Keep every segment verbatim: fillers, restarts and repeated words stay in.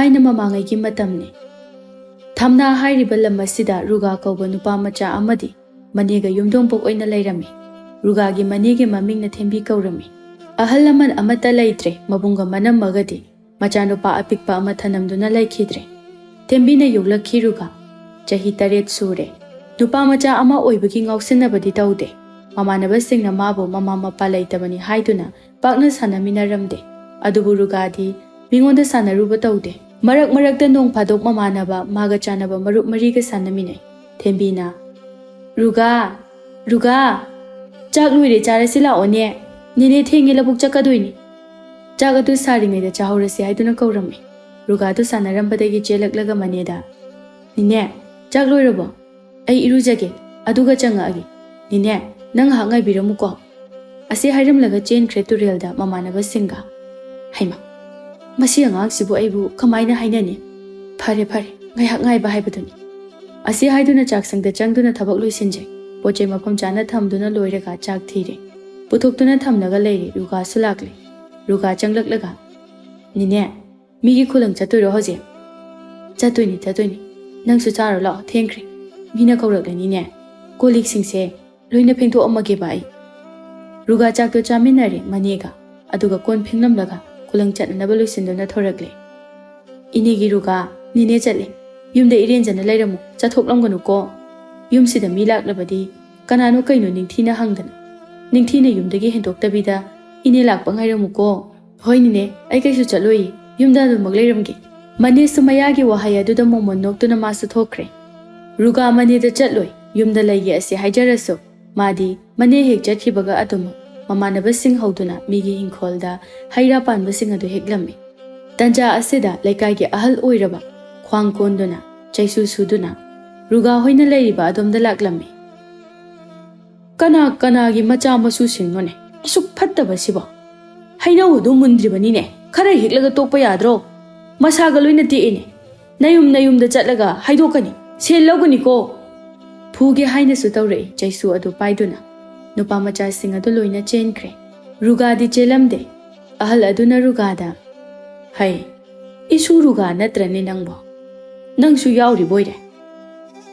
ꯊꯥꯏꯅ ꯃꯃꯥꯡꯉꯩꯒꯤ ꯃꯇꯝꯅꯤ꯫ ꯊꯝꯅꯥ ꯍꯥꯏꯔꯤꯕ ꯂꯝ ꯑꯁꯤꯗ ꯔꯨꯒꯥ ꯀꯧꯕ ꯅꯨꯄꯥ ꯃꯆꯥ ꯑꯃꯗꯤ ꯃꯅꯦꯒ ꯌꯨꯝꯊꯣꯡꯄꯣꯛ ꯑꯣꯏꯅ ꯂꯩꯔꯝꯃꯤ꯫ ꯔꯨꯒꯥꯒꯤ ꯃꯅꯦꯒꯤ ꯃꯃꯤꯡꯅ ꯊꯦꯝꯕꯤ ꯀꯧꯔꯝꯃꯤ꯫ ꯑꯍꯜ ꯂꯃꯟ ꯑꯃꯠꯇ ꯂꯩꯇ꯭ꯔꯦ, ꯃꯕꯨꯡꯒ ꯃꯅꯝꯃꯒꯗꯤ ꯃꯆꯥꯅꯨꯄꯥ ꯑꯄꯤꯛꯄ ꯑꯃ ꯊꯅꯝꯗꯨꯅ ꯂꯩꯈꯤꯗ꯭ꯔꯦ꯫ ꯊꯦꯝꯕꯤꯅ ꯌꯣꯛꯂꯛꯈꯤ ꯔꯨꯒꯥ꯫ ꯆꯍꯤ ꯇꯔꯦꯠ ꯁꯨꯔꯦ꯫ ꯅꯨꯄꯥ ꯃꯆꯥ ꯑꯃ ꯑꯣꯏꯕꯒꯤ ꯉꯥꯎꯁꯤꯟꯅꯕꯗꯤ ꯇꯧꯗꯦ꯫ ꯃꯃꯥꯟꯅꯕꯁꯤꯡꯅ ꯃꯥꯕꯨ ꯃꯃꯥ ꯃꯄꯥ ꯂꯩꯇꯕꯅꯤ ꯍꯥꯏꯗꯨꯅ ꯄꯥꯛꯅ ꯁꯥꯟꯅꯃꯤꯟꯅꯔꯝꯗꯦ꯫ ꯑꯗꯨꯕꯨ ꯔꯨꯒꯥꯗꯤ ꯃꯤꯉꯣꯟꯗ ꯁꯥꯟꯅꯔꯨꯕ ꯇꯧꯗꯦ꯫ ꯃꯔꯛ ꯃꯔꯛꯇ ꯅꯣꯡ ꯐꯥꯗꯣꯛ ꯃꯃꯥꯟꯅꯕ ꯃꯥꯒ ꯆꯥꯟꯅꯕ ꯃꯔꯨꯞ ꯃꯔꯤꯒ ꯁꯥꯟꯅꯃꯤꯟꯅꯩ꯫ ꯊꯦꯝꯕꯤꯅ, "ꯔꯨꯒꯥ, ꯔꯨꯒꯥ, ꯆꯥꯛ ꯂꯣꯏꯔꯦ, ꯆꯥꯔꯁꯤ ꯂꯥꯛꯑꯣꯅꯦ꯫ ꯅꯦꯅꯦ ꯊꯦꯡꯉꯦ, ꯂꯧꯕꯨꯛ ꯆꯠꯀꯗꯣꯏꯅꯤ꯫ ꯆꯥꯛ ꯑꯗꯨ ꯁꯥꯔꯤꯉꯩꯗ ꯆꯥꯍꯧꯔꯁꯤ" ꯍꯥꯏꯗꯨꯅ ꯀꯧꯔꯝꯃꯤ꯫ ꯔꯨꯒꯥꯗꯨ ꯁꯥꯟꯅꯔꯝꯕꯗꯒꯤ ꯆꯦꯜꯂꯛꯂꯒ ꯃꯅꯦꯗ, "ꯅꯦꯅꯦ, ꯆꯥꯛ ꯂꯣꯏꯔꯕꯣ? ꯑꯩ ꯏꯔꯨꯖꯒꯦ, ꯑꯗꯨꯒ ꯆꯪꯉꯛꯑꯒꯦ꯫ ꯅꯦꯅꯦ, ꯅꯪ ꯉꯥꯏꯍꯥꯛ ꯉꯥꯏꯕꯤꯔꯝꯃꯨꯀꯣ" ꯑꯁꯤ ꯍꯥꯏꯔꯝꯂꯒ ꯆꯦꯟꯈ꯭ꯔꯦ ꯇꯨꯔꯦꯜꯗ ꯃꯃꯥꯟꯅꯕꯁꯤꯡꯒ꯫ ꯍꯩꯃꯥ, ꯃꯁꯤ ꯑꯉꯥꯡꯁꯤꯕꯨ ꯑꯩꯕꯨ ꯀꯃꯥꯏꯅ ꯍꯥꯏꯅꯅꯤ? ꯐꯔꯦ ꯐꯔꯦ, ꯉꯥꯏꯍꯥꯛ ꯉꯥꯏꯕ ꯍꯥꯏꯕꯗꯨꯅꯤ꯫ ꯑꯁꯤ ꯍꯥꯏꯗꯨꯅ ꯆꯥꯛꯁꯪꯗ ꯆꯪꯗꯨꯅ ꯊꯕꯛ ꯂꯣꯏꯁꯤꯟꯖꯩ꯫ ꯄꯣꯠ ꯆꯩ ꯃꯐꯝ ꯆꯥꯅ ꯊꯝꯗꯨꯅ ꯂꯣꯏꯔꯒ ꯆꯥꯛ ꯊꯤꯔꯦ꯫ ꯄꯨꯊꯣꯛꯇꯨꯅ ꯊꯝꯂꯒ ꯂꯩꯔꯦ꯫ ꯔꯨꯒꯥꯁꯨ ꯂꯥꯛꯂꯦ꯫ ꯔꯨꯒꯥ ꯆꯪꯂꯛꯂꯒ, "ꯅꯦꯅꯦ, ꯃꯤꯒꯤ ꯈꯨꯂꯪ ꯆꯠꯇꯣꯏꯔꯣ ꯍꯧꯖꯤꯛ?" "ꯆꯠꯇꯣꯏꯅꯤ, ꯆꯠꯇꯣꯏꯅꯤ꯫ ꯅꯪꯁꯨ ꯆꯥꯔꯣ ꯂꯥꯛꯑꯣ, ꯊꯦꯡꯈ꯭ꯔꯦ꯫ ꯃꯤꯅ ꯀꯧꯔꯛꯂꯅꯤꯅꯦ꯫ ꯀꯣꯜ ꯂꯤꯛꯁꯤꯡꯁꯦ ꯂꯣꯏꯅ ꯐꯦꯡꯗꯣꯛꯑꯝꯃꯒꯦꯕ ꯑꯩ"꯫ ꯔꯨꯒꯥ ꯆꯥꯛꯇꯣ ꯆꯥꯃꯤꯟꯅꯔꯦ ꯃꯅꯦꯒ꯫ ꯑꯗꯨꯒ ꯀꯣꯟ ꯐꯦꯡꯂꯝꯂꯒ ꯈꯨꯂꯪ ꯆꯠꯅꯅꯕ ꯂꯣꯏꯁꯤꯟꯗꯨꯅ ꯊꯣꯔꯛꯂꯦ꯫ "ꯏꯅꯦꯒꯤ ꯔꯨꯒꯥ, ꯅꯦꯅꯦ ꯆꯠꯂꯦ꯫ ꯌꯨꯝꯗ ꯏꯔꯦꯟꯖꯅ ꯂꯩꯔꯝꯃꯨ, ꯆꯠꯊꯣꯛꯂꯝꯒꯅꯨꯀꯣ꯫ ꯌꯨꯝꯁꯤꯗ ꯃꯤ ꯂꯥꯛꯂꯕꯗꯤ ꯀꯅꯥꯅꯣ ꯀꯩꯅꯣ ꯅꯤꯡꯊꯤꯅ ꯍꯪꯗꯅ, ꯅꯤꯡꯊꯤꯅ ꯌꯨꯝꯗꯒꯤ ꯍꯦꯟꯗꯣꯛꯇꯕꯤꯗ ꯏꯅꯦ ꯂꯥꯛꯄ ꯉꯥꯏꯔꯝꯃꯨꯀꯣ"꯫ "ꯍꯣꯏ ꯅꯦꯅꯦ, ꯑꯩ ꯀꯩꯁꯨ ꯆꯠꯂꯣꯏꯌꯦ, ꯌꯨꯝꯗ ꯑꯗꯨꯃꯛ ꯂꯩꯔꯝꯒꯦ"꯫ ꯃꯅꯦꯁꯨ ꯃꯌꯥꯒꯤ ꯋꯥꯍꯩ ꯑꯗꯨꯗ ꯃꯣꯃꯣꯟ ꯅꯣꯛꯇꯨꯅ ꯃꯥꯁꯨ ꯊꯣꯛꯈ꯭ꯔꯦ꯫ ꯔꯨꯒꯥ ꯃꯅꯦꯗ ꯆꯠꯂꯣꯏ, ꯌꯨꯝꯗ ꯂꯩꯒꯦ ꯑꯁꯤ ꯍꯥꯏꯖꯔꯁꯨ, ꯃꯥꯗꯤ ꯃꯅꯦ ꯍꯦꯛ ꯆꯠꯈꯤꯕꯒ ꯑꯗꯨꯃꯛ ꯃꯃꯥꯟꯅꯕꯁꯤꯡ ꯍꯧꯗꯨꯅ ꯃꯤꯒꯤ ꯏꯪꯈꯣꯜꯗ ꯍꯩ ꯔꯥ ꯄꯥꯟꯕꯁꯤꯡ ꯑꯗꯨ ꯍꯦꯛꯂꯝꯃꯤ꯫ ꯇꯟꯖꯥ ꯑꯁꯤꯗ ꯂꯩꯀꯥꯏꯒꯤ ꯑꯍꯜ ꯑꯣꯏꯔꯕ ꯈ꯭ꯋꯥꯡ ꯀꯣꯟꯗꯨꯅ, ꯆꯩꯁꯨ ꯁꯨꯗꯨꯅ, ꯔꯨꯒꯥ ꯍꯣꯏꯅ ꯂꯩꯔꯤꯕ ꯑꯗꯣꯝꯗ ꯂꯥꯛꯂꯝꯃꯤ꯫ "ꯀꯅꯥ ꯀꯅꯥꯒꯤ ꯃꯆꯥ ꯃꯁꯨꯁꯤꯡꯅꯣꯅꯦ ꯑꯁꯨꯛ ꯐꯠꯇꯕꯁꯤꯕꯣ? ꯍꯩꯅꯧ ꯑꯗꯨ ꯃꯨꯟꯗ꯭ꯔꯤꯕꯅꯤꯅꯦ, ꯈꯔ ꯍꯦꯛꯂꯒ ꯇꯣꯛꯄ ꯌꯥꯗ꯭ꯔꯣ? ꯃꯁꯥꯒ ꯂꯣꯏꯅ ꯇꯦꯛꯏꯅꯦ꯫ ꯅꯌꯨꯝ ꯅꯌꯨꯝꯗ ꯆꯠꯂꯒ ꯍꯥꯏꯗꯣꯛꯀꯅꯤ, ꯁꯦꯜ ꯂꯧꯒꯅꯤꯀꯣ"꯫ ꯐꯨꯒꯦ ꯍꯥꯏꯅꯁꯨ ꯇꯧꯔꯛꯏ ꯆꯩꯁꯨ ꯑꯗꯨ ꯄꯥꯏꯗꯨꯅ꯫ ꯅꯨꯄꯥ ꯃꯆꯥꯁꯤꯡ ꯑꯗꯨ ꯂꯣꯏꯅ ꯆꯦꯟꯈ꯭ꯔꯦ꯫ ꯔꯨꯒꯥꯗꯤ ꯆꯦꯜꯂꯝꯗꯦ꯫ ꯑꯍꯜ ꯑꯗꯨꯅ ꯔꯨꯒꯥꯗ, "ꯍꯩ, "ꯏꯁꯨ ꯔꯨꯒꯥ ꯅꯠꯇ꯭ꯔꯅꯦ ꯅꯪꯕꯣ? ꯅꯪꯁꯨ ꯌꯥꯎꯔꯤꯕꯣꯏꯔꯦ?"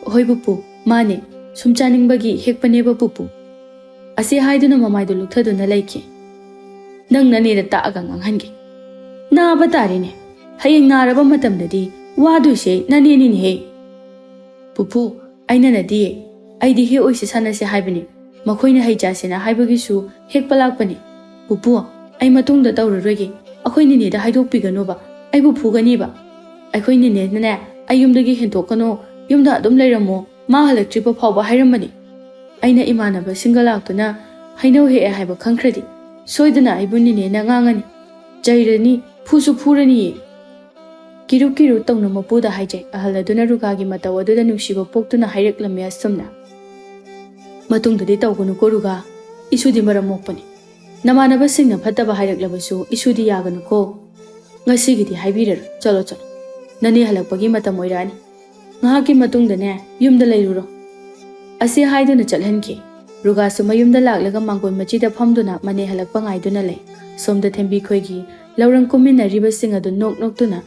"ꯍꯣꯏ ꯄꯨꯄꯨ, ꯃꯥꯅꯦ꯫ ꯁꯨꯝ ꯆꯥꯅꯤꯡꯕꯒꯤ ꯍꯦꯛꯄꯅꯦꯕ ꯄꯨꯄꯨ"꯫ ꯑꯁꯤ ꯍꯥꯏꯗꯨꯅ ꯃꯃꯥꯏꯗꯨ ꯂꯨꯛꯊꯗꯨꯅ ꯂꯩꯈꯤ꯫ "ꯅꯪ ꯅꯅꯦꯗ ꯇꯥꯛꯑꯒ ꯉꯥꯡꯍꯟꯒꯦ꯫ ꯅꯥꯕ ꯇꯥꯔꯦꯅꯦ꯫ ꯍꯌꯦꯡ ꯅꯥꯔꯕ ꯃꯇꯝꯗꯗꯤ ꯋꯥꯗꯣꯏꯁꯦ ꯅꯅꯦꯅꯤꯅꯦꯍꯦ"꯫ "ꯄꯨꯄꯨ, ꯑꯩꯅ ꯅꯠꯇꯤꯌꯦ꯫ ꯑꯩꯗꯤ ꯍꯦꯛ ꯑꯣꯏꯁꯦ ꯁꯥꯟꯅꯁꯦ ꯍꯥꯏꯕꯅꯤ꯫ ꯃꯈꯣꯏꯅ ꯍꯩ ꯆꯥꯁꯦꯅ ꯍꯥꯏꯕꯒꯤꯁꯨ ꯍꯦꯛꯄ ꯂꯥꯛꯄꯅꯤ꯫ ꯄꯨꯄꯨ, ꯑꯩ ꯃꯇꯨꯡꯗ ꯇꯧꯔꯔꯣꯏꯒꯦ꯫ ꯑꯩꯈꯣꯏ ꯅꯦꯅꯦꯗ ꯍꯥꯏꯗꯣꯛꯄꯤꯒꯅꯣꯕ꯫ ꯑꯩꯕꯨ ꯐꯨꯒꯅꯤꯕ꯫ ꯑꯩꯈꯣꯏ ꯅꯦꯅꯦꯅꯅꯦ, ꯑꯩ ꯌꯨꯝꯗꯒꯤ ꯍꯦꯟꯗꯣꯛꯀꯅꯣ, ꯌꯨꯝꯗ ꯑꯗꯨꯝ ꯂꯩꯔꯝꯃꯣ, ꯃꯥ ꯍꯜꯂꯛꯇ꯭ꯔꯤꯕ ꯐꯥꯎꯕ ꯍꯥꯏꯔꯝꯕꯅꯤ꯫ ꯑꯩꯅ ꯏꯃꯥꯟꯅꯕꯁꯤꯡꯒ ꯂꯥꯛꯇꯨꯅ ꯍꯩꯅꯧ ꯍꯦꯛꯑꯦ ꯍꯥꯏꯕ ꯈꯪꯈ꯭ꯔꯗꯤ, ꯁꯣꯏꯗꯅ ꯑꯩꯕꯨ ꯅꯦꯅꯦꯅ ꯉꯥꯡꯉꯅꯤ, ꯆꯩꯔꯅꯤ, ꯐꯨꯁꯨ ꯐꯨꯔꯅꯤꯌꯦ"꯫ ꯀꯤꯔꯨ ꯀꯤꯔꯨ ꯇꯧꯅ ꯃꯄꯨꯗ ꯍꯥꯏꯖꯩ꯫ ꯑꯍꯜ ꯑꯗꯨꯅ ꯔꯨꯒꯥꯒꯤ ꯃꯇꯧ ꯑꯗꯨꯗ ꯅꯨꯡꯁꯤꯕ ꯄꯣꯛꯇꯨꯅ ꯍꯥꯏꯔꯛꯂꯝꯃꯤ ꯑꯁꯨꯝꯅ: "ꯃꯇꯨꯡꯗꯗꯤ ꯇꯧꯒꯅꯨꯀꯣ ꯔꯨꯒꯥ, ꯏꯁꯨꯗꯤ ꯃꯔꯝ ꯃꯣꯛꯄꯅꯤ꯫ ꯅꯃꯥꯟꯅꯕꯁꯤꯡꯅ ꯐꯠꯇꯕ ꯍꯥꯏꯔꯛꯂꯕꯁꯨ ꯏꯁꯨꯗꯤ ꯌꯥꯒꯅꯨꯀꯣ꯫ ꯉꯁꯤꯒꯤꯗꯤ ꯍꯥꯏꯕꯤꯔꯔꯣꯏ, ꯆꯠꯂꯣ ꯆꯠꯂꯣ꯫ ꯅꯅꯦ ꯍꯜꯂꯛꯄꯒꯤ ꯃꯇꯝ ꯑꯣꯏꯔꯛꯑꯅꯤ꯫ ꯉꯥꯏꯍꯥꯛꯀꯤ ꯃꯇꯨꯡꯗꯅꯦ ꯌꯨꯝꯗ ꯂꯩꯔꯨꯔꯣ"꯫ ꯑꯁꯤ ꯍꯥꯏꯗꯨꯅ ꯆꯠꯍꯟꯈꯤ꯫ ꯔꯨꯒꯥꯁꯨ ꯃꯌꯨꯝꯗ ꯂꯥꯛꯂꯒ ꯃꯥꯡꯒꯣꯜ ꯃꯆꯤꯗ ꯐꯝꯗꯨꯅ ꯃꯅꯦ ꯍꯜꯂꯛꯄ ꯉꯥꯏꯗꯨꯅ ꯂꯩ꯫ ꯁꯣꯝꯗ ꯊꯦꯝꯕꯤ ꯈꯣꯏꯒꯤ ꯂꯧꯔꯪ ꯀꯨꯝꯃꯤꯟꯅꯔꯤꯕꯁꯤꯡ ꯑꯗꯨ ꯅꯣꯛ ꯅꯣꯛꯇꯨꯅ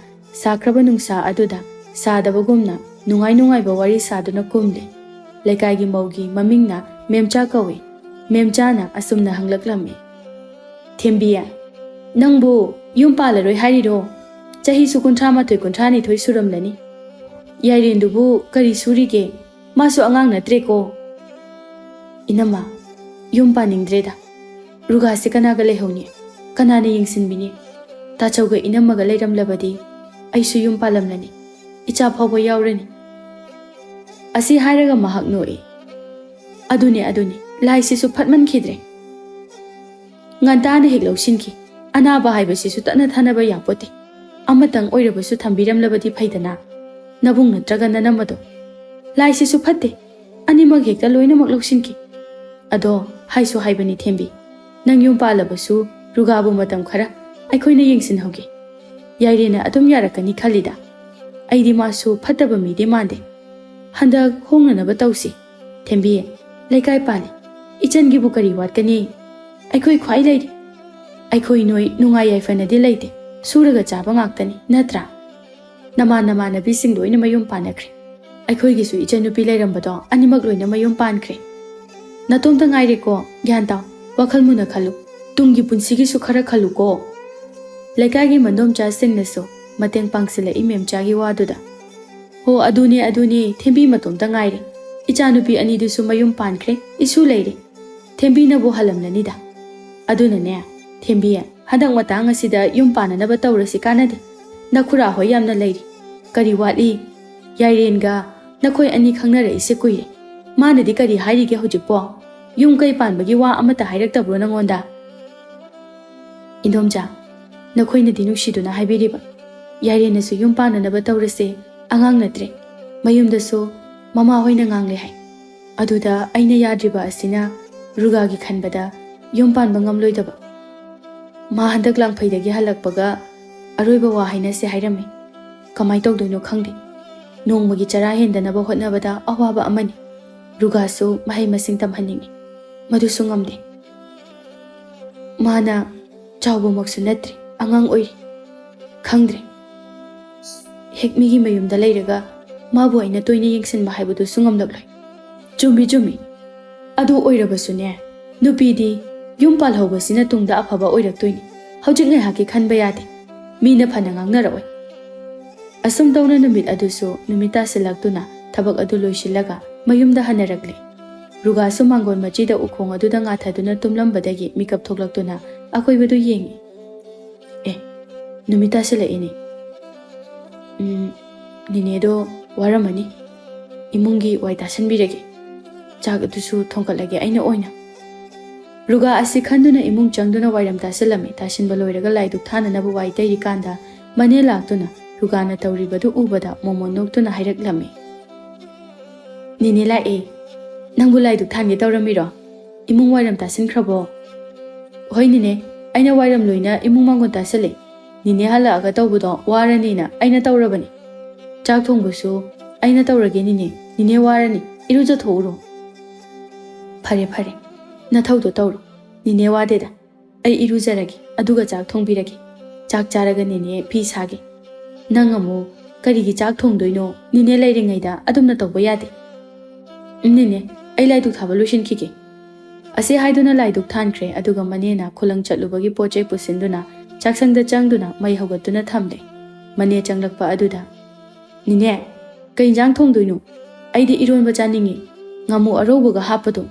ꯁꯥꯈ꯭ꯔꯕ ꯅꯨꯡꯁꯥ ꯑꯗꯨꯗ ꯁꯥꯗꯕꯒꯨꯝꯅ ꯅꯨꯡꯉꯥꯏ ꯅꯨꯡꯉꯥꯏꯕ ꯋꯥꯔꯤ ꯁꯥꯗꯨꯅ ꯀꯨꯝꯂꯤ꯫ ꯂꯩꯀꯥꯏꯒꯤ ꯃꯧꯒꯤ ꯃꯃꯤꯡꯅ ꯃꯦꯝꯆꯥ ꯀꯧꯏ꯫ ꯃꯦꯝꯆꯥꯅ ꯑꯁꯨꯝꯅ ꯍꯪꯂꯛꯂꯝꯃꯤ: "ꯊꯦꯝꯕꯤ, ꯅꯪꯕꯨ ꯌꯨꯝ ꯄꯥꯜꯂꯔꯣꯏ ꯍꯥꯏꯔꯤꯔꯣ? ꯆꯍꯤꯁꯨ ꯀꯨꯟꯊ꯭ꯔꯥ ꯃꯥꯊꯣꯏ ꯀꯨꯟꯊ꯭ꯔꯥ ꯅꯤꯊꯣꯏ ꯁꯨꯔꯝꯂꯅꯤ꯫ ꯌꯥꯏꯔꯦꯟꯗꯨꯕꯨ ꯀꯔꯤ ꯁꯨꯔꯤꯒꯦ? ꯃꯥꯁꯨ ꯑꯉꯥꯡ ꯅꯠꯇ꯭ꯔꯦꯀꯣ"꯫ "ꯏꯅꯝꯃ, ꯌꯨꯝ ꯄꯥꯅꯤꯡꯗ꯭ꯔꯦꯗ꯫ ꯔꯨꯒꯥꯁꯦ ꯀꯅꯥꯒ ꯂꯩꯍꯧꯅꯤ? ꯀꯅꯥꯅ ꯌꯦꯡꯁꯤꯟꯕꯤꯅꯤ? ꯇꯥꯆꯧꯒ ꯏꯅꯝꯃꯒ ꯂꯩꯔꯝꯂꯕꯗꯤ ꯑꯩꯁꯨ ꯌꯨꯝ ꯄꯥꯜꯂꯝꯂꯅꯤ꯫ ꯏꯆꯥ ꯐꯥꯎꯕ ꯌꯥꯎꯔꯅꯤ"꯫ ꯑꯁꯤ ꯍꯥꯏꯔꯒ ꯃꯍꯥꯛ ꯅꯣꯛꯏ꯫ "ꯑꯗꯨꯅꯦ, ꯑꯗꯨꯅꯦ, ꯂꯥꯏꯁꯤꯁꯨ ꯐꯠꯃꯟꯈꯤꯗ꯭ꯔꯦ꯫ ꯉꯟꯇꯥꯅ ꯍꯦꯛ ꯂꯧꯁꯤꯟꯈꯤ꯫ ꯑꯅꯥꯕ ꯍꯥꯏꯕꯁꯤꯁꯨ ꯇꯠꯅ ꯊꯥꯅꯕ ꯌꯥꯄꯣꯠꯇꯦ꯫ ꯑꯃꯇꯪ ꯑꯣꯏꯔꯕꯁꯨ ꯊꯝꯕꯤꯔꯝꯂꯕꯗꯤ ꯐꯩꯗꯅ, ꯅꯕꯨꯡ ꯅꯠꯇ꯭ꯔꯒ ꯅꯅꯝꯃꯗꯣ꯫ ꯂꯥꯏꯁꯤꯁꯨ ꯐꯠꯇꯦ, ꯑꯅꯤꯃꯛ ꯍꯦꯛꯇ ꯂꯣꯏꯅꯃꯛ ꯂꯧꯁꯤꯟꯈꯤ꯫ ꯑꯗꯣ ꯍꯥꯏꯁꯨ ꯍꯥꯏꯕꯅꯤ ꯊꯦꯝꯕꯤ, ꯅꯪ ꯌꯨꯝ ꯄꯥꯜꯂꯕꯁꯨ ꯔꯨꯒꯥꯕꯨ ꯃꯇꯝ ꯈꯔ ꯑꯩꯈꯣꯏꯅ ꯌꯦꯡꯁꯤꯟꯍꯧꯒꯦ꯫ ꯌꯥꯏꯔꯦꯟꯅ ꯑꯗꯨꯝ ꯌꯥꯔꯛꯀꯅꯤ ꯈꯜꯂꯤꯗ꯫ ꯑꯩꯗꯤ ꯃꯥꯁꯨ ꯐꯠꯇꯕ ꯃꯤꯗꯤ ꯃꯥꯟꯗꯦ꯫ ꯍꯟꯗꯛ ꯍꯣꯡꯅꯅꯕ ꯇꯧꯁꯤ꯫ ꯊꯦꯝꯕꯤ, ꯂꯩꯀꯥꯏ ꯄꯥꯜꯂꯤ꯫ ꯏꯆꯟꯒꯤꯕꯨ ꯀꯔꯤ ꯋꯥꯠꯀꯅꯤ? ꯑꯩꯈꯣꯏ ꯈ꯭ꯋꯥꯏ ꯂꯩꯔꯤ꯫ ꯑꯩꯈꯣꯏ ꯅꯣꯏ ꯅꯨꯡꯉꯥꯏ ꯌꯥꯏꯐꯅꯗꯤ ꯂꯩꯇꯦ꯫ ꯁꯨꯔꯒ ꯆꯥꯕ ꯉꯥꯛꯇꯅꯤ, ꯅꯠꯇ꯭ꯔꯥ? ꯅꯃꯥꯟ ꯅꯃꯥꯟꯅꯕꯤꯁꯤꯡ ꯂꯣꯏꯅ ꯃꯌꯨꯝ ꯄꯥꯟꯅꯈ꯭ꯔꯦ꯫ ꯑꯩꯈꯣꯏꯒꯤꯁꯨ ꯏꯆꯟꯅꯨꯄꯤ ꯂꯩꯔꯝꯕꯗꯣ ꯑꯅꯤꯃꯛ ꯂꯣꯏꯅ ꯃꯌꯨꯝ ꯄꯥꯟꯈ꯭ꯔꯦ꯫ ꯅꯇꯣꯝꯇ ꯉꯥꯏꯔꯦꯀꯣ, ꯒ꯭ꯌꯥꯟ ꯇꯥꯎ, ꯋꯥꯈꯜ ꯃꯨꯟꯅ ꯈꯜꯂꯨ꯫ ꯇꯨꯡꯒꯤ ꯄꯨꯟꯁꯤꯒꯤꯁꯨ ꯈꯔ ꯈꯜꯂꯨꯀꯣ꯫ ꯂꯩꯀꯥꯏꯒꯤ ꯃꯟꯗꯣꯝꯆꯥꯁꯤꯡꯅꯁꯨ ꯃꯇꯦꯡ ꯄꯥꯡꯁꯤꯜꯂꯛꯏ ꯃꯦꯝꯆꯥꯒꯤ ꯋꯥꯗꯨꯗ꯫ "ꯍꯣ, ꯑꯗꯨꯅꯦ, ꯑꯗꯨꯅꯦ, ꯊꯦꯝꯕꯤ ꯃꯇꯣꯝꯇ ꯉꯥꯏꯔꯦ꯫ ꯏꯆꯥꯅꯨꯄꯤ ꯑꯅꯤꯗꯨꯁꯨ ꯃꯌꯨꯝ ꯄꯥꯟꯈ꯭ꯔꯦ, ꯏꯁꯨ ꯂꯩꯔꯦ꯫ ꯊꯦꯝꯕꯤꯅꯕꯨ ꯍꯜꯂꯝꯂꯅꯤꯗ꯫ ꯑꯗꯨꯅꯅꯦ, ꯊꯦꯝꯕꯤ, ꯍꯟꯗꯛ ꯃꯇꯥꯡ ꯑꯁꯤꯗ ꯌꯨꯝ ꯄꯥꯟꯅꯅꯕ ꯇꯧꯔꯁꯤ, ꯀꯥꯟꯅꯗꯦ꯫ ꯅꯈꯨꯔꯥ ꯍꯣꯏ ꯌꯥꯝꯅ ꯂꯩꯔꯤ꯫ ꯀꯔꯤ ꯋꯥꯠꯂꯤ? ꯌꯥꯏꯔꯦꯟꯒ ꯅꯈꯣꯏ ꯑꯅꯤ ꯈꯪꯅꯔꯛꯏꯁꯦ ꯀꯨꯏꯔꯦ꯫ ꯃꯥꯅꯗꯤ ꯀꯔꯤ ꯍꯥꯏꯔꯤꯒꯦ ꯍꯧꯖꯤꯛꯄꯣ? ꯌꯨꯝ ꯀꯩ ꯄꯥꯟꯕꯒꯤ ꯋꯥ ꯑꯃꯠꯇ ꯍꯥꯏꯔꯛꯇꯕ꯭ꯔꯣ ꯅꯉꯣꯟꯗ?" "ꯏꯟꯗꯣꯝꯆꯥ, ꯅꯈꯣꯏꯅꯗꯤ ꯅꯨꯡꯁꯤꯗꯨꯅ ꯍꯥꯏꯕꯤꯔꯤꯕ꯫ ꯌꯥꯏꯔꯦꯟꯅꯁꯨ ꯌꯨꯝ ꯄꯥꯟꯅꯅꯕ ꯇꯧꯔꯁꯦ, ꯑꯉꯥꯡ ꯅꯠꯇ꯭ꯔꯦ꯫ ꯃꯌꯨꯝꯗꯁꯨ ꯃꯃꯥ ꯍꯣꯏꯅ ꯉꯥꯡꯂꯦ ꯍꯥꯏ꯫ ꯑꯗꯨꯗ ꯑꯩꯅ ꯌꯥꯗ꯭ꯔꯤꯕ ꯑꯁꯤꯅ ꯔꯨꯒꯥꯒꯤ ꯈꯟꯕꯗ ꯌꯨꯝ ꯄꯥꯟꯕ ꯉꯝꯂꯣꯏꯗꯕ꯫ ꯃꯥ ꯍꯟꯗꯛ ꯂꯥꯡꯐꯩꯗꯒꯤ ꯍꯜꯂꯛꯄꯒ ꯑꯔꯣꯏꯕ ꯋꯥ ꯍꯥꯏꯅꯁꯦ ꯍꯥꯏꯔꯝꯃꯤ꯫ ꯀꯃꯥꯏ ꯇꯧꯗꯣꯏꯅꯣ ꯈꯪꯗꯦ꯫ ꯅꯣꯡꯃꯒꯤ ꯆꯔꯥ ꯍꯦꯟꯗꯅꯕ ꯍꯣꯠꯅꯕꯗ ꯑꯋꯥꯕ ꯑꯃꯅꯤ꯫ ꯔꯨꯒꯥꯁꯨ ꯃꯍꯩ ꯃꯁꯤꯡ ꯇꯝꯍꯟꯅꯤꯡꯉꯤ꯫ ꯃꯗꯨꯁꯨ ꯉꯝꯗꯦ꯫ ꯃꯥꯅ ꯆꯥꯎꯕꯃꯛꯁꯨ ꯅꯠꯇ꯭ꯔꯤ, ꯑꯉꯥꯡ ꯑꯣꯏꯔꯤ꯫ ꯈꯪꯗ꯭ꯔꯦ꯫ ꯍꯦꯛ ꯃꯤꯒꯤ ꯃꯌꯨꯝꯗ ꯂꯩꯔꯒ ꯃꯥꯕꯨ ꯑꯩꯅ ꯇꯣꯏꯅ ꯌꯦꯡꯁꯤꯟꯕ ꯍꯥꯏꯕꯗꯨꯁꯨ ꯉꯝꯂꯛꯂꯣꯏ꯫" "ꯆꯨꯝꯃꯤ, ꯆꯨꯝꯃꯤ꯫ ꯑꯗꯨ ꯑꯣꯏꯔꯕꯁꯨꯅꯦ, ꯅꯨꯄꯤꯗꯤ ꯌꯨꯝ ꯄꯥꯜꯍꯧꯕꯁꯤꯅ ꯇꯨꯡꯗ ꯑꯐꯕ ꯑꯣꯏꯔꯛꯇꯣꯏꯅꯤ꯫ ꯍꯧꯖꯤꯛ ꯉꯥꯏꯍꯥꯛꯀꯤ ꯈꯟꯕ ꯌꯥꯗꯦ꯫ ꯃꯤꯅ ꯐꯅ ꯉꯥꯡꯅꯔꯛꯑꯣꯏ꯫" ꯑꯁꯨꯝ ꯇꯧꯅ ꯅꯨꯃꯤꯠ ꯑꯗꯨꯁꯨ ꯅꯨꯃꯤꯠ ꯇꯥꯁꯤꯜꯂꯛꯇꯨꯅ ꯊꯕꯛ ꯑꯗꯨ ꯂꯣꯏꯁꯤꯜꯂꯒ ꯃꯌꯨꯝꯗ ꯍꯟꯅꯔꯛꯂꯦ꯫ ꯔꯨꯒꯥꯁꯨ ꯃꯥꯡꯒꯣꯟ ꯃꯆꯤꯗ ꯎꯈꯣꯡ ꯑꯗꯨꯗ ꯉꯥꯊꯗꯨꯅ ꯇꯨꯝꯂꯝꯕꯗꯒꯤ ꯃꯤꯀꯞ ꯊꯣꯛꯂꯛꯇꯨꯅ ꯑꯀꯣꯏꯕꯗꯨ ꯌꯦꯡꯉꯤ꯫ "ꯑꯦ, ꯅꯨꯃꯤꯠ ꯇꯥꯁꯤꯜꯂꯛꯏꯅꯦ꯫ ꯎꯝ, ꯅꯤꯅꯦꯗꯣ ꯋꯥꯔꯝꯃꯅꯤ꯫ ꯏꯃꯨꯡꯒꯤ ꯋꯥꯏ ꯇꯥꯁꯟꯕꯤꯔꯒꯦ꯫ ꯆꯥꯛ ꯑꯗꯨꯁꯨ ꯊꯣꯡꯒꯠꯂꯒꯦ ꯑꯩꯅ ꯑꯣꯏꯅ꯫" ꯔꯨꯒꯥ ꯑꯁꯤ ꯈꯟꯗꯨꯅ ꯏꯃꯨꯡ ꯆꯪꯗꯨꯅ ꯋꯥꯏꯔꯝ ꯇꯥꯁꯤꯜꯂꯝꯃꯤ꯫ ꯇꯥꯁꯤꯟꯕ ꯂꯣꯏꯔꯒ ꯂꯥꯏ ꯙꯨꯛ ꯊꯥꯅꯅꯕ ꯋꯥꯏ ꯇꯩꯔꯤꯀꯥꯟꯗ ꯃꯅꯦ ꯂꯥꯛꯇꯨꯅ ꯔꯨꯒꯥꯅ ꯇꯧꯔꯤꯕꯗꯨ ꯎꯕꯗ ꯃꯣꯃꯣꯟ ꯅꯣꯛꯇꯨꯅ ꯍꯥꯏꯔꯛꯂꯝꯃꯤ꯫ "ꯅꯤꯅꯦ ꯂꯥꯛꯑꯦ꯫ ꯅꯪꯕꯨ ꯂꯥꯏ ꯙꯨꯛ ꯊꯥꯟꯒꯦ ꯇꯧꯔꯝꯃꯤꯔꯣ? ꯏꯃꯨꯡ ꯋꯥꯏꯔꯝ ꯇꯥꯁꯤꯟꯈ꯭ꯔꯕꯣ?" "ꯍꯣꯏ ꯅꯤꯅꯦ, ꯑꯩꯅ ꯋꯥꯏꯔꯝ ꯂꯣꯏꯅ ꯏꯃꯨꯡ ꯃꯥꯡꯒꯣꯟ ꯇꯥꯁꯤꯜꯂꯦ꯫ ꯅꯤꯅꯦ ꯍꯜꯂꯛꯑꯒ ꯇꯧꯕꯗꯣ ꯋꯥꯔꯅꯤꯅ ꯑꯩꯅ ꯇꯧꯔꯕꯅꯤ꯫ ꯆꯥꯛ ꯊꯣꯡꯕꯁꯨ ꯑꯩꯅ ꯇꯧꯔꯒꯦ ꯅꯤꯅꯦ꯫ ꯅꯤꯅꯦ ꯋꯥꯔꯅꯤ, ꯏꯔꯨꯖꯊꯣꯛꯎꯔꯣ꯫" "ꯐꯔꯦ ꯐꯔꯦ, ꯅꯊꯧꯗꯣ ꯇꯧꯔꯣ꯫ ꯅꯤꯅꯦ ꯋꯥꯗꯦꯗ꯫ ꯑꯩ ꯏꯔꯨꯖꯔꯒꯦ, ꯑꯗꯨꯒ ꯆꯥꯛ ꯊꯣꯡꯕꯤꯔꯒꯦ꯫ ꯆꯥꯛ ꯆꯥꯔꯒ ꯅꯦꯅꯦ ꯐꯤ ꯁꯥꯒꯦ꯫ ꯅꯪ ꯑꯃꯨꯛ ꯀꯔꯤꯒꯤ ꯆꯥꯛ ꯊꯣꯡꯗꯣꯏꯅꯣ? ꯅꯦꯅꯦ ꯂꯩꯔꯤꯉꯩꯗ ꯑꯗꯨꯝꯅ ꯇꯧꯕ ꯌꯥꯗꯦ꯫ ꯎꯝ, ꯅꯦꯅꯦ, ꯑꯩ ꯂꯥꯏꯗꯨꯛ ꯊꯥꯕ ꯂꯣꯏꯁꯤꯟꯈꯤꯒꯦ꯫ ꯑꯁꯤ ꯍꯥꯏꯗꯨꯅ ꯂꯥꯏꯗꯨꯛ ꯊꯥꯟꯈ꯭ꯔꯦ, ꯑꯗꯨꯒ ꯃꯅꯦꯅ ꯈꯨꯂꯪ ꯆꯠꯂꯨꯕꯒꯤ ꯄꯣꯠ ꯆꯩ ꯄꯨꯁꯤꯟꯗꯨꯅ ꯆꯥꯛꯁꯪꯗ ꯆꯪꯗꯨꯅ ꯃꯩ ꯍꯧꯒꯠꯇꯨꯅ ꯊꯝꯂꯦ꯫ ꯃꯅꯦ ꯆꯪꯂꯛꯄ ꯑꯗꯨꯗ, "ꯅꯦꯅꯦ, ꯀꯩ ꯏꯟꯖꯥꯡ ꯊꯣꯡꯗꯣꯏꯅꯣ? ꯑꯩꯗꯤ ꯏꯔꯣꯟꯕ ꯆꯥꯅꯤꯡꯉꯤ, ꯉꯥꯃꯨ ꯑꯔꯧꯕꯒ ꯍꯥꯞꯄꯗꯣ꯫"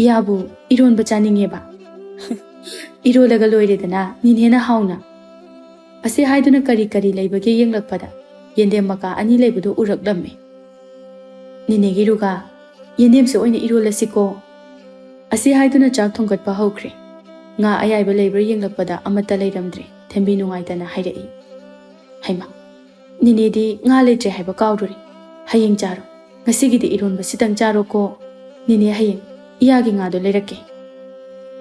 "ꯏꯌꯥꯕꯨ ꯏꯔꯣꯟꯕ ꯆꯥꯅꯤꯡꯉꯦꯕ?" "ꯏꯔꯣꯜꯂꯒ ꯂꯣꯏꯔꯦꯗꯅ, ꯅꯦꯅꯦꯅ ꯍꯥꯎꯅ꯫" ꯑꯁꯤ ꯍꯥꯏꯗꯨꯅ ꯀꯔꯤ ꯀꯔꯤ ꯂꯩꯕꯒꯦ ꯌꯦꯡꯂꯛꯄꯗ ꯌꯦꯟꯗꯦꯝ ꯃꯀꯥ ꯑꯅꯤ ꯂꯩꯕꯗꯨ ꯎꯔꯛꯂꯝꯃꯤ꯫ "ꯅꯦꯅꯦꯒꯤ ꯔꯨꯒꯥ, ꯌꯦꯟꯗꯦꯝꯁꯦ ꯑꯣꯏꯅ ꯏꯔꯣꯜꯂꯁꯤꯀꯣ꯫" ꯑꯁꯤ ꯍꯥꯏꯗꯨꯅ ꯆꯥꯛ ꯊꯣꯡꯒꯠꯄ ꯍꯧꯈ꯭ꯔꯦ꯫ ꯉꯥ ꯑꯌꯥꯏꯕ ꯂꯩꯕ꯭ꯔꯥ ꯌꯦꯡꯂꯛꯄꯗ ꯑꯃꯠꯇ ꯂꯩꯔꯝꯗ꯭ꯔꯦ꯫ ꯊꯦꯝꯕꯤ ꯅꯨꯡꯉꯥꯏꯇꯅ ꯍꯥꯏꯔꯛꯏ, "ꯍꯩꯃꯥ, ꯅꯦꯅꯦꯗꯤ ꯉꯥ ꯂꯩꯇ꯭ꯔꯦ ꯍꯥꯏꯕ ꯀꯥꯎꯔꯨꯔꯦ꯫ ꯍꯌꯦꯡ ꯆꯥꯔꯣ, ꯉꯁꯤꯒꯤꯗꯤ ꯏꯔꯣꯟꯕꯁꯤꯇꯪ ꯆꯥꯔꯣꯀꯣ꯫ ꯅꯦꯅꯦ ꯍꯌꯦꯡ ꯏꯌꯥꯒꯤ ꯉꯥꯗꯣ ꯂꯩꯔꯛꯀꯦ꯫"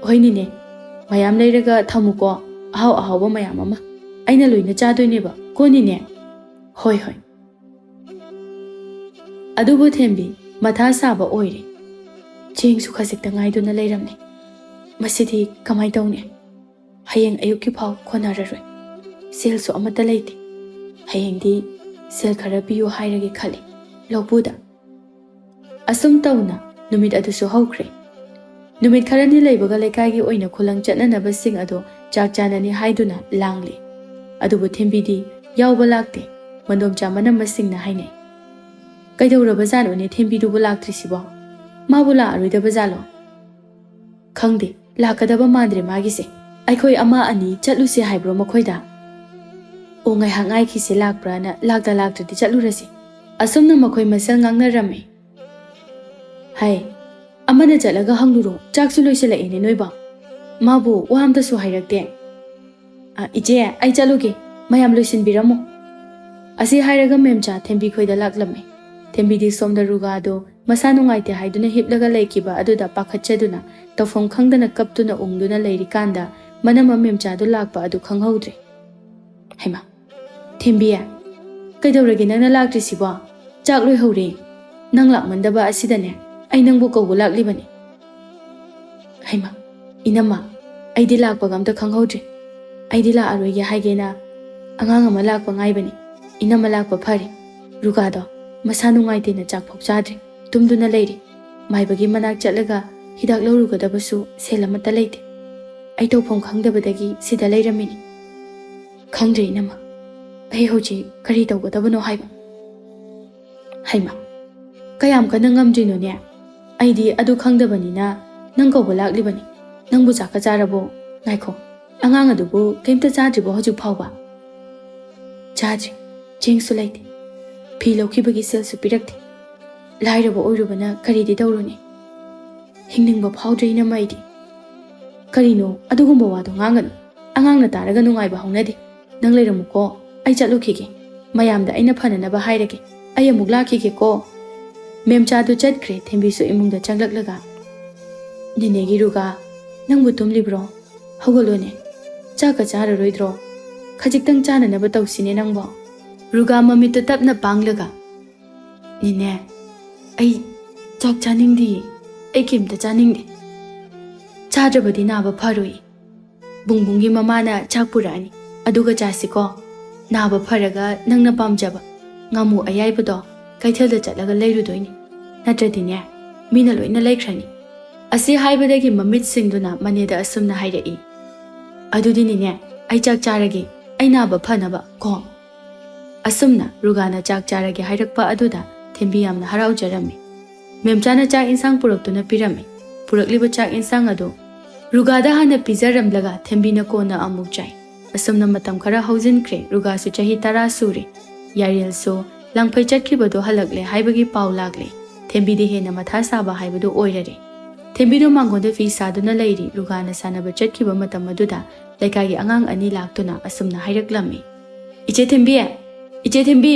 "ꯍꯣꯏ ꯅꯦꯅꯦ, ꯃꯌꯥꯝ ꯂꯩꯔꯒ ꯊꯝꯃꯨꯀꯣ, ꯑꯍꯥꯎ ꯑꯍꯥꯎꯕ ꯃꯌꯥꯝ ꯑꯃ꯫ ꯑꯩꯅ ꯂꯣꯏꯅ ꯆꯥꯗꯣꯏꯅꯦꯕ ꯀꯣ ꯅꯦꯅꯦ?" "ꯍꯣꯏ ꯍꯣꯏ꯫" ꯑꯗꯨꯕꯨ ꯊꯦꯝꯕꯤ ꯃꯊꯥ ꯁꯥꯕ ꯑꯣꯏꯔꯦ꯫ ꯆꯦꯡꯁꯨ ꯈꯖꯤꯛꯇ ꯉꯥꯏꯗꯨꯅ ꯂꯩꯔꯝꯂꯦ꯫ ꯃꯁꯤꯗꯤ ꯀꯃꯥꯏ ꯇꯧꯅꯤ? ꯍꯌꯦꯡ ꯑꯌꯨꯛꯀꯤ ꯐꯥꯎ ꯀꯣꯟꯅꯔꯔꯣꯏ꯫ ꯁꯦꯜꯁꯨ ꯑꯃꯠꯇ ꯂꯩꯇꯦ꯫ ꯍꯌꯦꯡꯗꯤ ꯁꯦꯜ ꯈꯔ ꯄꯤꯌꯨ ꯍꯥꯏꯔꯒꯦ ꯈꯜꯂꯤ ꯂꯧꯄꯨꯗ꯫ ꯑꯁꯨꯝ ꯇꯧꯅ ꯅꯨꯃꯤꯠ ꯑꯗꯨꯁꯨ ꯍꯧꯈ꯭ꯔꯦ꯫ ꯅꯨꯃꯤꯠ ꯈꯔꯅꯤ ꯂꯩꯕꯒ ꯂꯩꯀꯥꯏꯒꯤ ꯑꯣꯏꯅ ꯈꯨꯂꯪ ꯆꯠꯅꯅꯕꯁꯤꯡ ꯑꯗꯣ ꯆꯥꯛ ꯆꯥꯅꯅꯤ ꯍꯥꯏꯗꯨꯅ ꯂꯥꯡꯂꯤ꯫ ꯑꯗꯨꯕꯨ ꯊꯦꯝꯕꯤꯗꯤ ꯌꯥꯎꯕ ꯂꯥꯛꯇꯦ꯫ ꯃꯟꯗꯣꯝꯆꯥ ꯃꯅꯝꯃꯁꯤꯡꯅ ꯍꯥꯏꯅꯩ, "ꯀꯩꯗꯧꯔꯕꯖꯥꯠꯅꯣꯅꯦ ꯊꯦꯝꯕꯤꯗꯨꯕꯨ ꯂꯥꯛꯇ꯭ꯔꯤꯁꯤꯕꯣ? ꯃꯥꯕꯨ ꯂꯥꯛꯑꯔꯣꯏꯗꯕꯖꯥꯠꯂꯣ?" "ꯈꯪꯗꯦ, ꯂꯥꯛꯀꯗꯕ ꯃꯥꯟꯗ꯭ꯔꯦ ꯃꯥꯒꯤꯁꯦ꯫ ꯑꯩꯈꯣꯏ ꯑꯃ ꯑꯅꯤ ꯆꯠꯂꯨꯁꯦ ꯍꯥꯏꯕ꯭ꯔꯣ ꯃꯈꯣꯏꯗ?" "ꯑꯣ, ꯉꯥꯏꯍꯥꯛ ꯉꯥꯏꯈꯤꯁꯦ, ꯂꯥꯛꯄ꯭ꯔꯥꯅ, ꯂꯥꯛꯇ ꯂꯥꯛꯇ꯭ꯔꯗꯤ ꯆꯠꯂꯨꯔꯁꯤ꯫" ꯑꯁꯨꯝꯅ ꯃꯈꯣꯏ ꯃꯁꯦꯜ ꯉꯥꯡꯅꯔꯝꯃꯤ꯫ "ꯍꯥꯏ, ꯑꯃꯅ ꯆꯠꯂꯒ ꯍꯪꯂꯨꯔꯣ, ꯆꯥꯛꯁꯨ ꯂꯣꯏꯁꯤꯜꯂꯛꯑꯦꯅꯦ ꯅꯣꯏꯕꯣ꯫ ꯃꯥꯕꯨ ꯋꯥ ꯑꯝꯇꯁꯨ ꯍꯥꯏꯔꯛꯇꯦ꯫" "ꯑ, ꯏꯆꯦ, ꯑꯩ ꯆꯠꯂꯨꯒꯦ, ꯃꯌꯥꯝ ꯂꯣꯏꯁꯤꯟꯕꯤꯔꯝꯃꯣ꯫" ꯑꯁꯤ ꯍꯥꯏꯔꯒ ꯃꯦꯝꯆꯥ ꯊꯦꯝꯕꯤ ꯈꯣꯏꯗ ꯂꯥꯛꯂꯝꯃꯤ꯫ ꯊꯦꯝꯕꯤꯗꯤ ꯁꯣꯝꯗ ꯔꯨꯒꯥꯗꯣ ꯃꯁꯥ ꯅꯨꯡꯉꯥꯏꯇꯦ ꯍꯥꯏꯗꯨꯅ ꯍꯤꯞꯂꯒ ꯂꯩꯈꯤꯕ ꯑꯗꯨꯗ ꯄꯥꯈꯠꯆꯗꯨꯅ ꯇꯧꯐꯝ ꯈꯪꯗꯅ ꯀꯞꯇꯨꯅ ꯎꯪꯗꯨꯅ ꯂꯩꯔꯤꯀꯥꯟꯗ ꯃꯅꯝꯃ ꯃꯦꯝꯆꯥꯗꯨ ꯂꯥꯛꯄ ꯑꯗꯨ ꯈꯪꯍꯧꯗ꯭ꯔꯦ꯫ "ꯍꯩꯃꯥ, ꯊꯦꯝꯕꯤ, ꯀꯩꯗꯧꯔꯒꯦ ꯅꯪꯅ ꯂꯥꯛꯇ꯭ꯔꯤꯁꯤꯕꯣ? ꯆꯥꯛ ꯂꯣꯏꯍꯧꯔꯦ꯫ ꯅꯪ ꯂꯥꯛꯃꯟꯗꯕ ꯑꯁꯤꯗꯅꯦ ꯑꯩ ꯅꯪꯕꯨ ꯀꯧꯕ ꯂꯥꯛꯂꯤꯕꯅꯤ꯫" "ꯍꯩꯃꯥ, ꯏꯅꯝꯃ, ꯑꯩꯗꯤ ꯂꯥꯛꯄꯒ ꯑꯝꯇ ꯈꯪꯍꯧꯗ꯭ꯔꯦ꯫ ꯑꯩꯗꯤ ꯂꯥꯛꯑꯔꯣꯏꯒꯦ ꯍꯥꯏꯒꯦꯅ ꯑꯉꯥꯡ ꯑꯃ ꯂꯥꯛꯄ ꯉꯥꯏꯕꯅꯤ꯫ ꯏꯅꯝꯃ ꯂꯥꯛꯄ ꯐꯔꯦ꯫ ꯔꯨꯒꯥꯗꯣ ꯃꯁꯥ ꯅꯨꯡꯉꯥꯏꯇꯦꯅ ꯆꯥꯛ ꯐꯥꯎ ꯆꯥꯗ꯭ꯔꯤ, ꯇꯨꯝꯗꯨꯅ ꯂꯩꯔꯤ꯫ ꯃꯥꯏꯕꯒꯤ ꯃꯅꯥꯛ ꯆꯠꯂꯒ ꯍꯤꯗꯥꯛ ꯂꯧꯔꯨꯒꯗꯕꯁꯨ ꯁꯦꯜ ꯑꯃꯠꯇ ꯂꯩꯇꯦ꯫ ꯑꯩ ꯇꯧꯐꯝ ꯈꯪꯗꯕꯗꯒꯤ ꯁꯤꯗ ꯂꯩꯔꯝꯃꯤꯅꯤ꯫ ꯈꯪꯗ꯭ꯔꯦ ꯏꯅꯝꯃ, ꯑꯩ ꯍꯧꯖꯤꯛ ꯀꯔꯤ ꯇꯧꯒꯗꯕꯅꯣ ꯍꯥꯏꯕ꯫ ꯍꯩꯃ, ꯀꯌꯥꯝ ꯀꯟꯅ ꯉꯝꯗ꯭ꯔꯤꯅꯣꯅꯦ? ꯑꯩꯗꯤ ꯑꯗꯨ ꯈꯪꯗꯕꯅꯤꯅ ꯅꯪ ꯀꯧꯕ ꯂꯥꯛꯂꯤꯕꯅꯤ꯫ ꯅꯪꯕꯨ ꯆꯥꯛꯀ ꯆꯥꯔꯕꯣ? ꯉꯥꯏꯈꯣ, ꯑꯉꯥꯡ ꯑꯗꯨꯕꯨ ꯀꯩꯝꯇ ꯆꯥꯗ꯭ꯔꯤꯕꯣ ꯍꯧꯖꯤꯛ ꯐꯥꯎꯕ? ꯆꯥꯗ꯭ꯔꯤ, ꯆꯦꯡꯁꯨ ꯂꯩꯇꯦ, ꯐꯤ ꯂꯧꯈꯤꯕꯒꯤ ꯁꯦꯜꯁꯨ ꯄꯤꯔꯛꯇꯦ꯫ ꯂꯥꯏꯔꯕ ꯑꯣꯏꯔꯨꯕꯅ ꯀꯔꯤꯗꯤ ꯇꯧꯔꯨꯅꯤ? ꯍꯤꯡꯅꯤꯡꯕ ꯐꯥꯎꯗ꯭ꯔꯦ ꯏꯅꯝꯃ ꯑꯩꯗꯤ꯫ ꯀꯔꯤꯅꯣ ꯑꯗꯨꯒꯨꯝꯕ ꯋꯥꯗꯣ ꯉꯥꯡꯒꯅꯨ꯫ ꯑꯉꯥꯡꯅ ꯇꯥꯔꯒ ꯅꯨꯡꯉꯥꯏꯕ ꯍꯧꯅꯗꯦ꯫ ꯅꯪ ꯂꯩꯔꯝꯃꯨꯀꯣ, ꯑꯩ ꯆꯠꯂꯨꯈꯤꯒꯦ꯫ ꯃꯌꯥꯝꯗ ꯑꯩꯅ ꯐꯅꯅꯕ ꯍꯥꯏꯔꯒꯦ꯫ ꯑꯩ ꯑꯃꯨꯛ ꯂꯥꯛꯈꯤꯒꯦꯀꯣ꯫ ꯃꯦꯝꯆꯥꯗꯨ ꯆꯠꯈ꯭ꯔꯦ꯫ ꯊꯦꯝꯕꯤꯁꯨ ꯏꯃꯨꯡꯗ ꯆꯪꯂꯛꯂꯒ, "ꯅꯦꯅꯦꯒꯤ ꯔꯨꯒꯥ, ꯅꯪꯕꯨ ꯇꯨꯝꯂꯤꯕ꯭ꯔꯣ? ꯍꯧꯒꯠꯂꯣꯅꯦ꯫ ꯆꯥꯛꯀ ꯆꯥꯔꯔꯣꯏꯗ꯭ꯔꯣ? ꯈꯖꯤꯛꯇꯪ ꯆꯥꯅꯅꯕ ꯇꯧꯁꯤꯅꯦ ꯅꯪꯕꯣ?" ꯔꯨꯒꯥ ꯃꯃꯤꯠꯇꯨ ꯇꯞꯅ ꯄꯥꯡꯂꯒ, "ꯅꯦꯅꯦ, ꯑꯩ ꯆꯥꯛ ꯆꯥꯅꯤꯡꯗꯤꯌꯦ꯫ ꯑꯩ ꯀꯩꯝꯇ ꯆꯥꯅꯤꯡꯗꯦ꯫ ꯆꯥꯗ꯭ꯔꯕꯗꯤ ꯅꯥꯕ ꯐꯔꯣꯏ꯫ ꯕꯨꯡꯕꯨꯡꯒꯤ ꯃꯃꯥꯅ ꯆꯥꯛ ꯄꯨꯔꯛꯑꯅꯤ, ꯑꯗꯨꯒ ꯆꯥꯁꯤꯀꯣ꯫ ꯅꯥꯕ ꯐꯔꯒ ꯅꯪꯅ ꯄꯥꯝꯖꯕ ꯉꯥꯃꯨ ꯑꯌꯥꯏꯕꯗꯣ ꯀꯩꯊꯦꯜꯗ ꯆꯠꯂꯒ ꯂꯩꯔꯨꯗꯣꯏꯅꯤ꯫ ꯅꯠꯇ꯭ꯔꯗꯤꯅꯦ, ꯃꯤꯅ ꯂꯣꯏꯅ ꯂꯩꯈ꯭ꯔꯅꯤ꯫" ꯑꯁꯤ ꯍꯥꯏꯕꯗꯒꯤ ꯃꯃꯤꯠ ꯁꯤꯡꯗꯨꯅ ꯃꯅꯦꯗ ꯑꯁꯨꯝꯅ ꯍꯥꯏꯔꯛꯏ, "ꯑꯗꯨꯗꯤ ꯅꯦꯅꯦ, ꯑꯩ ꯆꯥꯛ ꯆꯥꯔꯒꯦ, ꯑꯩ ꯅꯥꯕ ꯐꯅꯕ ꯀꯣ꯫" ꯑꯁꯨꯝꯅ ꯔꯨꯒꯥꯅ ꯆꯥꯛ ꯆꯥꯔꯒꯦ ꯍꯥꯏꯔꯛꯄ ꯑꯗꯨꯗ ꯊꯦꯝꯕꯤ ꯌꯥꯝꯅ ꯍꯔꯥꯎꯖꯔꯝꯃꯤ꯫ ꯃꯦꯝꯆꯥꯅ ꯆꯥꯛ ꯏꯟꯁꯥꯡ ꯄꯨꯔꯛꯇꯨꯅ ꯄꯤꯔꯝꯃꯤ꯫ ꯄꯨꯔꯛꯂꯤꯕ ꯆꯥꯛ ꯏꯟꯁꯥꯡ ꯑꯗꯨ ꯔꯨꯒꯥꯗ ꯍꯥꯟꯅ ꯄꯤꯖꯔꯝꯂꯒ ꯊꯦꯝꯕꯤꯅ ꯀꯣꯟꯅ ꯑꯃꯨꯛ ꯆꯥꯏ꯫ ꯑꯁꯨꯝꯅ ꯃꯇꯝ ꯈꯔ ꯍꯧꯖꯤꯟꯈ꯭ꯔꯦ꯫ ꯔꯨꯒꯥꯁꯨ ꯆꯍꯤ ꯇꯔꯥ ꯁꯨꯔꯦ꯫ ꯌꯥꯔꯦꯜꯁꯨ ꯂꯥꯡꯐꯩ ꯆꯠꯈꯤꯕꯗꯨ ꯍꯜꯂꯛꯂꯦ ꯍꯥꯏꯕꯒꯤ ꯄꯥꯎ ꯂꯥꯛꯂꯦ꯫ ꯊꯦꯝꯕꯤꯗꯤ ꯍꯦꯟꯅ ꯃꯊꯥ ꯁꯥꯕ ꯍꯥꯏꯕꯗꯨ ꯑꯣꯏꯔꯔꯦ꯫ ꯊꯦꯝꯕꯤꯗꯨ ꯃꯥꯡꯒꯣꯟꯗ ꯐꯤ ꯁꯥꯗꯨꯅ ꯂꯩꯔꯤ꯫ ꯔꯨꯒꯥꯅ ꯁꯥꯟꯅꯕ ꯆꯠꯈꯤꯕ ꯃꯇꯝ ꯑꯗꯨꯗ ꯂꯩꯀꯥꯏꯒꯤ ꯑꯉꯥꯡ ꯑꯅꯤ ꯂꯥꯛꯇꯨꯅ ꯑꯁꯨꯝꯅ ꯍꯥꯏꯔꯛꯂꯝꯃꯤ, "ꯏꯆꯦ ꯊꯦꯝꯕꯤ, ꯏꯆꯦ ꯊꯦꯝꯕꯤ,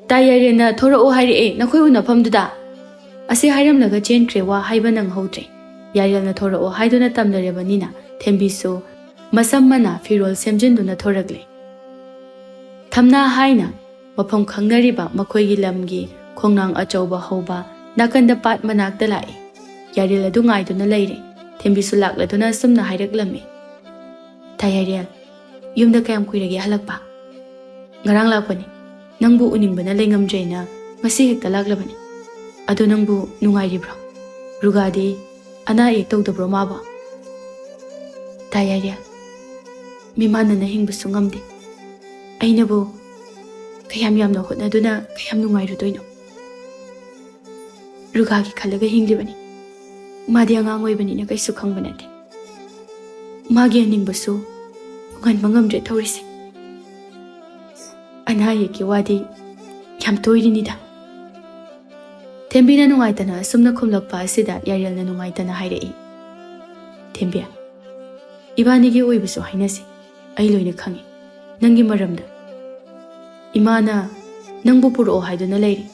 ꯇꯥ ꯌꯥꯏꯔꯦꯟꯅ ꯊꯣꯔꯛꯑꯣ ꯍꯥꯏꯔꯛꯑꯦ ꯅꯈꯣꯏ ꯎꯅꯐꯝꯗꯨꯗ꯫" ꯑꯁꯤ ꯍꯥꯏꯔꯝꯂꯒ ꯆꯦꯟꯈ꯭ꯔꯦ, ꯋꯥ ꯍꯥꯏꯕ ꯅꯪꯍꯧꯗ꯭ꯔꯦ꯫ ꯌꯥꯏꯔꯦꯜꯅ ꯊꯣꯔꯛꯑꯣ ꯍꯥꯏꯗꯨꯅ ꯇꯝꯅꯔꯕꯅꯤꯅ ꯊꯦꯝꯕꯤꯁꯨ ꯃꯁꯝ ꯃꯅꯥ ꯐꯤꯔꯣꯜ ꯁꯦꯝꯖꯤꯟꯗꯨꯅ ꯊꯣꯔꯛꯂꯦ꯫ ꯊꯝꯅꯥ ꯍꯥꯏꯅ ꯃꯐꯝ ꯈꯪꯅꯔꯤꯕ ꯃꯈꯣꯏꯒꯤ ꯂꯝꯒꯤ ꯈꯣꯡꯅꯥꯡ ꯑꯆꯧꯕ ꯍꯧꯕ ꯅꯥꯀꯟꯗ ꯄꯥꯠ ꯃꯅꯥꯛꯇ ꯂꯥꯛꯏ꯫ ꯌꯥꯔꯦꯜ ꯑꯗꯨ ꯉꯥꯏꯗꯨꯅ ꯂꯩꯔꯦ꯫ ꯊꯦꯝꯕꯤꯁꯨ ꯂꯥꯛꯂꯗꯨꯅ ꯑꯁꯨꯝꯅ ꯍꯥꯏꯔꯛꯂꯝꯃꯤ, "ꯇꯥ ꯌꯥꯔꯦꯜ, ꯌꯨꯝꯗ ꯀꯌꯥꯝ ꯀꯨꯏꯔꯒꯦ ꯍꯜꯂꯛꯄ? ꯉꯔꯥꯡ ꯂꯥꯛꯄꯅꯤ꯫ ꯅꯪꯕꯨ ꯎꯅꯤꯡꯕꯅ ꯂꯩꯉꯝꯗ꯭ꯔꯦꯅ ꯉꯁꯤ ꯍꯦꯛꯇ ꯂꯥꯛꯂꯕꯅꯤ꯫ ꯑꯗꯣ ꯅꯪꯕꯨ ꯅꯨꯡꯉꯥꯏꯔꯤꯕ꯭ꯔꯣ? ꯔꯨꯒꯥꯗꯤ ꯑꯅꯥ ꯑꯌꯦꯛ ꯇꯧꯗꯕ꯭ꯔꯣ ꯃꯥꯕꯣ? ꯇꯥ ꯌꯥꯏꯔꯦ, ꯃꯤꯃꯥꯟꯅꯅ ꯍꯤꯡꯕꯁꯨ ꯉꯝꯗꯦ꯫ ꯑꯩꯅꯕꯨ ꯀꯌꯥꯝ ꯌꯥꯝꯅ ꯍꯣꯠꯅꯗꯨꯅ ꯀꯌꯥꯝ ꯅꯨꯡꯉꯥꯏꯔꯨꯗꯣꯏꯅꯣ? ꯔꯨꯒꯥꯒꯤ ꯈꯜꯂꯒ ꯍꯤꯡꯂꯤꯕꯅꯤ꯫ ꯃꯥꯗꯤ ꯑꯉꯥꯡ ꯑꯣꯏꯕꯅꯤꯅ ꯀꯩꯁꯨ ꯈꯪꯕ ꯅꯠꯇꯦ꯫ ꯃꯥꯒꯤ ꯑꯅꯤꯡꯕꯁꯨ ꯎꯍꯟꯕ ꯉꯝꯗ꯭ꯔꯦ ꯇꯧꯔꯤꯁꯦ꯫ ꯑꯅꯥ ꯑꯌꯦꯛꯀꯤ ꯋꯥꯗꯤ ꯌꯥꯝ ꯇꯣꯏꯔꯤꯅꯤꯗ꯫ ꯊꯦꯝꯕꯤꯅ ꯅꯨꯡꯉꯥꯏꯇꯅ ꯑꯁꯨꯝꯅ ꯈꯨꯝꯂꯛꯄ ꯑꯁꯤꯗ ꯌꯥꯏꯔꯦꯜꯅ ꯅꯨꯡꯉꯥꯏꯇꯅ ꯍꯥꯏꯔꯛꯏ, "ꯊꯦꯝꯕꯤ, ꯏꯕꯥꯅꯤꯒꯤ ꯑꯣꯏꯕꯁꯨ ꯍꯥꯏꯅꯁꯤ꯫ ꯑꯩ ꯂꯣꯏꯅ ꯈꯪꯏ ꯅꯪꯒꯤ ꯃꯔꯝꯗ꯫ ꯏꯃꯥꯅ ꯅꯪꯕꯨ ꯄꯨꯔꯛꯑꯣ ꯍꯥꯏꯗꯨꯅ ꯂꯩꯔꯤ꯫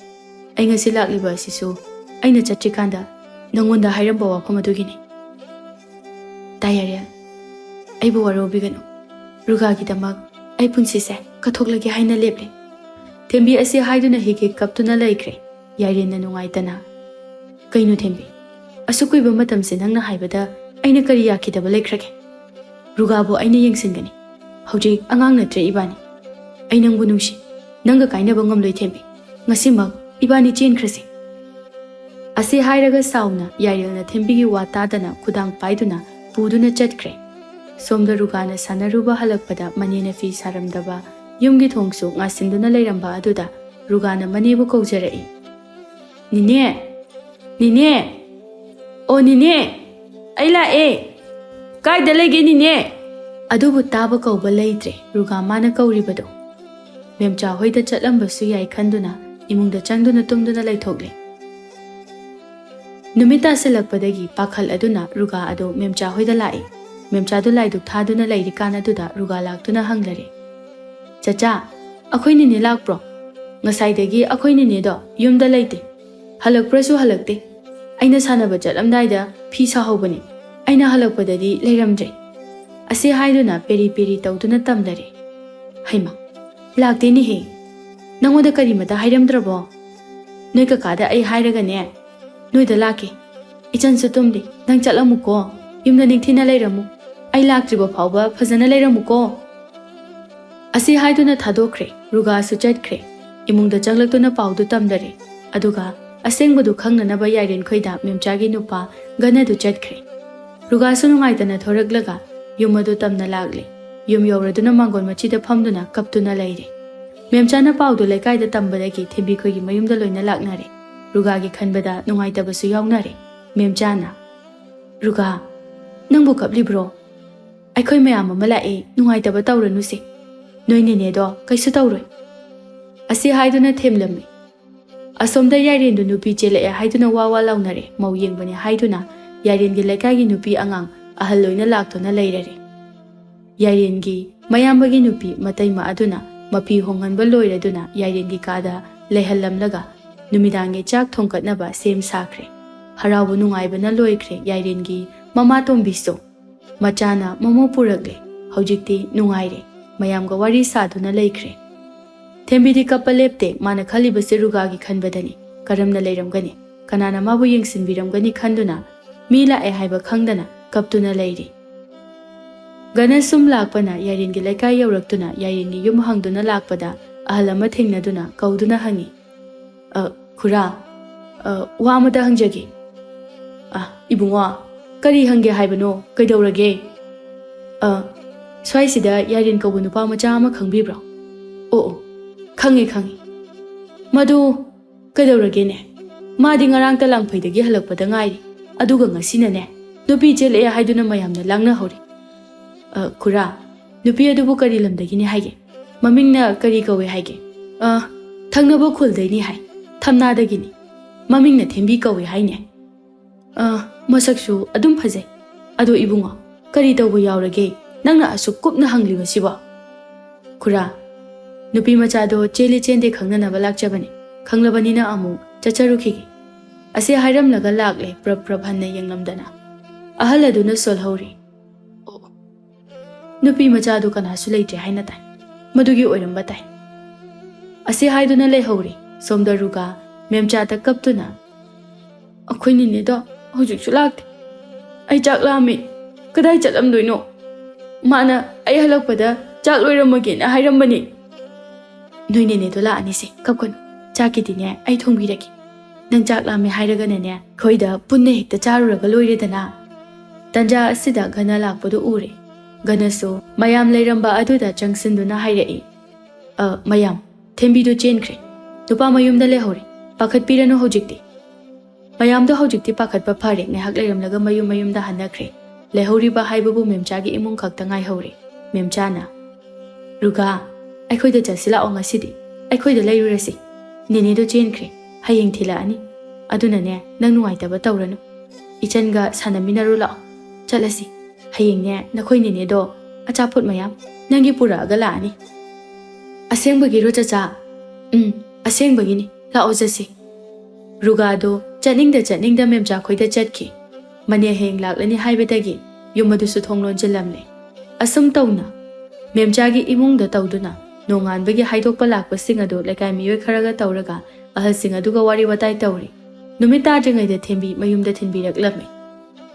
ꯑꯩ ꯉꯁꯤ ꯂꯥꯛꯂꯤꯕ ꯑꯁꯤꯁꯨ ꯑꯩꯅ ꯆꯠꯇ꯭ꯔꯤꯀꯥꯟꯗ ꯅꯪꯉꯣꯟꯗ ꯍꯥꯏꯔꯝꯕ ꯋꯥꯐꯝ ꯑꯗꯨꯒꯤꯅꯤ꯫ ꯇꯥ ꯌꯥꯏꯔꯦꯜ, ꯑꯩꯕꯨ ꯋꯥꯔꯧꯕꯤꯒꯅꯨ꯫ ꯔꯨꯒꯥꯒꯤꯗꯃꯛ ꯑꯩ ꯄꯨꯟꯁꯤꯁꯦ ꯀꯠꯊꯣꯛꯂꯒꯦ ꯍꯥꯏꯅ ꯂꯦꯞꯂꯦ꯫" ꯊꯦꯝꯕꯤ ꯑꯁꯤ ꯍꯥꯏꯗꯨꯅ ꯍꯤꯛ ꯍꯤꯛ ꯀꯞꯇꯨꯅ ꯂꯩꯈ꯭ꯔꯦ꯫ ꯌꯥꯏꯔꯦꯟꯅ ꯅꯨꯡꯉꯥꯏꯇꯅ, "ꯀꯩꯅꯣ ꯊꯦꯝꯕꯤ, ꯑꯁꯨꯛ ꯀꯨꯏꯕ ꯃꯇꯝꯁꯦ ꯅꯪꯅ ꯍꯥꯏꯕꯗ ꯑꯩꯅ ꯀꯔꯤ ꯌꯥꯈꯤꯗꯕ ꯂꯩꯈ꯭ꯔꯒꯦ? ꯔꯨꯒꯥꯕꯨ ꯑꯩꯅ ꯌꯦꯡꯁꯤꯟꯒꯅꯤ꯫ ꯍꯧꯖꯤꯛ ꯑꯉꯥꯡ ꯅꯠꯇ꯭ꯔꯦ ꯏꯕꯥꯅꯤ꯫ ꯑꯩ ꯅꯪꯕꯨ ꯅꯨꯡꯁꯤ꯫ ꯅꯪꯒ ꯀꯥꯏꯅꯕ ꯉꯝꯂꯣꯏ ꯊꯦꯝꯕꯤ꯫ ꯉꯁꯤꯃꯛ ꯏꯕꯥꯅꯤ ꯆꯦꯟꯈ꯭ꯔꯁꯤ꯫" ꯑꯁꯤ ꯍꯥꯏꯔꯒ ꯁꯥꯎꯅ ꯌꯥꯏꯔꯦꯜꯅ ꯊꯦꯝꯕꯤꯒꯤ ꯋꯥ ꯇꯥꯗꯅ ꯈꯨꯗꯥꯡ ꯄꯥꯏꯗꯨꯅ ꯄꯨꯗꯨꯅ ꯆꯠꯈ꯭ꯔꯦ꯫ ꯁꯣꯝꯗ ꯔꯨꯒꯥꯅ ꯁꯥꯟꯅꯔꯨꯕ ꯍꯜꯂꯛꯄꯗ ꯃꯅꯦꯅ ꯐꯤ ꯁꯥꯔꯝꯗꯕ ꯌꯨꯝꯒꯤ ꯊꯣꯡꯁꯨ ꯉꯥꯁꯤꯟꯗꯨꯅ ꯂꯩꯔꯝꯕ ꯑꯗꯨꯗ ꯔꯨꯒꯥꯅ ꯃꯅꯦꯕꯨ ꯀꯧꯖꯔꯛꯏ꯫ "ꯅꯦꯅꯦ! ꯅꯦꯅꯦ! ꯑꯣ ꯅꯦꯅꯦ! ꯑꯩ ꯂꯥꯛꯑꯦ! ꯀꯥꯏꯗ ꯂꯩꯒꯦ ꯅꯦꯅꯦ?" ꯑꯗꯨꯕꯨ ꯇꯥꯕ ꯀꯧꯕ ꯂꯩꯇ꯭ꯔꯦ ꯔꯨꯒꯥ ꯃꯥꯅ ꯀꯧꯔꯤꯕꯗꯣ꯫ ꯃꯦꯝꯆꯥ ꯍꯣꯏꯗ ꯆꯠꯂꯝꯕꯁꯨ ꯌꯥꯏ ꯈꯟꯗꯨꯅ ꯏꯃꯨꯡꯗ ꯆꯪꯗꯨꯅ ꯇꯨꯝꯗꯨꯅ ꯂꯩꯊꯣꯛꯂꯦ꯫ ꯅꯨꯃꯤꯠ ꯇꯥꯁꯤꯜꯂꯛꯄꯗꯒꯤ ꯄꯥꯈꯜ ꯑꯗꯨꯅ ꯔꯨꯒꯥ ꯑꯗꯨ ꯃꯦꯝꯆꯥ ꯍꯣꯏꯗ ꯂꯥꯛꯏ꯫ ꯃꯦꯝꯆꯥꯗꯨ ꯂꯥꯏꯗꯨꯛ ꯊꯥꯗꯨꯅ ꯂꯩꯔꯤꯀꯥꯟ ꯑꯗꯨꯗ ꯔꯨꯒꯥ ꯂꯥꯛꯇꯨꯅ ꯍꯪꯂꯔꯦ, "ꯆꯆꯥ, ꯑꯩꯈꯣꯏ ꯅꯦꯅꯦ ꯂꯥꯛꯄ꯭ꯔꯣ? ꯉꯁꯥꯏꯗꯒꯤ ꯑꯩꯈꯣꯏ ꯅꯦꯅꯦꯗꯣ ꯌꯨꯝꯗ ꯂꯩꯇꯦ꯫ ꯍꯜꯂꯛꯄ꯭ꯔꯁꯨ ꯍꯜꯂꯛꯇꯦ꯫ ꯑꯩꯅ ꯁꯥꯟꯅꯕ ꯆꯠꯂꯝꯗꯥꯏꯗ ꯐꯤ ꯁꯥꯍꯧꯕꯅꯤ꯫ ꯑꯩꯅ ꯍꯜꯂꯛꯄꯗꯗꯤ ꯂꯩꯔꯝꯗ꯭ꯔꯦ꯫" ꯑꯁꯤ ꯍꯥꯏꯗꯨꯅ ꯄꯦꯔꯤ ꯄꯦꯔꯤ ꯇꯧꯗꯨꯅ ꯇꯝꯂꯔꯦ꯫ "ꯍꯩꯃꯥ, ꯂꯥꯛꯇꯦꯅꯦꯍꯦ꯫ ꯅꯪꯉꯣꯟꯗ ꯀꯔꯤꯃꯇ ꯍꯥꯏꯔꯝꯗ꯭ꯔꯕꯣ? ꯅꯣꯏ ꯀꯀꯥꯗ ꯑꯩ ꯍꯥꯏꯔꯒꯅꯦ, ꯅꯣꯏꯗ ꯂꯥꯛꯀꯦ꯫ ꯏꯆꯟꯁꯨ ꯇꯨꯝꯗꯦ, ꯅꯪ ꯆꯠꯂꯝꯃꯨꯀꯣ꯫ ꯌꯨꯝꯗ ꯅꯤꯡꯊꯤꯅ ꯂꯩꯔꯝꯃꯨ꯫ ꯑꯩ ꯂꯥꯛꯇ꯭ꯔꯤꯕ ꯐꯥꯎꯕ ꯐꯖꯅ ꯂꯩꯔꯝꯃꯨꯀꯣ꯫" ꯑꯁꯤ ꯍꯥꯏꯗꯨꯅ ꯊꯥꯗꯣꯛꯈ꯭ꯔꯦ꯫ ꯔꯨꯒꯥꯁꯨ ꯆꯠꯈ꯭ꯔꯦ꯫ ꯏꯃꯨꯡꯗ ꯆꯪꯂꯛꯇꯨꯅ ꯄꯥꯎꯗꯨ ꯇꯝꯂꯔꯦ꯫ ꯑꯗꯨꯒ ꯑꯁꯦꯡꯕꯗꯨ ꯈꯪꯅꯅꯕ ꯌꯥꯏꯔꯦꯟꯈꯣꯏꯗ ꯃꯦꯝꯆꯥꯒꯤ ꯅꯨꯄꯥ ꯒꯅꯗꯨ ꯆꯠꯈ꯭ꯔꯦ꯫ ꯔꯨꯒꯥꯁꯨ ꯅꯨꯡꯉꯥꯏꯇꯅ ꯊꯣꯔꯛꯂꯒ ꯌꯨꯝ ꯑꯗꯨ ꯇꯝꯅ ꯂꯥꯛꯂꯦ꯫ ꯌꯨꯝ ꯌꯧꯔꯗꯨꯅ ꯃꯥꯡꯒꯣꯜ ꯃꯆꯤꯗ ꯐꯝꯗꯨꯅ ꯀꯞꯇꯨꯅ ꯂꯩꯔꯦ꯫ ꯃꯦꯝꯆꯥꯅ ꯄꯥꯎꯗꯨ ꯂꯩꯀꯥꯏꯗ ꯇꯝꯕꯗꯒꯤ ꯊꯦꯝꯕꯤꯈꯣꯏꯒꯤ ꯃꯌꯨꯝꯗ ꯂꯣꯏꯅ ꯂꯥꯛꯅꯔꯦ꯫ ꯔꯨꯒꯥꯒꯤ ꯈꯟꯕꯗ ꯅꯨꯡꯉꯥꯏꯇꯕꯁꯨ ꯌꯥꯎꯅꯔꯦ꯫ ꯃꯦꯝꯆꯥꯅ, "ꯔꯨꯒꯥ, ꯅꯪꯕꯨ ꯀꯞꯂꯤꯕ꯭ꯔꯣ? ꯑꯩꯈꯣꯏ ꯃꯌꯥꯝ ꯑꯃ ꯂꯥꯛꯑꯦ, ꯅꯨꯡꯉꯥꯏꯇꯕ ꯇꯧꯔꯅꯨꯁꯦ꯫ ꯅꯣꯏ ꯅꯦꯅꯦꯗꯣ ꯀꯩꯁꯨ ꯇꯧꯔꯣꯏ"꯫ ꯑꯁꯤ ꯍꯥꯏꯗꯨꯅ ꯊꯦꯝꯂꯝꯃꯤ꯫ ꯑꯁꯣꯝꯗ ꯌꯥꯏꯔꯦꯟꯗꯨ ꯅꯨꯄꯤ ꯆꯦꯜꯂꯛꯑꯦ ꯍꯥꯏꯗꯨꯅ ꯋꯥ ꯋꯥ ꯂꯥꯎꯅꯔꯦ꯫ ꯃꯧ ꯌꯦꯡꯕꯅꯦ ꯍꯥꯏꯗꯨꯅ ꯌꯥꯏꯔꯦꯟꯒꯤ ꯂꯩꯀꯥꯏꯒꯤ ꯅꯨꯄꯤ ꯑꯉꯥꯡ ꯑꯍꯜ ꯂꯣꯏꯅ ꯂꯥꯛꯇꯨꯅ ꯂꯩꯔꯔꯦ꯫ ꯌꯥꯏꯔꯦꯟꯒꯤ ꯃꯌꯥꯝꯕꯒꯤ ꯅꯨꯄꯤ ꯃꯇꯩꯃ ꯑꯗꯨꯅ ꯃꯐꯤ ꯍꯣꯡꯍꯟꯕ ꯂꯣꯏꯔꯗꯨꯅ ꯌꯥꯏꯔꯦꯟꯒꯤ ꯀꯥꯗ ꯂꯩꯍꯜꯂꯝꯂꯒ ꯅꯨꯃꯤꯗꯥꯡꯒꯤ ꯆꯥꯛ ꯊꯣꯡꯒꯠꯅꯕ ꯁꯦꯝ ꯁꯥꯈ꯭ꯔꯦ꯫ ꯍꯔꯥꯎꯕ ꯅꯨꯡꯉꯥꯏꯕꯅ ꯂꯣꯏꯈ꯭ꯔꯦ ꯌꯥꯏꯔꯦꯟꯒꯤ ꯃꯃꯥꯇꯣꯝꯕꯤꯁꯨ꯫ ꯃꯆꯥꯅ ꯃꯣꯃꯣ ꯄꯨꯔꯛꯂꯦ꯫ ꯍꯧꯖꯤꯛꯇꯤ ꯅꯨꯡꯉꯥꯏꯔꯦ꯫ ꯃꯌꯥꯝꯒ ꯋꯥꯔꯤ ꯁꯥꯗꯨꯅ ꯂꯩꯈ꯭ꯔꯦ꯫ ꯊꯦꯝꯕꯤꯗꯤ ꯀꯞꯄ ꯂꯦꯞꯇꯦ꯫ ꯃꯥꯅ ꯈꯜꯂꯤꯕꯁꯦ ꯔꯨꯒꯥꯒꯤ ꯈꯟꯕꯗꯅꯤ꯫ ꯀꯔꯝꯅ ꯂꯩꯔꯝꯒꯅꯤ? ꯀꯅꯥꯅ ꯃꯥꯕꯨ ꯌꯦꯡꯁꯤꯟꯕꯤꯔꯝꯒꯅꯤ ꯈꯟꯗꯨꯅ ꯃꯤ ꯂꯥꯛꯑꯦ ꯍꯥꯏꯕ ꯈꯪꯗꯅ ꯀꯞꯇꯨꯅ ꯂꯩꯔꯤ꯫ ꯒꯅ ꯁꯨꯝ ꯂꯥꯛꯄꯅ ꯌꯥꯏꯔꯦꯟꯒꯤ ꯂꯩꯀꯥꯏ ꯌꯧꯔꯛꯇꯨꯅ ꯌꯥꯏꯔꯦꯟꯒꯤ ꯌꯨꯝ ꯍꯪꯗꯨꯅ ꯂꯥꯛꯄꯗ ꯑꯍꯜ ꯑꯃ ꯊꯦꯡꯅꯗꯨꯅ ꯀꯧꯗꯨꯅ ꯍꯪꯉꯤ, "ꯑ, ꯈꯨꯔꯥ, ꯑ, ꯋꯥ ꯑꯃꯇ ꯍꯪꯖꯒꯦ"꯫ "ꯑ, ꯏꯕꯨꯡꯉꯣ, ꯀꯔꯤ ꯍꯪꯒꯦ ꯍꯥꯏꯕꯅꯣ? ꯀꯩꯗꯧꯔꯒꯦ?" "ꯑ, ꯁ꯭ꯋꯥꯏꯁꯤꯗ ꯌꯥꯏꯔꯦꯟ ꯀꯧꯕ ꯅꯨꯄꯥ ꯃꯆꯥ ꯑꯃ ꯈꯪꯕꯤꯕ꯭ꯔꯣ?" "ꯑꯣ, ꯑꯣ, ꯈꯪꯉꯦ, ꯈꯪꯉꯦ꯫ ꯃꯗꯨ ꯀꯩꯗꯧꯔꯒꯦꯅꯦ? ꯃꯥꯗꯤ ꯉꯔꯥꯡꯇ ꯂꯥꯡꯐꯩꯗꯒꯤ ꯍꯜꯂꯛꯄꯗ ꯉꯥꯏꯔꯤ꯫ ꯑꯗꯨꯒ ꯉꯁꯤꯅꯅꯦ, ꯅꯨꯄꯤ ꯆꯦꯜꯂꯛꯑꯦ ꯍꯥꯏꯗꯨꯅ ꯃꯌꯥꯝꯅ ꯂꯥꯡꯅꯍꯧꯔꯤ꯫ ꯑ, ꯈꯨꯔꯥ, ꯅꯨꯄꯤ ꯑꯗꯨꯕꯨ ꯀꯔꯤ ꯂꯝꯗꯒꯤꯅꯤ ꯍꯥꯏꯒꯦ? ꯃꯃꯤꯡꯅ ꯀꯔꯤ ꯀꯧꯋꯦ ꯍꯥꯏꯒꯦ?" "ꯑ, ꯊꯪꯅꯕ ꯈꯨꯜꯗꯩꯅꯤ ꯍꯥꯏ꯫ ꯊꯝꯅꯥꯗꯒꯤꯅꯤ꯫ ꯃꯃꯤꯡꯅ ꯊꯦꯝꯕꯤ ꯀꯧꯋꯦ ꯍꯥꯏꯅꯦ꯫ ꯑ, ꯃꯁꯛꯁꯨ ꯑꯗꯨꯝ ꯐꯖꯩ꯫ ꯑꯗꯣ ꯏꯕꯨꯡꯉꯣ, ꯀꯔꯤ ꯇꯧꯕ ꯌꯥꯎꯔꯒꯦ? ꯅꯪꯅ ꯑꯁꯨꯛ ꯀꯨꯞꯅ ꯍꯪꯂꯤꯕꯁꯤꯕꯣ?" "ꯈꯨꯔꯥ, ꯅꯨꯄꯤ ꯃꯆꯥꯗꯣ ꯆꯦꯜꯂꯤ ꯆꯦꯟꯗꯦ ꯈꯪꯅꯅꯕ ꯂꯥꯛꯆꯕꯅꯤ꯫ ꯈꯪꯂꯕꯅꯤꯅ ꯑꯃꯨꯛ ꯆꯠꯆꯔꯨꯈꯤꯒꯦ"꯫ ꯑꯁꯤ ꯍꯥꯏꯔꯝꯂꯒ ꯂꯥꯛꯂꯦ, ꯄ꯭ꯔꯞ ꯄ꯭ꯔꯞ ꯍꯟꯅ ꯌꯦꯡꯂꯝꯗꯅ꯫ ꯑꯍꯜ ꯑꯗꯨꯅ ꯁꯣꯜꯍꯧꯔꯤ꯫ "ꯑꯣ, ꯅꯨꯄꯤ ꯃꯆꯥꯗꯨ ꯀꯅꯥꯁꯨ ꯂꯩꯇ꯭ꯔꯦ ꯍꯥꯏꯅ ꯇꯥꯏ꯫ ꯃꯗꯨꯒꯤ ꯑꯣꯏꯔꯝꯕ ꯇꯥꯏ"꯫ ꯑꯁꯤ ꯍꯥꯏꯗꯨꯅ ꯂꯩꯍꯧꯔꯤ꯫ ꯁꯣꯝꯗ ꯔꯨꯒꯥ ꯃꯦꯝꯆꯥꯗ ꯀꯞꯇꯨꯅ, "ꯑꯩꯈꯣꯏ ꯅꯤꯅꯦꯗꯣ ꯍꯧꯖꯤꯛꯁꯨ ꯂꯥꯛꯇꯦ꯫ ꯑꯩ ꯆꯥꯛ ꯂꯥꯝꯃꯤ꯫ ꯀꯗꯥꯏ ꯆꯠꯂꯝꯗꯣꯏꯅꯣ? ꯃꯥꯅ ꯑꯩ ꯍꯜꯂꯛꯄꯗ ꯆꯥꯛ ꯂꯣꯏꯔꯝꯃꯒꯦꯅ ꯍꯥꯏꯔꯝꯕꯅꯦ꯫ ꯅꯣꯏ ꯅꯦꯅꯦꯗꯣ ꯂꯥꯛꯑꯅꯤꯁꯦ, ꯀꯞꯀꯅꯨ꯫ ꯆꯥꯛꯀꯤꯗꯤꯅꯦ, ꯑꯩ ꯊꯣꯡꯕꯤꯔꯒꯦ꯫ ꯅꯪ ꯆꯥꯛ ꯂꯥꯝꯃꯦ ꯍꯥꯏꯔꯒꯅꯅꯦ, ꯑꯩꯈꯣꯏꯗ ꯄꯨꯟꯅ ꯍꯦꯛꯇ ꯆꯥꯔꯨꯔꯒ ꯂꯣꯏꯔꯦꯗꯅ꯫ ꯇꯟꯖꯥ ꯑꯁꯤꯗ ꯒꯅ ꯂꯥꯛꯄꯗꯨ ꯎꯔꯦ꯫ ꯒꯅꯁꯨ ꯃꯌꯥꯝ ꯂꯩꯔꯝꯕ ꯑꯗꯨꯗ ꯆꯪꯁꯤꯟꯗꯨꯅ ꯍꯥꯏꯔꯛꯏ, "ꯑ, ꯃꯌꯥꯝ, ꯊꯦꯝꯕꯤꯗꯨ ꯆꯦꯟꯈ꯭ꯔꯦ꯫ ꯅꯨꯄꯥ ꯃꯌꯨꯝꯗ ꯂꯩꯍꯧꯔꯦ꯫ ꯄꯥꯈꯠꯄꯤꯔꯅꯨ ꯍꯧꯖꯤꯛꯇꯤ꯫" ꯃꯌꯥꯝꯗꯣ ꯍꯧꯖꯤꯛꯇꯤ ꯄꯥꯈꯠꯄ ꯐꯔꯦ꯫ ꯉꯥꯏꯍꯥꯛ ꯂꯩꯔꯝꯂꯒ ꯃꯌꯨꯝ ꯃꯌꯨꯝꯗ ꯍꯟꯅꯈ꯭ꯔꯦ꯫ ꯂꯩꯍꯧꯔꯤꯕ ꯍꯥꯏꯕꯕꯨ ꯃꯦꯝꯆꯥꯒꯤ ꯏꯃꯨꯡ ꯈꯛꯇ ꯉꯥꯏꯍꯧꯔꯦ꯫ ꯃꯦꯝꯆꯥꯅ, "ꯔꯨꯒꯥ, ꯑꯩꯈꯣꯏꯗ ꯆꯠꯁꯤ ꯂꯥꯛꯑꯣ ꯉꯁꯤꯗꯤ꯫ ꯑꯩꯈꯣꯏꯗ ꯂꯩꯔꯨꯔꯁꯤ꯫ ꯅꯦꯅꯦꯗꯣ ꯆꯦꯟꯈ꯭ꯔꯦ꯫ ꯍꯌꯦꯡ ꯊꯤꯜꯂꯛꯑꯅꯤ꯫ ꯑꯗꯨꯅꯅꯦ, ꯅꯪ ꯅꯨꯡꯉꯥꯏꯇꯕ ꯇꯧꯔꯅꯨ꯫ ꯏꯆꯟꯒ ꯁꯥꯟꯅꯃꯤꯟꯅꯔꯨ ꯂꯥꯛꯑꯣ꯫ ꯆꯠꯂꯁꯤ꯫ ꯍꯌꯦꯡꯅꯦ, ꯅꯈꯣꯏ ꯅꯦꯅꯦꯗꯣ ꯑꯆꯥꯄꯣꯠ ꯃꯌꯥꯝ ꯅꯪꯒꯤ ꯄꯨꯔꯛꯑꯒ ꯂꯥꯛꯑꯅꯤ꯫" "ꯑꯁꯦꯡꯕꯒꯤꯔꯣ ꯆꯆꯥ?" "ꯎꯝ, ꯑꯁꯦꯡꯕꯒꯤꯅꯤ꯫ ꯂꯥꯛꯑꯣ ꯆꯠꯁꯤ꯫" ꯔꯨꯒꯥꯗꯣ ꯆꯠꯅꯤꯡꯗ ꯆꯠꯅꯤꯡꯗ ꯃꯦꯝꯆꯥꯈꯣꯏꯗ ꯆꯠꯈꯤ꯫ ꯃꯅꯦ ꯍꯌꯦꯡ ꯂꯥꯛꯂꯅꯤ ꯍꯥꯏꯕꯗꯒꯤ ꯌꯨꯝ ꯑꯗꯨꯁꯨ ꯊꯣꯡ ꯂꯣꯟꯁꯤꯜꯂꯝꯂꯦ꯫ ꯑꯁꯨꯝ ꯇꯧꯅ ꯃꯦꯝꯆꯥꯒꯤ ꯏꯃꯨꯡꯗ ꯇꯧꯗꯨꯅ ꯅꯣꯡꯉꯥꯟꯕꯒꯤ ꯍꯥꯏꯗꯣꯛꯄ ꯂꯥꯛꯄꯁꯤꯡ ꯑꯗꯨ ꯂꯩꯀꯥꯏ ꯃꯤꯑꯣꯏ ꯈꯔꯒ ꯇꯧꯔꯒ ꯑꯍꯜꯁꯤꯡ ꯑꯗꯨꯒ ꯋꯥꯔꯤ ꯋꯥꯇꯥꯏ ꯇꯧꯔꯤ꯫ ꯅꯨꯃꯤꯠ ꯇꯥꯗ꯭ꯔꯤꯉꯩꯗ ꯊꯦꯝꯕꯤ ꯃꯌꯨꯝꯗ ꯊꯤꯟꯕꯤꯔꯛꯂꯝꯃꯤ꯫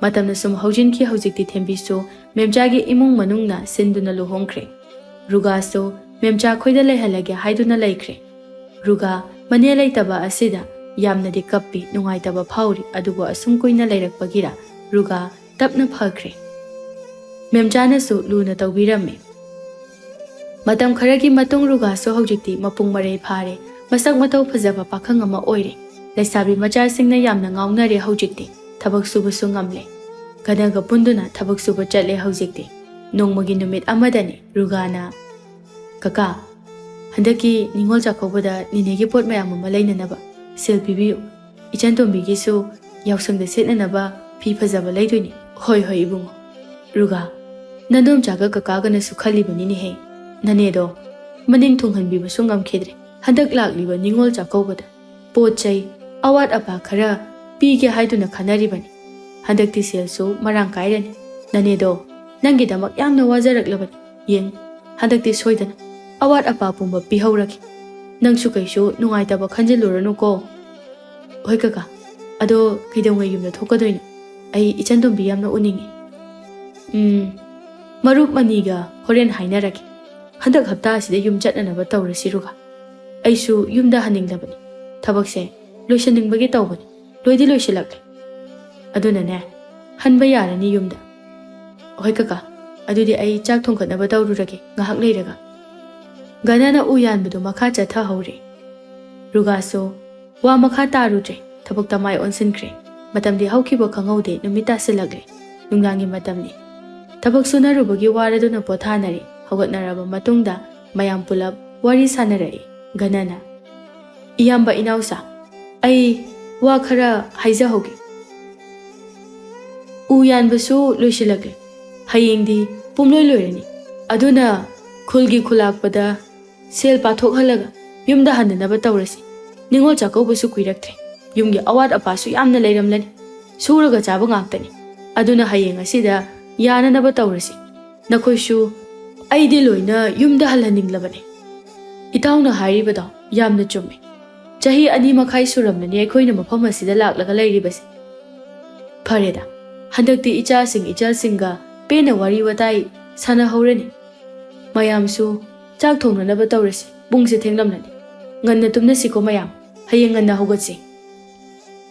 ꯃꯇꯝꯅ ꯁꯨꯝ ꯍꯧꯖꯤꯟꯈꯤ꯫ ꯍꯧꯖꯤꯛꯇꯤ ꯊꯦꯝꯕꯤꯁꯨ ꯃꯦꯝꯆꯥꯒꯤ ꯏꯃꯨꯡ ꯃꯅꯨꯡꯅ ꯁꯤꯟꯗꯨꯅ ꯂꯨꯍꯣꯡꯈ꯭ꯔꯦ꯫ ꯔꯨꯒꯥꯁꯨ ꯃꯦꯝꯆꯥ ꯈꯣꯏꯗ ꯂꯩꯍꯜꯂꯒꯦ ꯍꯥꯏꯗꯨꯅ ꯂꯩꯈ꯭ꯔꯦ꯫ ꯔꯨꯒꯥ ꯃꯅꯦ ꯂꯩꯇꯕ ꯑꯁꯤꯗ ꯌꯥꯝꯅꯗꯤ ꯀꯞꯄꯤ, ꯅꯨꯡꯉꯥꯏꯇꯕ ꯐꯥꯎꯔꯤ꯫ ꯑꯗꯨꯕꯨ ꯑꯁꯨꯝ ꯀꯨꯏꯅ ꯂꯩꯔꯛꯄꯒꯤꯔ ꯔꯨꯒꯥ ꯇꯞꯅ ꯐꯈ꯭ꯔꯦ꯫ ꯃꯦꯝꯆꯥꯅꯁꯨ ꯂꯨꯅ ꯇꯧꯕꯤꯔꯝꯃꯤ꯫ ꯃꯇꯝ ꯈꯔꯒꯤ ꯃꯇꯨꯡ ꯔꯨꯒꯥꯁꯨ ꯍꯧꯖꯤꯛꯇꯤ ꯃꯄꯨꯡ ꯃꯔꯩ ꯐꯥꯔꯦ꯫ ꯃꯁꯛ ꯃꯇꯧ ꯐꯖꯕ ꯄꯥꯈꯪ ꯑꯃ ꯑꯣꯏꯔꯦ꯫ ꯂꯩꯁꯥꯕꯤ ꯃꯆꯥꯁꯤꯡꯅ ꯌꯥꯝꯅ ꯉꯥꯎꯅꯔꯦ ꯍꯧꯖꯤꯛꯇꯤ꯫ ꯊꯕꯛ ꯁꯨꯕꯁꯨ ꯉꯝꯂꯦ꯫ ꯒꯅꯒ ꯄꯨꯟꯗꯨꯅ ꯊꯕꯛ ꯁꯨꯕ ꯆꯠꯂꯦ ꯍꯧꯖꯤꯛꯇꯤ꯫ ꯅꯣꯡꯃꯒꯤ ꯅꯨꯃꯤꯠ ꯑꯃꯗꯅꯤ ꯔꯨꯒꯥꯅ, "ꯀꯀꯥ, ꯍꯟꯗꯛꯀꯤ ꯅꯤꯉꯣꯜ ꯆꯥꯛꯀꯧꯕꯗ ꯅꯤꯅꯦꯒꯤ ꯄꯣꯠ ꯃꯌꯥꯝ ꯑꯃ ꯂꯩꯅꯅꯕ ꯁꯦꯜ ꯄꯤꯕꯤꯌꯨ꯫ ꯏꯆꯟ ꯇꯣꯝꯕꯤꯒꯤꯁꯨ ꯌꯥꯎꯁꯪꯗ ꯁꯦꯠꯅꯅꯕ ꯐꯤ ꯐꯖꯕ ꯂꯩꯗꯣꯏꯅꯤ꯫" "ꯍꯣꯏ, ꯍꯣꯏ, ꯏꯕꯨꯡꯉꯣ꯫" "ꯔꯨꯒꯥ, ꯅꯗꯣꯝꯆꯥꯒ ꯀꯀꯥꯒꯅꯁꯨ ꯈꯜꯂꯤꯕꯅꯤꯅꯦꯍꯦ꯫ ꯅꯅꯦꯗꯣ ꯃꯅꯤꯡ ꯊꯨꯡꯍꯟꯕꯤꯕꯁꯨ ꯉꯝꯈꯤꯗ꯭ꯔꯦ꯫ ꯍꯟꯗꯛ ꯂꯥꯛꯂꯤꯕ ꯅꯤꯉꯣꯜ ꯆꯥꯛꯀꯧꯕꯗ ꯄꯣꯠ ꯆꯩ, ꯑꯋꯥꯠ ꯑꯄꯥ ꯈꯔ ꯄꯤꯒꯦ ꯍꯥꯏꯗꯨꯅ ꯈꯟꯅꯔꯤꯕꯅꯤ꯫ ꯍꯟꯗꯛꯇꯤ ꯁꯦꯜꯁꯨ ꯃꯔꯥꯡ ꯀꯥꯏꯔꯅꯤ꯫ ꯅꯅꯦꯗꯣ ꯅꯪꯒꯤꯗꯃꯛ ꯌꯥꯝꯅ ꯋꯥꯖꯔꯛꯂꯕꯅꯤ꯫ ꯌꯦꯡ, ꯍꯟꯗꯛꯇꯤ ꯁꯣꯏꯗꯅ ꯑꯋꯥꯠ ꯑꯄꯥ ꯄꯨꯝꯕ ꯄꯤꯍꯧꯔꯒꯦ꯫ ꯅꯪꯁꯨ ꯀꯩꯁꯨ ꯅꯨꯡꯉꯥꯏꯇꯕ ꯈꯟꯖꯤꯜꯂꯨꯔꯅꯨꯀꯣ꯫" "ꯍꯣꯏ ꯀꯀꯥ, ꯑꯗꯣ ꯀꯩꯗꯧꯉꯩ ꯌꯨꯝꯗ ꯊꯣꯛꯀꯗꯣꯏꯅꯣ? ꯑꯩ ꯏꯆꯟ ꯇꯣꯝꯕꯤ ꯌꯥꯝꯅ ꯎꯅꯤꯡꯉꯤ꯫" "ꯎꯝ, ꯃꯔꯨꯞ ꯑꯅꯤꯒ ꯍꯣꯔꯦꯟ ꯍꯥꯏꯅꯔꯒꯦ꯫ ꯍꯟꯗꯛ ꯍꯞꯇꯥ ꯑꯁꯤꯗ ꯌꯨꯝ ꯆꯠꯅꯅꯕ ꯇꯧꯔꯁꯤ, ꯔꯨꯒꯥ꯫ ꯑꯩꯁꯨ ꯌꯨꯝꯗ ꯍꯟꯅꯤꯡꯂꯕꯅꯤ꯫ ꯊꯕꯛꯁꯦ ꯂꯣꯏꯁꯤꯟꯅꯤꯡꯕꯒꯤ ꯇꯧꯕꯅꯤ, ꯂꯣꯏꯗꯤ ꯂꯣꯏꯁꯤꯜꯂꯛꯂꯦ꯫ ꯑꯗꯨꯅꯅꯦ, ꯍꯟꯕ ꯌꯥꯔꯅꯤ ꯌꯨꯝꯗ꯫ ꯍꯣꯏ ꯀꯀꯥ, ꯑꯗꯨꯗꯤ ꯑꯩ ꯆꯥꯛ ꯊꯣꯡꯒꯠꯅꯕ ꯇꯧꯔꯨꯔꯒꯦ ꯉꯥꯏꯍꯥꯛ ꯂꯩꯔꯒ꯫ ꯒꯅꯅ ꯎ ꯌꯥꯟꯕꯗꯨ ꯃꯈꯥ ꯆꯠꯊꯍꯧꯔꯦ꯫ ꯔꯨꯒꯥꯁꯨ ꯋꯥ ꯃꯈꯥ ꯇꯥꯔꯨꯗ꯭ꯔꯦ, ꯊꯕꯛꯇ ꯃꯥꯏ ꯑꯣꯟꯁꯤꯟꯈ꯭ꯔꯦ꯫ ꯃꯇꯝꯗꯤ ꯍꯧꯈꯤꯕ ꯈꯪꯍꯧꯗꯦ, ꯅꯨꯃꯤꯠ ꯇꯥꯁꯤꯜꯂꯛꯂꯦ꯫ ꯅꯨꯡꯗꯥꯡꯒꯤ ꯃꯇꯝꯅꯤ꯫ ꯊꯕꯛ ꯁꯨꯅꯔꯨꯕꯒꯤ ꯋꯥꯔꯗꯨꯅ ꯄꯣꯊꯥꯅꯔꯦ꯫ ꯍꯧꯒꯠꯅꯔꯕ ꯃꯇꯨꯡꯗ ꯃꯌꯥꯝ ꯄꯨꯂꯞ ꯋꯥꯔꯤ ꯁꯥꯟꯅꯔꯛꯏ꯫ ꯒꯅꯅ, "ꯏꯌꯥꯝꯕ ꯏꯅꯥꯎꯆꯥ, ꯑꯩ ꯋꯥ ꯈꯔ ꯍꯥꯏꯖꯍꯧꯒꯦ꯫ ꯎ ꯌꯥꯟꯕꯁꯨ ꯂꯣꯏꯁꯤꯜꯂꯛꯂꯦ꯫ ꯍꯌꯦꯡꯗꯤ ꯄꯨꯝꯂꯣꯏ ꯂꯣꯏꯔꯅꯤ꯫ ꯑꯗꯨꯅ ꯈꯨꯜꯒꯤ ꯈꯨꯂꯥꯛꯄꯗ ꯁꯦꯜ ꯄꯥꯊꯣꯛꯍꯜꯂꯒ ꯌꯨꯝꯗ ꯍꯟꯅꯅꯕ ꯇꯧꯔꯁꯤ꯫ ꯅꯤꯉꯣꯜ ꯆꯥꯛꯀꯧꯕꯁꯨ ꯀꯨꯏꯔꯛꯇ꯭ꯔꯦ꯫ ꯌꯨꯝꯒꯤ ꯑꯋꯥꯠ ꯑꯄꯥꯁꯨ ꯌꯥꯝꯅ ꯂꯩꯔꯝꯂꯅꯤ꯫ ꯁꯨꯔꯒ ꯆꯥꯕ ꯉꯥꯛꯇꯅꯤ꯫ ꯑꯗꯨꯅ ꯍꯌꯦꯡ ꯑꯁꯤꯗ ꯌꯥꯅꯅꯕ ꯇꯧꯔꯁꯤ꯫ ꯅꯈꯣꯏꯁꯨ ꯑꯩꯗꯤ ꯂꯣꯏꯅ ꯌꯨꯝꯗ ꯍꯜꯍꯟꯅꯤꯡꯂꯕꯅꯤ꯫ ꯏꯇꯥꯎꯅ ꯍꯥꯏꯔꯤꯕꯗꯣ ꯌꯥꯝꯅ ꯆꯨꯝꯃꯤ꯫ ꯆꯍꯤ ꯑꯅꯤ ꯃꯈꯥꯏ ꯁꯨꯔꯝꯂꯅꯤ ꯑꯩꯈꯣꯏꯅ ꯃꯐꯝ ꯑꯁꯤꯗ ꯂꯥꯛꯂꯒ ꯂꯩꯔꯤꯕꯁꯦ꯫ ꯐꯔꯦꯗ, ꯍꯟꯗꯛꯇꯤ ꯏꯆꯥꯁꯤꯡ ꯏꯆꯜꯁꯤꯡꯒ ꯄꯦꯟꯅ ꯋꯥꯔꯤ ꯋꯥꯇꯥꯏ ꯁꯥꯟꯅꯍꯧꯔꯅꯤ꯫ ꯃꯌꯥꯝꯁꯨ ꯆꯥꯛ ꯊꯣꯡꯅꯅꯕ ꯇꯧꯔꯁꯤ꯫ ꯄꯨꯡꯁꯦ ꯊꯦꯡꯂꯝꯂꯅꯤ꯫ ꯉꯟꯅ ꯇꯨꯝꯅꯁꯤꯀꯣ ꯃꯌꯥꯝ꯫ ꯍꯌꯦꯡ ꯉꯟꯅ ꯍꯧꯒꯠꯁꯤ꯫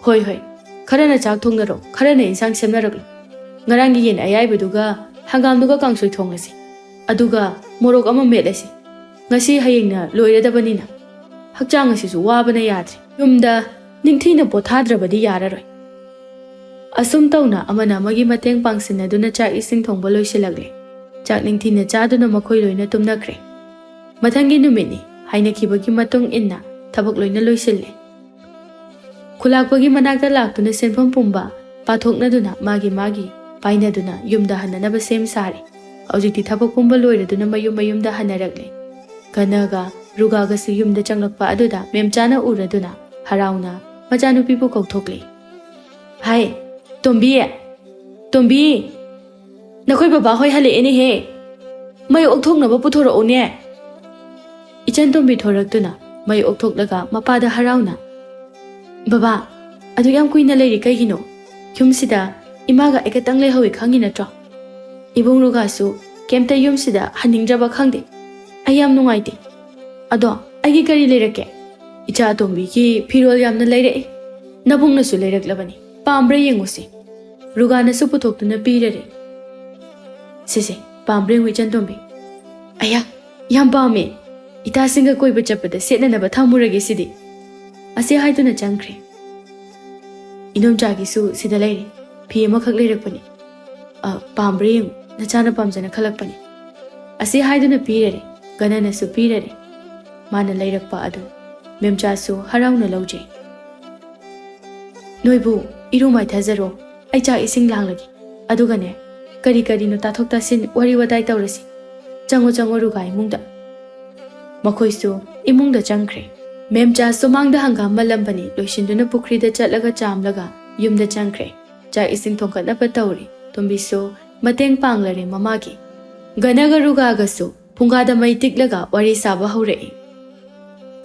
ꯍꯣꯏ, ꯍꯣꯏ꯫ ꯈꯔꯅ ꯆꯥꯛ ꯊꯣꯡꯅꯔꯣ, ꯈꯔꯅ ꯏꯟꯁꯥꯡ ꯁꯦꯝꯅꯔꯛꯂꯣ꯫ ꯉꯔꯥꯡꯒꯤ ꯌꯦꯟ ꯑꯌꯥꯏꯕꯗꯨꯒ ꯍꯪꯒꯥꯝꯗꯨꯒ ꯀꯥꯡꯁꯣꯏ ꯊꯣꯡꯂꯁꯤ꯫ ꯑꯗꯨꯒ ꯃꯣꯔꯣꯛ ꯑꯃ ꯃꯦꯠꯂꯁꯤ꯫ ꯉꯁꯤ ꯍꯌꯦꯡꯅ ꯂꯣꯏꯔꯗꯕꯅꯤꯅ꯫ ꯍꯛꯆꯥꯡ ꯑꯁꯤꯁꯨ ꯋꯥꯕꯅ ꯌꯥꯗ꯭ꯔꯦ꯫ ꯌꯨꯝꯗ ꯅꯤꯡꯊꯤꯅ ꯄꯣꯊꯥꯗ꯭ꯔꯕꯗꯤ ꯌꯥꯔꯔꯣꯏ꯫ ꯑꯁꯨꯝ ꯇꯧꯅ ꯑꯃꯅ ꯑꯃꯒꯤ ꯃꯇꯦꯡ ꯄꯥꯡꯁꯤꯟꯅꯗꯨꯅ ꯆꯥꯛ ꯏꯁꯤꯡ ꯊꯣꯡꯕ ꯂꯣꯏꯁꯤꯜꯂꯛꯂꯦ꯫ ꯆꯥꯛ ꯅꯤꯡꯊꯤꯅ ꯆꯥꯗꯨꯅ ꯃꯈꯣꯏ ꯂꯣꯏꯅ ꯇꯨꯝꯅꯈ꯭ꯔꯦ꯫ ꯃꯊꯪꯒꯤ ꯅꯨꯃꯤꯠꯅꯤ꯫ ꯍꯥꯏꯅꯈꯤꯕꯒꯤ ꯃꯇꯨꯡ ꯏꯟꯅ ꯊꯕꯛ ꯂꯣꯏꯅ ꯂꯣꯏꯁꯤꯜꯂꯦ꯫ ꯈꯨꯂꯥꯛꯄꯒꯤ ꯃꯅꯥꯛꯇ ꯂꯥꯛꯇꯨꯅ ꯁꯦꯟꯐꯝ ꯄꯨꯝꯕ ꯄꯥꯊꯣꯛꯅꯗꯨꯅ ꯃꯥꯒꯤ ꯃꯥꯒꯤ ꯄꯥꯏꯅꯗꯨꯅ ꯌꯨꯝꯗ ꯍꯟꯅꯅꯕ ꯁꯦꯝ ꯁꯥꯔꯦ꯫ ꯍꯧꯖꯤꯛꯇꯤ ꯊꯕꯛ ꯄꯨꯝꯕ ꯂꯣꯏꯔꯗꯨꯅ ꯃꯌꯨꯝ ꯃꯌꯨꯝꯗ ꯍꯟꯅꯔꯛꯂꯦ꯫ ꯒꯅꯒ ꯔꯨꯒꯥꯒꯁꯨ ꯌꯨꯝꯗ ꯆꯪꯂꯛꯄ ꯑꯗꯨꯗ ꯃꯦꯝꯆꯥꯅ ꯎꯔꯗꯨꯅ ꯍꯔꯥꯎꯅ ꯃꯆꯥꯅꯨꯄꯤꯕꯨ ꯀꯧꯊꯣꯛꯂꯦ꯫ "ꯍꯥꯏ, ꯇꯣꯝꯕꯤ! ꯇꯣꯝꯕꯤ! ꯅꯈꯣꯏ ꯕꯕꯥ ꯍꯣꯏ ꯍꯜꯂꯛꯑꯦꯅꯦꯍꯦ! ꯃꯩ ꯑꯣꯛꯊꯣꯛꯅꯕ ꯄꯨꯊꯣꯔꯛꯎꯅꯦ!" ꯏꯆꯟ ꯇꯣꯝꯕꯤ ꯊꯣꯔꯛꯇꯨꯅ ꯃꯩ ꯑꯣꯛꯊꯣꯛꯂꯒ ꯃꯄꯥꯗ ꯍꯔꯥꯎꯅ, "ꯕꯕꯥ, ꯑꯗꯨ ꯌꯥꯝ ꯀꯨꯏꯅ ꯂꯩꯔꯤ ꯀꯩꯒꯤꯅꯣ? ꯌꯨꯝꯁꯤꯗ ꯏꯃꯥꯒ ꯑꯩ ꯈꯛꯇꯪ ꯂꯩꯍꯧꯋꯤ ꯈꯪꯉꯤ ꯅꯠꯇ꯭ꯔꯣ? ꯏꯕꯨꯡ ꯔꯨꯒꯥꯁꯨ ꯀꯩꯝꯇ ꯌꯨꯝꯁꯤꯗ ꯍꯟꯅꯤꯡꯗ꯭ꯔꯕ ꯈꯪꯗꯦ꯫ ꯑꯩ ꯌꯥꯝ ꯅꯨꯡꯉꯥꯏꯇꯦ꯫ ꯑꯗꯣ ꯑꯩꯒꯤ ꯀꯔꯤ ꯂꯩꯔꯛꯀꯦ? ꯏꯆꯥ ꯑꯇꯣꯝꯕꯤꯒꯤ ꯐꯤꯔꯣꯜ ꯌꯥꯝꯅ ꯂꯩꯔꯛꯏ꯫ ꯅꯕꯨꯡꯅꯁꯨ ꯂꯩꯔꯛꯂꯕꯅꯤ꯫ ꯄꯥꯝꯕ꯭ꯔꯥ ꯌꯦꯡꯉꯨꯁꯤ꯫ ꯔꯨꯒꯥꯅꯁꯨ ꯄꯨꯊꯣꯛꯇꯨꯅ ꯄꯤꯔꯔꯦ꯫ ꯁꯤꯁꯦ, ꯄꯥꯝꯕ꯭ꯔꯥ ꯌꯦꯡꯉꯨ ꯏꯆꯟꯇꯣꯝꯕꯤ꯫ ꯑꯌꯥ, ꯌꯥꯝ ꯄꯥꯝꯃꯦ꯫ ꯏꯇꯥꯁꯤꯡꯒ ꯀꯣꯏꯕ ꯆꯠꯄꯗ ꯁꯦꯠꯅꯅꯕ ꯊꯝꯃꯨꯔꯒꯦ ꯁꯤꯗꯤ꯫ ꯑꯁꯤ ꯍꯥꯏꯗꯨꯅ ꯆꯪꯈ꯭ꯔꯦ꯫ ꯏꯅꯣꯝꯆꯥꯒꯤꯁꯨ ꯁꯤꯗ ꯂꯩꯔꯦ꯫ ꯐꯤ ꯑꯃꯈꯛ ꯂꯩꯔꯛꯄꯅꯤ꯫ ꯑ, ꯄꯥꯝꯕ꯭ꯔꯥ ꯌꯦꯡꯉꯨ, ꯅꯆꯥꯅ ꯄꯥꯝꯖꯅ ꯈꯜꯂꯛꯄꯅꯤ꯫ ꯑꯁꯤ ꯍꯥꯏꯗꯨꯅ ꯄꯤꯔꯔꯦ꯫ ꯒꯅꯅꯁꯨ ꯄꯤꯔꯔꯦ꯫ ꯃꯥꯅ ꯂꯩꯔꯛꯄ ꯑꯗꯨ ꯃꯦꯝꯆꯥꯁꯨ ꯍꯔꯥꯎꯅ ꯂꯧꯖꯩ꯫ ꯅꯣꯏꯕꯨ ꯏꯔꯨ ꯃꯥꯏꯊꯖꯔꯣ, ꯑꯩ ꯆꯥꯛ ꯏꯁꯤꯡ ꯂꯥꯡꯂꯒꯦ꯫ ꯑꯗꯨꯒꯅꯦ, ꯀꯔꯤ ꯀꯔꯤꯅꯣ ꯇꯥꯊꯣꯛ ꯇꯥꯁꯤꯟ ꯋꯥꯔꯤ ꯋꯥꯇꯥꯏ ꯇꯧꯔꯁꯤ꯫ ꯆꯪꯉꯣ, ꯆꯪꯉꯣ, ꯔꯨꯒꯥ ꯏꯃꯨꯡꯗ꯫ ꯃꯈꯣꯏꯁꯨ ꯏꯃꯨꯡꯗ ꯆꯪꯈ꯭ꯔꯦ꯫ ꯃꯦꯝꯆꯥ ꯁꯨꯃꯥꯡꯗ ꯍꯪꯒꯥꯝ ꯃꯜꯂꯝꯕꯅꯤ ꯂꯣꯏꯁꯤꯟꯗꯨꯅ ꯄꯨꯈ꯭ꯔꯤꯗ ꯆꯠꯂꯒ ꯆꯥꯝꯂꯒ ꯌꯨꯝꯗ ꯆꯪꯈ꯭ꯔꯦ꯫ ꯆꯥꯛ ꯏꯁꯤꯡ ꯊꯣꯡꯒꯠꯅꯕ ꯇꯧꯔꯤ꯫ ꯇꯣꯝꯕꯤꯁꯨ ꯃꯇꯦꯡ ꯄꯥꯡꯂꯔꯦ ꯃꯃꯥꯒꯤ꯫ ꯒꯅꯒ ꯔꯨꯒꯥꯒꯁꯨ ꯐꯨꯡꯒꯥꯗ ꯃꯩ ꯇꯤꯛꯂꯒ ꯋꯥꯔꯤ ꯁꯥꯕ ꯍꯧꯔꯛꯏ꯫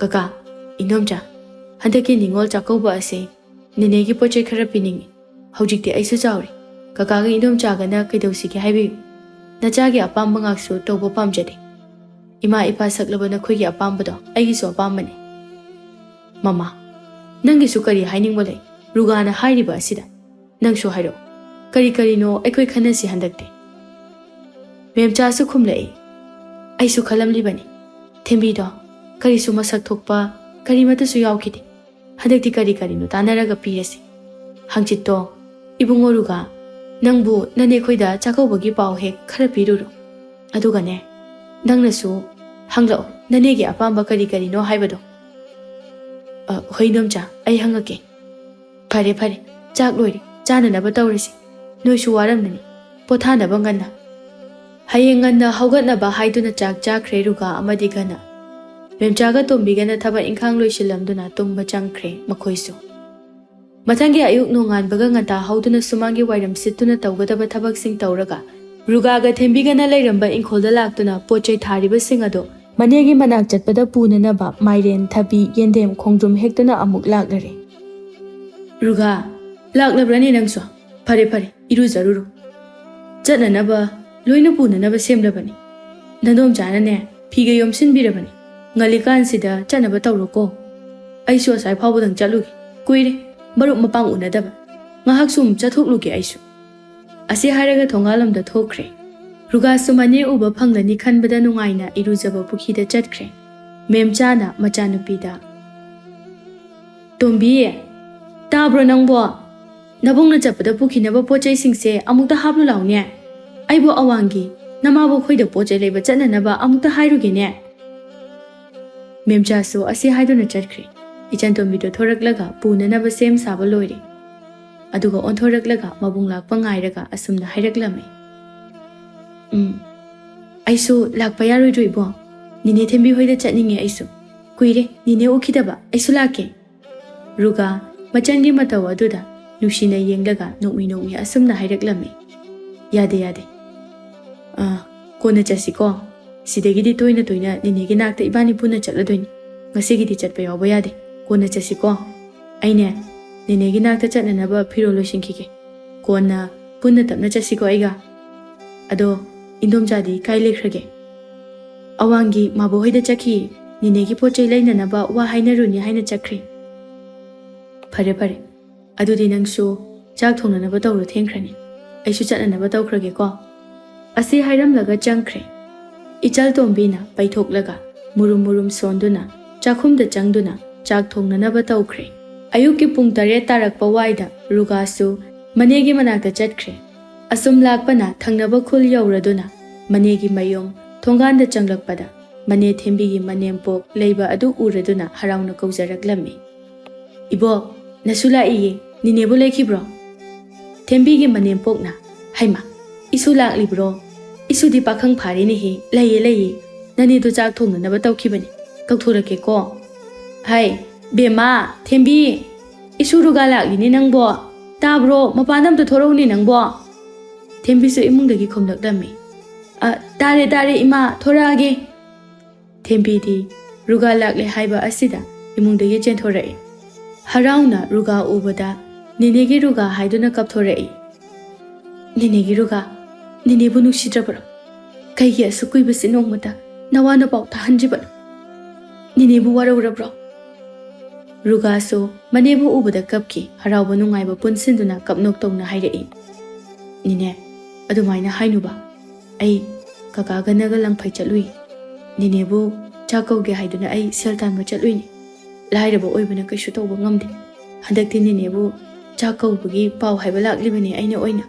"ꯀꯀꯥ, ꯏꯅꯣꯝꯆꯥ, ꯍꯟꯗꯛꯀꯤ ꯅꯤꯉꯣꯜ ꯆꯥꯛꯀꯧꯕ ꯑꯁꯤ ꯅꯦꯅꯦꯒꯤ ꯄꯣꯠ ꯆꯩ ꯈꯔ ꯄꯤꯅꯤꯡꯏ꯫ ꯍꯧꯖꯤꯛꯇꯤ ꯑꯩꯁꯨ ꯆꯥꯎꯔꯦ꯫ ꯀꯀꯥꯒ ꯏꯅꯣꯝꯆꯥꯒꯅ ꯀꯩꯗꯧꯁꯤꯒꯦ ꯍꯥꯏꯕꯤꯌꯨ꯫ ꯅꯆꯥꯒꯤ ꯑꯄꯥꯝꯕ ꯉꯥꯛꯁꯨ ꯇꯧꯕ ꯄꯥꯝꯖꯗꯦ꯫ ꯏꯃꯥ ꯏꯄꯥ ꯁꯛꯂꯕ ꯅꯈꯣꯏꯒꯤ ꯑꯄꯥꯝꯕꯗꯣ ꯑꯩꯒꯤꯁꯨ ꯑꯄꯥꯝꯕꯅꯤ꯫" "ꯃꯃꯥ, ꯅꯪꯒꯤꯁꯨ ꯀꯔꯤ ꯍꯥꯏꯅꯤꯡꯕ ꯂꯩ ꯔꯨꯒꯥꯅ ꯍꯥꯏꯔꯤꯕ ꯑꯁꯤꯗ? ꯅꯪꯁꯨ ꯍꯥꯏꯔꯛꯑꯣ꯫ ꯀꯔꯤ ꯀꯔꯤꯅꯣ ꯑꯩꯈꯣꯏ ꯈꯟꯅꯁꯤ ꯍꯟꯗꯛꯇꯤ꯫" ꯃꯦꯝꯆꯥꯁꯨ ꯈꯨꯝꯂꯛꯏ꯫ "ꯑꯩꯁꯨ ꯈꯜꯂꯝꯂꯤꯕꯅꯤ꯫ ꯊꯦꯝꯕꯤꯗꯣ ꯀꯔꯤꯁꯨ ꯃꯁꯛ ꯊꯣꯛꯄ ꯀꯔꯤꯃꯠꯇꯁꯨ ꯌꯥꯎꯈꯤꯗꯦ꯫ ꯍꯟꯗꯛꯇꯤ ꯀꯔꯤ ꯀꯔꯤꯅꯣ ꯇꯥꯟꯅꯔꯒ ꯄꯤꯔꯁꯤ꯫ ꯍꯪꯆꯤꯠꯇꯣ ꯏꯕꯨꯡꯉꯣ ꯔꯨꯒꯥ ꯅꯪꯕꯨ ꯅꯅꯦ ꯈꯣꯏꯗ ꯆꯥꯛꯀꯧꯕꯒꯤ ꯄꯥꯎ ꯍꯦꯛ ꯈꯔ ꯄꯤꯔꯨꯔꯣ꯫ ꯑꯗꯨꯒꯅꯦ, ꯅꯪꯅꯁꯨ ꯍꯪꯂꯛꯑꯣ ꯅꯅꯦꯒꯤ ꯑꯄꯥꯝꯕ ꯀꯔꯤ ꯀꯔꯤꯅꯣ ꯍꯥꯏꯕꯗꯣ꯫" "ꯑ, ꯍꯣꯏ ꯏꯅꯣꯝꯆꯥ, ꯑꯩ ꯍꯪꯉꯛꯀꯦ꯫" "ꯐꯔꯦ, ꯐꯔꯦ, ꯆꯥꯛ ꯂꯣꯏꯔꯦ, ꯆꯥꯅꯅꯕ ꯇꯧꯔꯁꯤ꯫ ꯅꯣꯏꯁꯨ ꯋꯥꯔꯝꯃꯅꯤ, ꯄꯣꯊꯥꯅꯕ ꯉꯟꯅ꯫" ꯍꯌꯦꯡ ꯉꯟꯅ ꯍꯧꯒꯠꯅꯕ ꯍꯥꯏꯗꯨꯅ ꯆꯥꯛ ꯆꯥꯈ꯭ꯔꯦ ꯔꯨꯒꯥ ꯑꯃꯗꯤ ꯒꯅ꯫ ꯃꯦꯝꯆꯥꯒ ꯇꯣꯝꯕꯤꯒꯅ ꯊꯕꯛ ꯏꯪꯈꯥꯡ ꯂꯣꯏꯁꯤꯜꯂꯝꯗꯨꯅ ꯇꯨꯝꯕ ꯆꯪꯈ꯭ꯔꯦ ꯃꯈꯣꯏꯁꯨ꯫ ꯃꯊꯪꯒꯤ ꯑꯌꯨꯛ ꯅꯣꯡꯉꯥꯟꯕꯒ ꯉꯟꯇꯥ ꯍꯧꯗꯨꯅ ꯁꯨꯃꯥꯡꯒꯤ ꯋꯥꯏꯔꯝ ꯁꯤꯠꯇꯨꯅ ꯇꯧꯒꯗꯕ ꯊꯕꯛꯁꯤꯡ ꯇꯧꯔꯒ, ꯔꯨꯒꯥꯒ ꯊꯦꯝꯕꯤꯒꯅ ꯂꯩꯔꯝꯕ ꯏꯪꯈꯣꯜꯗ ꯂꯥꯛꯇꯨꯅ ꯄꯣꯠ ꯆꯩ ꯊꯥꯔꯤꯕꯁꯤꯡ ꯑꯗꯨ ꯃꯅꯦꯒꯤ ꯃꯅꯥꯛ ꯆꯠꯄꯗ ꯄꯨꯅꯅꯕ ꯃꯥꯏꯔꯦꯟ, ꯊꯕꯤ, ꯌꯦꯟꯗꯦꯝ, ꯈꯣꯡꯗ꯭ꯔꯨꯝ ꯍꯦꯛꯇꯨꯅ ꯑꯃꯨꯛ ꯂꯥꯛꯂꯔꯦ꯫ "ꯔꯨꯒꯥ, ꯂꯥꯛꯂꯕ꯭ꯔꯅꯦ ꯅꯪꯁꯨ? ꯐꯔꯦ, ꯐꯔꯦ, ꯏꯔꯨꯖꯔꯨꯔꯣ꯫ ꯆꯠꯅꯅꯕ ꯂꯣꯏꯅ ꯄꯨꯅꯅꯕ ꯁꯦꯝꯂꯕꯅꯤ꯫ ꯅꯗꯣꯝꯆꯥꯅꯅꯦ, ꯐꯤꯒ ꯌꯣꯝꯁꯤꯟꯕꯤꯔꯕꯅꯤ꯫ ꯉꯜꯂꯤꯀꯥꯟꯁꯤꯗ ꯆꯠꯅꯕ ꯇꯧꯔꯣꯀꯣ꯫ ꯑꯩꯁꯨ ꯑꯁꯥꯏ ꯐꯥꯎꯕꯗꯪ ꯆꯠꯂꯨꯒꯦ꯫ ꯀꯨꯏꯔꯦ ꯃꯔꯨꯞ ꯃꯄꯥꯡ ꯎꯅꯗꯕ꯫ ꯉꯥꯏꯍꯥꯛ ꯁꯨꯝ ꯆꯠꯊꯣꯛꯂꯨꯒꯦ ꯑꯩꯁꯨ꯫ ꯑꯁꯤ ꯍꯥꯏꯔꯒ ꯊꯣꯡꯒꯥꯜꯂꯣꯝꯗ ꯊꯣꯛꯈ꯭ꯔꯦ꯫ ꯔꯨꯒꯥꯁꯨ ꯃꯅꯦ ꯎꯕ ꯐꯪꯂꯅꯤ ꯈꯟꯕꯗ ꯅꯨꯡꯉꯥꯏꯅ ꯏꯔꯨꯖꯕ ꯄꯨꯈ꯭ꯔꯤꯗ ꯆꯠꯈ꯭ꯔꯦ꯫ ꯃꯦꯝꯆꯥꯅ ꯃꯆꯥꯅꯨꯄꯤꯗ, "ꯇꯣꯝꯕꯤ, ꯇꯥꯕ꯭ꯔꯣ ꯅꯪꯕꯣ? ꯅꯕꯨꯡꯅ ꯆꯠꯄꯗ ꯄꯨꯈꯤꯅꯕ ꯄꯣꯠ ꯆꯩꯁꯤꯡꯁꯦ ꯑꯃꯨꯛꯇ ꯍꯥꯞꯂꯨ ꯂꯥꯎꯅꯦ꯫ ꯑꯩꯕꯨ ꯑꯋꯥꯡꯒꯤ ꯅꯃꯥꯕꯣꯛ ꯈꯣꯏꯗ ꯄꯣꯠ ꯆꯩ ꯂꯩꯕ ꯆꯠꯅꯅꯕ ꯑꯃꯨꯛꯇ ꯍꯥꯏꯔꯨꯒꯦꯅꯦ꯫" ꯃꯦꯝꯆꯥꯁꯨ ꯑꯁꯤ ꯍꯥꯏꯗꯨꯅ ꯆꯠꯈ꯭ꯔꯦ꯫ ꯏꯆꯟꯇꯣꯝꯕꯤꯗꯣ ꯊꯣꯔꯛꯂꯒ ꯄꯨꯅꯅꯕ ꯁꯦꯝ ꯁꯥꯕ ꯂꯣꯏꯔꯦ꯫ ꯑꯗꯨꯒ ꯑꯣꯟꯊꯣꯔꯛꯂꯒ ꯃꯕꯨꯡ ꯂꯥꯛꯄ ꯉꯥꯏꯔꯒ ꯑꯁꯨꯝꯅ ꯍꯥꯏꯔꯛꯂꯝꯃꯤ, "ꯎꯝ, ꯑꯩꯁꯨ ꯂꯥꯛꯄ ꯌꯥꯔꯣꯏꯗ꯭ꯔꯣ ꯏꯕꯣ? ꯅꯤꯅꯦ ꯊꯦꯝꯕꯤ ꯍꯣꯏꯗ ꯆꯠꯅꯤꯡꯉꯦ ꯑꯩꯁꯨ꯫ ꯀꯨꯏꯔꯦ ꯅꯤꯅꯦ ꯎꯈꯤꯗꯕ꯫ ꯑꯩꯁꯨ ꯂꯥꯛꯀꯦ꯫" ꯔꯨꯒꯥ ꯃꯆꯟꯒꯤ ꯃꯇꯧ ꯑꯗꯨꯗ ꯅꯨꯡꯁꯤꯅ ꯌꯦꯡꯂꯒ ꯅꯣꯛꯃꯤ ꯅꯣꯛꯃꯤ ꯑꯁꯨꯝꯅ ꯍꯥꯏꯔꯛꯂꯝꯃꯤ, "ꯌꯥꯗꯦ, ꯌꯥꯗꯦ꯫ ꯑꯥ, ꯀꯣꯟꯅ ꯆꯠꯁꯤꯀꯣ꯫ ꯁꯤꯗꯒꯤꯗꯤ ꯇꯣꯏꯅ ꯇꯣꯏꯅ ꯅꯦꯅꯦꯒꯤ ꯅꯥꯛꯇ ꯏꯕꯥꯅꯤ ꯄꯨꯟꯅ ꯆꯠꯂꯗꯣꯏꯅꯤ꯫ ꯉꯁꯤꯒꯤꯗꯤ ꯆꯠꯄ ꯌꯥꯎꯕ ꯌꯥꯗꯦ꯫ ꯀꯣꯟꯅ ꯆꯠꯁꯤꯀꯣ꯫ ꯑꯩꯅꯦ, ꯅꯦꯅꯦꯒꯤ ꯅꯥꯛꯇ ꯆꯠꯅꯅꯕ ꯐꯤꯔꯣꯜ ꯂꯣꯏꯁꯤꯟꯈꯤꯒꯦ꯫ ꯀꯣꯟꯅ ꯄꯨꯟꯅ ꯇꯞꯅ ꯆꯠꯁꯤꯀꯣ ꯑꯩꯒ꯫ ꯑꯗꯣ ꯏꯟꯗꯣꯝꯆꯥꯗꯤ ꯀꯥꯏ ꯂꯩꯈ꯭ꯔꯒꯦ?" "ꯑꯋꯥꯡꯒꯤ ꯃꯥꯕꯣ ꯍꯣꯏꯗ ꯆꯠꯈꯤ꯫ ꯅꯦꯅꯦꯒꯤ ꯄꯣꯠ ꯆꯩ ꯂꯩꯅꯅꯕ ꯋꯥ ꯍꯥꯏꯅꯔꯨꯅꯤ ꯍꯥꯏꯅ ꯆꯠꯈ꯭ꯔꯦ꯫" "ꯐꯔꯦ, ꯐꯔꯦ꯫ ꯑꯗꯨꯗꯤ ꯅꯪꯁꯨ ꯆꯥꯛ ꯊꯣꯡꯅꯅꯕ ꯇꯧꯔꯣ, ꯊꯦꯡꯈ꯭ꯔꯅꯤ꯫ ꯑꯩꯁꯨ ꯆꯠꯅꯅꯕ ꯇꯧꯈ꯭ꯔꯒꯦꯀꯣ꯫" ꯑꯁꯤ ꯍꯥꯏꯔꯝꯂꯒ ꯆꯪꯈ꯭ꯔꯦ꯫ ꯏꯆꯜꯇꯣꯝꯕꯤꯅ ꯄꯩꯊꯣꯛꯂꯒ ꯃꯨꯔꯨꯝ ꯃꯨꯔꯨꯝ ꯁꯣꯟꯗꯨꯅ ꯆꯥꯛꯈꯨꯝꯗ ꯆꯪꯗꯨꯅ ꯆꯥꯛ ꯊꯣꯡꯅꯅꯕ ꯇꯧꯈ꯭ꯔꯦ꯫ ꯑꯌꯨꯛꯀꯤ ꯄꯨꯡ ꯇꯔꯦꯠ ꯇꯥꯔꯛꯄ ꯋꯥꯏꯗ ꯔꯨꯒꯥꯁꯨ ꯃꯅꯦꯒꯤ ꯃꯅꯥꯛꯇ ꯆꯠꯈ꯭ꯔꯦ꯫ ꯑꯁꯨꯝ ꯂꯥꯛꯄꯅ ꯊꯪꯅꯕ ꯈꯨꯜ ꯌꯧꯔꯗꯨꯅ ꯃꯅꯦꯒꯤ ꯃꯌꯨꯝ ꯊꯣꯡꯒꯥꯟꯗ ꯆꯪꯂꯛꯄꯗ ꯃꯅꯦ ꯊꯦꯝꯕꯤꯒꯤ ꯃꯅꯦꯝꯄꯣꯛ ꯂꯩꯕ ꯑꯗꯨ ꯎꯔꯗꯨꯅ ꯍꯔꯥꯎꯅ ꯀꯧꯖꯔꯛꯂꯝꯃꯤ꯫ "ꯏꯕꯣꯛ, ꯅꯁꯨ ꯂꯥꯛꯏꯌꯦ, ꯅꯤꯅꯦꯕꯨ ꯂꯩꯈꯤꯕ꯭ꯔꯣ?" ꯊꯦꯝꯕꯤꯒꯤ ꯃꯅꯦꯝꯄꯣꯛꯅ, "ꯍꯩꯃꯥ, ꯏꯁꯨ ꯂꯥꯛꯂꯤꯕ꯭ꯔꯣ? ꯏꯁꯨꯗꯤ ꯄꯥꯈꯪ ꯐꯥꯔꯦꯅꯦꯍꯦ꯫ ꯂꯩꯌꯦ, ꯂꯩꯌꯦ꯫ ꯅꯅꯦꯗꯣ ꯆꯥꯛ ꯊꯣꯡꯅꯅꯕ ꯇꯧꯈꯤꯕꯅꯤ꯫ ꯀꯧꯊꯣꯔꯛꯀꯦꯀꯣ꯫" "ꯍꯥꯏ, ꯕꯦꯝꯃ, ꯊꯦꯝꯕꯤ, ꯏꯁꯨ ꯔꯨꯒꯥ ꯂꯥꯛꯂꯤꯅꯦ ꯅꯪꯕꯣ꯫ ꯇꯥꯕ꯭ꯔꯣ? ꯃꯄꯥꯟꯗ ꯑꯝꯇ ꯊꯣꯔꯛꯎꯅꯦ ꯅꯪꯕꯣ꯫" ꯊꯦꯝꯕꯤꯁꯨ ꯏꯃꯨꯡꯗꯒꯤ ꯈꯨꯝꯂꯛꯂꯝꯃꯤ꯫ "ꯑ, ꯇꯥꯔꯦ, ꯇꯥꯔꯦ ꯏꯃꯥ, ꯊꯣꯔꯛꯑꯒꯦ꯫" ꯊꯦꯝꯕꯤꯗꯤ ꯔꯨꯒꯥ ꯂꯥꯛꯂꯦ ꯍꯥꯏꯕ ꯑꯁꯤꯗ ꯏꯃꯨꯡꯗꯒꯤ ꯆꯦꯟꯊꯣꯔꯛꯏ꯫ ꯍꯔꯥꯎꯅ ꯔꯨꯒꯥ ꯎꯕꯗ ꯅꯦꯅꯦꯒꯤ ꯔꯨꯒꯥ ꯍꯥꯏꯗꯨꯅ ꯀꯞꯊꯣꯔꯛꯏ꯫ "ꯅꯦꯅꯦꯒꯤ ꯔꯨꯒꯥ, ꯅꯦꯅꯦꯕꯨ ꯅꯨꯡꯁꯤꯗ꯭ꯔꯕ꯭ꯔꯣ? ꯀꯩꯒꯤ ꯑꯁꯨꯛ ꯀꯨꯏꯕꯁꯤ ꯅꯣꯡꯃꯇ ꯅꯋꯥꯅ ꯄꯥꯎ ꯇꯥꯍꯟꯗ꯭ꯔꯤꯕꯅꯣ? ꯅꯦꯅꯦꯕꯨ ꯋꯥꯔꯧꯔꯕ꯭ꯔꯣ? ꯔꯨꯒꯥꯁꯨ ꯃꯅꯦꯕꯨ ꯎꯕꯗ ꯀꯞꯈꯤ꯫ ꯍꯔꯥꯎꯕ ꯅꯨꯡꯉꯥꯏꯕ ꯄꯨꯟꯁꯤꯟꯗꯨꯅ ꯀꯞꯅꯣꯛ ꯇꯧꯅ ꯍꯥꯏꯔꯛꯏ, "ꯅꯦꯅꯦ, ꯑꯗꯨꯃꯥꯏꯅ ꯍꯥꯏꯅꯨꯕ꯫ ꯑꯩ ꯀꯀꯥꯒ ꯅꯒ ꯂꯪꯐꯩ ꯆꯠꯂꯨꯏ꯫ ꯅꯦꯅꯦꯕꯨ ꯆꯥꯛ ꯀꯧꯒꯦ ꯍꯥꯏꯗꯨꯅ ꯑꯩ ꯁꯦꯜ ꯇꯥꯟꯕ ꯆꯠꯂꯨꯏꯅꯤ꯫ ꯂꯥꯏꯔꯕ ꯑꯣꯏꯕꯅ ꯀꯩꯁꯨ ꯇꯧꯕ ꯉꯝꯗꯦ꯫ ꯍꯟꯗꯛꯇꯤ ꯅꯦꯅꯦꯕꯨ ꯆꯥꯛ ꯀꯧꯕꯒꯤ ꯄꯥꯎ ꯍꯥꯏꯕ ꯂꯥꯛꯂꯤꯕꯅꯤ ꯑꯩꯅ ꯑꯣꯏꯅ꯫"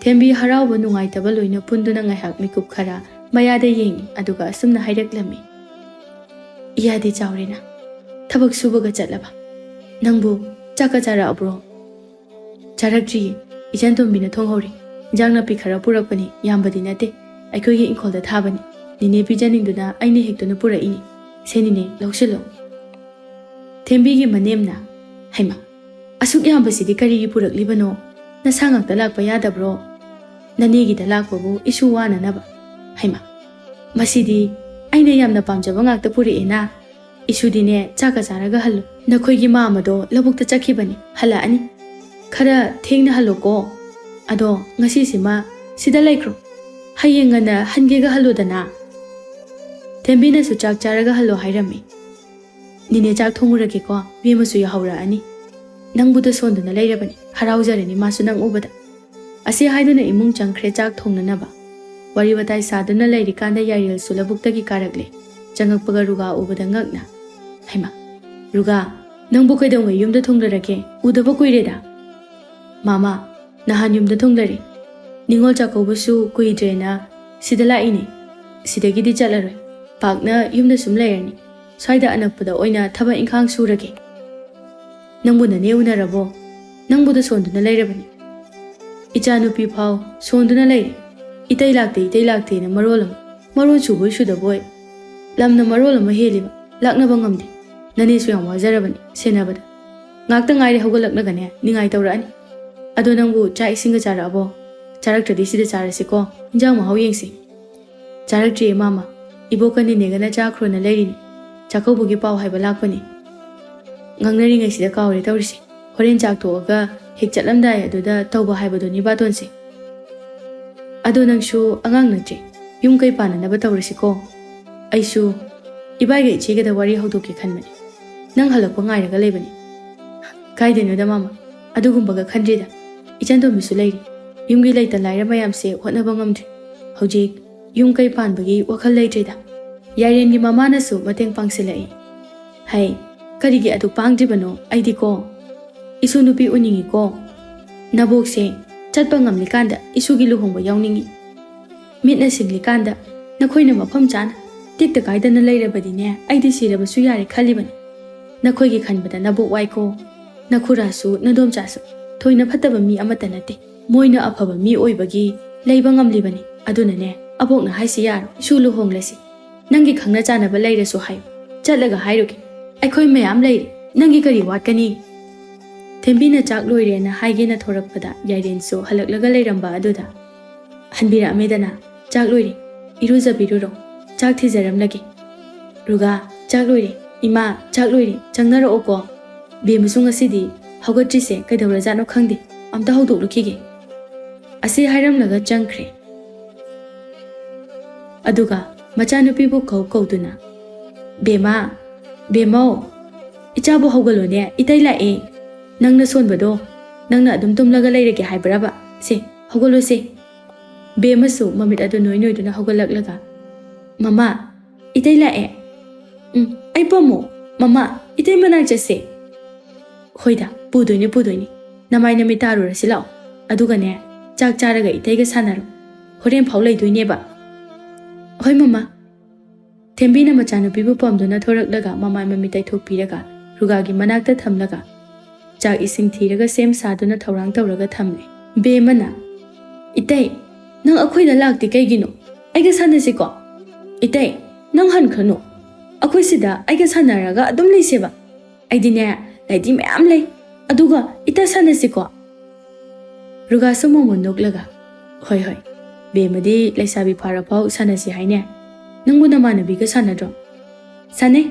ꯊꯦꯝꯕꯤ ꯍꯔꯥꯎꯕ ꯅꯨꯡꯉꯥꯏꯇꯕ ꯂꯣꯏꯅ ꯄꯨꯟꯗꯨꯅ ꯉꯥꯏꯍꯥꯛ ꯃꯤꯀꯨꯞ ꯈꯔ ꯃꯌꯥꯗ ꯌꯦꯡꯉꯤ, ꯑꯗꯨꯒ ꯑꯁꯨꯝꯅ ꯍꯥꯏꯔꯛꯂꯝꯃꯤ, "ꯏꯌꯥꯗꯤ ꯆꯥꯎꯔꯦꯅ, ꯊꯕꯛ ꯁꯨꯕꯒ ꯆꯠꯂꯕ? ꯅꯪꯕꯨ ꯆꯥꯛꯀ ꯆꯥꯔꯛꯑꯕ꯭ꯔꯣ?" "ꯆꯥꯔꯛꯇ꯭ꯔꯤꯌꯦ, ꯏꯆꯟ ꯇꯣꯝꯕꯤꯅ ꯊꯣꯡꯍꯧꯔꯤ꯫ ꯏꯟꯖꯥꯡ ꯅꯥꯄꯤ ꯈꯔ ꯄꯨꯔꯛꯄꯅꯤ, ꯌꯥꯝꯕꯗꯤ ꯅꯠꯇꯦ, ꯑꯩꯈꯣꯏꯒꯤ ꯏꯪꯈꯣꯜꯗ ꯊꯥꯕꯅꯤ꯫ ꯅꯦꯅꯦ ꯄꯤꯖꯅꯤꯡꯗꯨꯅ ꯑꯩꯅ ꯍꯦꯛꯇꯨꯅ ꯄꯨꯔꯛꯏꯅꯤ꯫ ꯁꯦ ꯅꯦꯅꯦ, ꯂꯧꯁꯤꯜꯂꯣ꯫" ꯊꯦꯝꯕꯤꯒꯤ ꯃꯅꯦꯝꯅ, "ꯍꯩꯃꯥ, ꯑꯁꯨꯛ ꯌꯥꯝꯕꯁꯤꯗꯤ ꯀꯔꯤꯒꯤ ꯄꯨꯔꯛꯂꯤꯕꯅꯣ? ꯅꯁꯥ ꯉꯥꯛꯇ ꯂꯥꯛꯄ ꯌꯥꯗꯕ꯭ꯔꯣ? ꯅꯅꯦꯒꯤꯗ ꯂꯥꯛꯄꯕꯨ ꯏꯁꯨ ꯋꯥꯅꯅꯕ꯫ ꯍꯩꯃꯥ, ꯃꯁꯤꯗꯤ ꯑꯩꯅ ꯌꯥꯝꯅ ꯄꯥꯝꯖꯕ ꯉꯥꯛꯇ ꯄꯨꯔꯛꯑꯦꯅ꯫ ꯏꯁꯨꯗꯤꯅꯦ, ꯆꯥꯛꯀ ꯆꯥꯔꯒ ꯍꯜꯂꯨ꯫ ꯅꯈꯣꯏꯒꯤ ꯃꯥꯃꯗꯣ ꯂꯧꯕꯨꯛꯇ ꯆꯠꯈꯤꯕꯅꯤ, ꯍꯜꯂꯛꯑꯅꯤ꯫ ꯈꯔ ꯊꯦꯡꯅ ꯍꯜꯂꯣꯀꯣ꯫ ꯑꯗꯣ ꯉꯁꯤꯁꯤꯃ ꯁꯤꯗ ꯂꯩꯈ꯭ꯔꯣ꯫ ꯍꯌꯦꯡ ꯉꯟꯅ ꯍꯟꯒꯦꯒ ꯍꯜꯂꯨꯗꯅ꯫" ꯊꯦꯝꯕꯤꯅꯁꯨ ꯆꯥꯛ ꯆꯥꯔꯒ ꯍꯜꯂꯣ ꯍꯥꯏꯔꯝꯃꯤ꯫ "ꯅꯦꯅꯦ, ꯆꯥꯛ ꯊꯣꯡꯉꯨꯔꯒꯦꯀꯣ, ꯏꯕꯦꯝꯃꯁꯨ ꯌꯥꯍꯧꯔꯛꯑꯅꯤ꯫ ꯅꯪꯕꯨꯗ ꯁꯣꯟꯗꯨꯅ ꯂꯩꯔꯕꯅꯤ, ꯍꯔꯥꯎꯖꯔꯅꯤ ꯃꯥꯁꯨ ꯅꯪ ꯎꯕꯗ꯫" ꯑꯁꯤ ꯍꯥꯏꯗꯨꯅ ꯏꯃꯨꯡ ꯆꯪꯈ꯭ꯔꯦ ꯆꯥꯛ ꯊꯣꯡꯅꯅꯕ꯫ ꯋꯥꯔꯤ ꯋꯥꯇꯥꯏ ꯁꯥꯗꯨꯅ ꯂꯩꯔꯤꯀꯥꯟꯗ ꯌꯥꯏꯔꯦꯜꯁꯨ ꯂꯧꯕꯨꯛꯇꯒꯤ ꯀꯥꯔꯛꯂꯦ꯫ ꯆꯪꯉꯛꯄꯒ ꯔꯨꯒꯥ ꯎꯕꯗ ꯉꯛꯅ, "ꯍꯩꯃꯥ, ꯔꯨꯒꯥ, ꯅꯪꯕꯨ ꯀꯩꯗꯧꯉꯩ ꯌꯨꯝꯗ ꯊꯨꯡꯂꯔꯒꯦ? ꯎꯗꯕ ꯀꯨꯏꯔꯦꯗ꯫" "ꯃꯥꯃꯥ, ꯅꯍꯥꯟ ꯌꯨꯝꯗ ꯊꯨꯡꯂꯔꯦ꯫ ꯅꯤꯉꯣꯜ ꯆꯥꯛꯀꯧꯕꯁꯨ ꯀꯨꯏꯗ꯭ꯔꯦꯅ ꯁꯤꯗ ꯂꯥꯛꯏꯅꯦ꯫ ꯁꯤꯗꯒꯤꯗꯤ ꯆꯠꯂꯔꯣꯏ꯫ ꯄꯥꯛꯅ ꯌꯨꯝꯗ ꯁꯨꯝ ꯂꯩꯔꯅꯤ꯫ ꯁ꯭ꯋꯥꯏꯗ ꯑꯅꯛꯄꯗ ꯑꯣꯏꯅ ꯊꯕꯛ ꯏꯪꯈꯥꯡ ꯁꯨꯔꯒꯦ꯫" "ꯅꯪꯕꯨ ꯅꯅꯦ ꯎꯅꯔꯕꯣ? ꯅꯪꯕꯨꯗ ꯁꯣꯟꯗꯨꯅ ꯂꯩꯔꯕꯅꯤ꯫" "ꯏꯆꯥꯅꯨꯄꯤ ꯐꯥꯎ ꯁꯣꯟꯗꯨꯅ ꯂꯩꯔꯦ꯫ ꯏꯇꯩ ꯂꯥꯛꯇꯦ, ꯏꯇꯩ ꯂꯥꯛꯇꯦꯅ ꯃꯔꯣꯜ ꯑꯃ꯫ ꯃꯔꯣꯟ ꯁꯨꯕꯣꯏ ꯁꯨꯗꯕꯣꯏ꯫ ꯂꯝꯅ ꯃꯔꯣꯜ ꯑꯃ ꯍꯦꯜꯂꯤꯕ, ꯂꯥꯛꯅꯕ ꯉꯝꯗꯦ꯫ ꯅꯅꯦꯁꯨ ꯌꯥꯝ ꯋꯥꯖꯔꯕꯅꯤ ꯁꯦꯟꯅꯕꯗ꯫ ꯉꯥꯛꯇ ꯉꯥꯏꯔꯦ ꯍꯧꯒꯠꯂꯛꯂꯒꯅꯦ ꯅꯤꯡꯉꯥꯏ ꯇꯧꯔꯛꯑꯅꯤ꯫ ꯑꯗꯣ ꯅꯪꯕꯨ ꯆꯥꯛ ꯏꯁꯤꯡꯒ ꯆꯥꯔꯛꯑꯕꯣ? ꯆꯥꯔꯛꯇ꯭ꯔꯗꯤ ꯁꯤꯗ ꯆꯥꯔꯁꯤꯀꯣ꯫ ꯏꯟꯖꯥꯡ ꯃꯍꯥꯎ ꯌꯦꯡꯁꯤ꯫" "ꯆꯥꯔꯛꯇ꯭ꯔꯤꯌꯦ ꯃꯥꯃ꯫ ꯏꯕꯣꯛꯀ ꯅꯦꯅꯦꯒꯅ ꯆꯥꯈ꯭ꯔꯣꯅ ꯂꯩꯔꯤꯅꯤ꯫ ꯆꯥꯛꯀꯧꯕꯒꯤ ꯄꯥꯎ ꯍꯥꯏꯕ ꯂꯥꯛꯄꯅꯤ꯫ ꯉꯥꯡꯅꯔꯤꯉꯩꯁꯤꯗ ꯀꯥꯎꯔꯦ ꯇꯧꯔꯤꯁꯦ꯫ ꯍꯣꯔꯦꯟ ꯆꯥꯛ ꯇꯣꯛꯑꯒ ꯍꯦꯛ ꯆꯠꯂꯝꯗꯥꯏ ꯑꯗꯨꯗ ꯇꯧꯕ ꯍꯥꯏꯕꯗꯨꯅꯤ ꯕꯥꯇꯣꯟꯁꯦ꯫ ꯑꯗꯣ ꯅꯪꯁꯨ ꯑꯉꯥꯡ ꯅꯠꯇ꯭ꯔꯦ꯫ ꯌꯨꯝ ꯀꯩ ꯄꯥꯟꯅꯅꯕ ꯇꯧꯔꯁꯤꯀꯣ꯫ ꯑꯩꯁꯨ ꯏꯕꯥꯏꯒ ꯏꯆꯦꯒꯗ ꯋꯥꯔꯤ ꯍꯧꯗꯣꯛꯀꯦ ꯈꯟꯕꯅꯤ꯫ ꯅꯪ ꯍꯜꯂꯛꯄ ꯉꯥꯏꯔꯒ ꯂꯩꯕꯅꯤ꯫ ꯀꯥꯏꯗꯩꯅꯣꯗ ꯃꯥꯃ, ꯑꯗꯨꯒꯨꯝꯕꯒ ꯈꯟꯗ꯭ꯔꯤꯗ꯫ ꯏꯆꯟꯇꯣꯝꯕꯤꯁꯨ ꯂꯩꯔꯤ꯫ ꯌꯨꯝꯒꯤ ꯂꯩꯇ ꯂꯥꯏꯔ ꯃꯌꯥꯝꯁꯦ ꯍꯣꯠꯅꯕ ꯉꯝꯗ꯭ꯔꯤ꯫ ꯍꯧꯖꯤꯛ ꯌꯨꯝ ꯀꯩ ꯄꯥꯟꯕꯒꯤ ꯋꯥꯈꯜ ꯂꯩꯇ꯭ꯔꯤꯗ꯫ ꯌꯥꯏꯔꯦꯟꯒꯤ ꯃꯃꯥꯅꯁꯨ ꯃꯇꯦꯡ ꯄꯥꯡꯁꯤꯜꯂꯛꯏ꯫ ꯍꯩ, ꯀꯔꯤꯒꯤ ꯑꯗꯨ ꯄꯥꯡꯗ꯭ꯔꯤꯕꯅꯣ? ꯑꯩꯗꯤꯀꯣ, ꯏꯁꯨ ꯅꯨꯄꯤ ꯎꯅꯤꯡꯉꯤꯀꯣ꯫ ꯅꯕꯣꯛꯁꯦ ꯆꯠꯄ ꯉꯝꯂꯤꯀꯥꯟꯗ ꯏꯁꯨꯒꯤ ꯂꯨꯍꯣꯡꯕ ꯌꯥꯎꯅꯤꯡꯉꯤ꯫ ꯃꯤꯠꯅ ꯁꯤꯡꯂꯤꯀꯥꯟꯗ ꯅꯈꯣꯏꯅ ꯃꯐꯝ ꯆꯥꯅ ꯇꯦꯛꯇ ꯀꯥꯏꯗꯅ ꯂꯩꯔꯕꯗꯤꯅꯦ, ꯑꯩꯗꯤ ꯁꯤꯔꯕꯁꯨ ꯌꯥꯔꯦ ꯈꯜꯂꯤꯕꯅꯤ꯫ ꯅꯈꯣꯏꯒꯤ ꯈꯟꯕꯗ ꯅꯕꯣꯛ ꯋꯥꯏꯀꯣ꯫ ꯅꯈꯨꯔꯥꯁꯨ ꯅꯗꯣꯝꯆꯥꯁꯨ ꯊꯣꯏꯅ ꯐꯠꯇꯕ ꯃꯤ ꯑꯃꯠꯇ ꯅꯠꯇꯦ꯫ ꯃꯣꯏꯅ ꯑꯐꯕ ꯃꯤ ꯑꯣꯏꯕꯒꯤ ꯂꯩꯕ ꯉꯝꯂꯤꯕꯅꯤ꯫ ꯑꯗꯨꯅꯅꯦ, ꯑꯕꯣꯛꯅ ꯍꯥꯏꯁꯤ ꯌꯥꯔꯣ, ꯏꯁꯨ ꯂꯨꯍꯣꯡꯂꯁꯤ꯫ ꯅꯪꯒꯤ ꯈꯪꯅ ꯆꯥꯟꯅꯕ ꯂꯩꯔꯁꯨ ꯍꯥꯏꯌꯨ꯫ ꯆꯠꯂꯒ ꯍꯥꯏꯔꯨꯒꯦ꯫ ꯑꯩꯈꯣꯏ ꯃꯌꯥꯝ ꯂꯩꯔꯤ꯫ ꯅꯪꯒꯤ ꯀꯔꯤ ꯋꯥꯠꯀꯅꯤ? ꯊꯦꯝꯕꯤꯅ ꯆꯥꯛ ꯂꯣꯏꯔꯦꯅ ꯍꯥꯏꯒꯦꯅ ꯊꯣꯔꯛꯄꯗ ꯌꯥꯏꯔꯦꯟꯁꯨ ꯍꯜꯂꯛꯂꯒ ꯂꯩꯔꯝꯕ ꯑꯗꯨꯗ, "ꯍꯟꯕꯤꯔꯛꯑꯃꯦꯗꯅ꯫ ꯆꯥꯛ ꯂꯣꯏꯔꯦ꯫ ꯏꯔꯨꯖꯕꯤꯔꯨꯔꯣ꯫ ꯆꯥꯛ ꯊꯤꯖꯔꯝꯂꯒꯦ꯫" ꯔꯨꯒꯥ, "ꯆꯥꯛ ꯂꯣꯏꯔꯦ꯫ ꯏꯃꯥ, ꯆꯥꯛ ꯂꯣꯏꯔꯦ꯫ ꯆꯪꯅꯔꯛꯑꯣꯀꯣ꯫ ꯕꯦꯝꯃꯁꯨ ꯉꯁꯤꯗꯤ ꯍꯧꯒꯠꯇ꯭ꯔꯤꯁꯦ ꯀꯩꯗꯧꯔꯖꯥꯠꯅꯣ ꯈꯪꯗꯦ꯫ ꯑꯝꯇ ꯍꯧꯗꯣꯛꯂꯨꯈꯤꯒꯦ꯫" ꯑꯁꯤ ꯍꯥꯏꯔꯝꯂꯒ ꯆꯪꯈ꯭ꯔꯦ꯫ ꯑꯗꯨꯒ ꯃꯆꯥꯅꯨꯄꯤꯕꯨ ꯀꯧ ꯀꯧꯗꯨꯅ, "ꯕꯦꯝꯃ, ꯕꯦꯝꯃꯧ, ꯏꯆꯥꯕꯨ ꯍꯧꯒꯠꯂꯣꯅꯦ, ꯏꯇꯩ ꯂꯥꯛꯑꯦ꯫ ꯅꯪꯅ ꯁꯣꯟꯕꯗꯣ, ꯅꯪꯅ ꯑꯗꯨꯝ ꯇꯨꯝꯂꯒ ꯂꯩꯔꯒꯦ ꯍꯥꯏꯕ꯭ꯔꯕ? ꯁꯦ, ꯍꯧꯒꯠꯂꯣꯁꯦ꯫" ꯕꯦꯝꯃꯁꯨ ꯃꯃꯤꯠ ꯑꯗꯨ ꯅꯣꯏ ꯅꯣꯏꯗꯨꯅ ꯍꯧꯒꯠꯂꯛꯂꯒ, "ꯃꯃꯥ, ꯏꯇꯩ ꯂꯥꯛꯑꯦ꯫" "ꯎꯝ, ꯑꯩ ꯄꯝꯃꯣ꯫ ꯃꯃꯥ, ꯏꯇꯩ ꯃꯅꯥꯛ ꯆꯠꯁꯦ꯫" "ꯍꯣꯏꯗ, ꯄꯨꯗꯣꯏꯅꯤ, ꯄꯨꯗꯣꯏꯅꯤ꯫ ꯅꯃꯥꯏ ꯅꯃꯤꯠ ꯇꯥꯔꯨꯔꯁꯤ ꯂꯥꯛꯑꯣ꯫ ꯑꯗꯨꯒꯅꯦ, ꯆꯥꯛ ꯆꯥꯔꯒ ꯏꯇꯩꯒ ꯁꯥꯟꯅꯔꯣ꯫ ꯍꯣꯔꯦꯟ ꯐꯥꯎ ꯂꯩꯗꯣꯏꯅꯦꯕ꯫" "ꯍꯣꯏ, ꯃꯃꯥ꯫" ꯊꯦꯝꯕꯤꯅ ꯃꯆꯥꯅꯨꯄꯤꯕꯨ ꯄꯝꯗꯨꯅ ꯊꯣꯔꯛꯂꯒ ꯃꯃꯥꯏ ꯃꯃꯤꯠ ꯇꯩꯊꯣꯛꯄꯤꯔꯒ ꯔꯨꯒꯥꯒꯤ ꯃꯅꯥꯛꯇ ꯊꯝꯂꯒ ꯆꯥꯛ ꯏꯁꯤꯡ ꯊꯤꯔꯒ ꯁꯦꯝ ꯁꯥꯗꯨꯅ ꯊꯧꯔꯥꯡ ꯇꯧꯔꯒ ꯊꯝꯂꯦ꯫ ꯕꯦꯝꯃꯅ, "ꯏꯇꯩ, ꯅꯪ ꯑꯩꯈꯣꯏꯗ ꯂꯥꯛꯇꯦ ꯀꯩꯒꯤꯅꯣ? ꯑꯩꯒ ꯁꯥꯟꯅꯁꯤꯀꯣ꯫" "ꯏꯇꯩ, ꯅꯪ ꯍꯟꯈ꯭ꯔꯅꯨ꯫ ꯑꯩꯈꯣꯏ ꯁꯤꯗ ꯑꯩꯒ ꯁꯥꯟꯅꯔꯒ ꯑꯗꯨꯝ ꯂꯩꯁꯦꯕ꯫ ꯑꯩꯗꯤꯅꯦ, ꯂꯥꯏꯗꯤ ꯃꯌꯥꯝ ꯂꯩ꯫ ꯑꯗꯨꯒ ꯏꯇ ꯁꯥꯟꯅꯁꯤꯀꯣ꯫" ꯔꯨꯒꯥꯁꯨ ꯃꯣꯃꯣꯟ ꯅꯣꯛꯂꯒ, "ꯍꯣꯏ, ꯍꯣꯏ, ꯕꯦꯝꯃꯗꯤ ꯂꯩꯁꯥꯕꯤ ꯐꯥꯔꯐꯥꯎ ꯁꯥꯟꯅꯁꯤ ꯍꯥꯏꯅꯦ꯫ ꯅꯪꯕꯨ ꯅꯃꯥꯟꯅꯕꯤꯒ ꯁꯥꯟꯅꯗ꯭ꯔꯣ?" "ꯁꯥꯟꯅꯩ꯫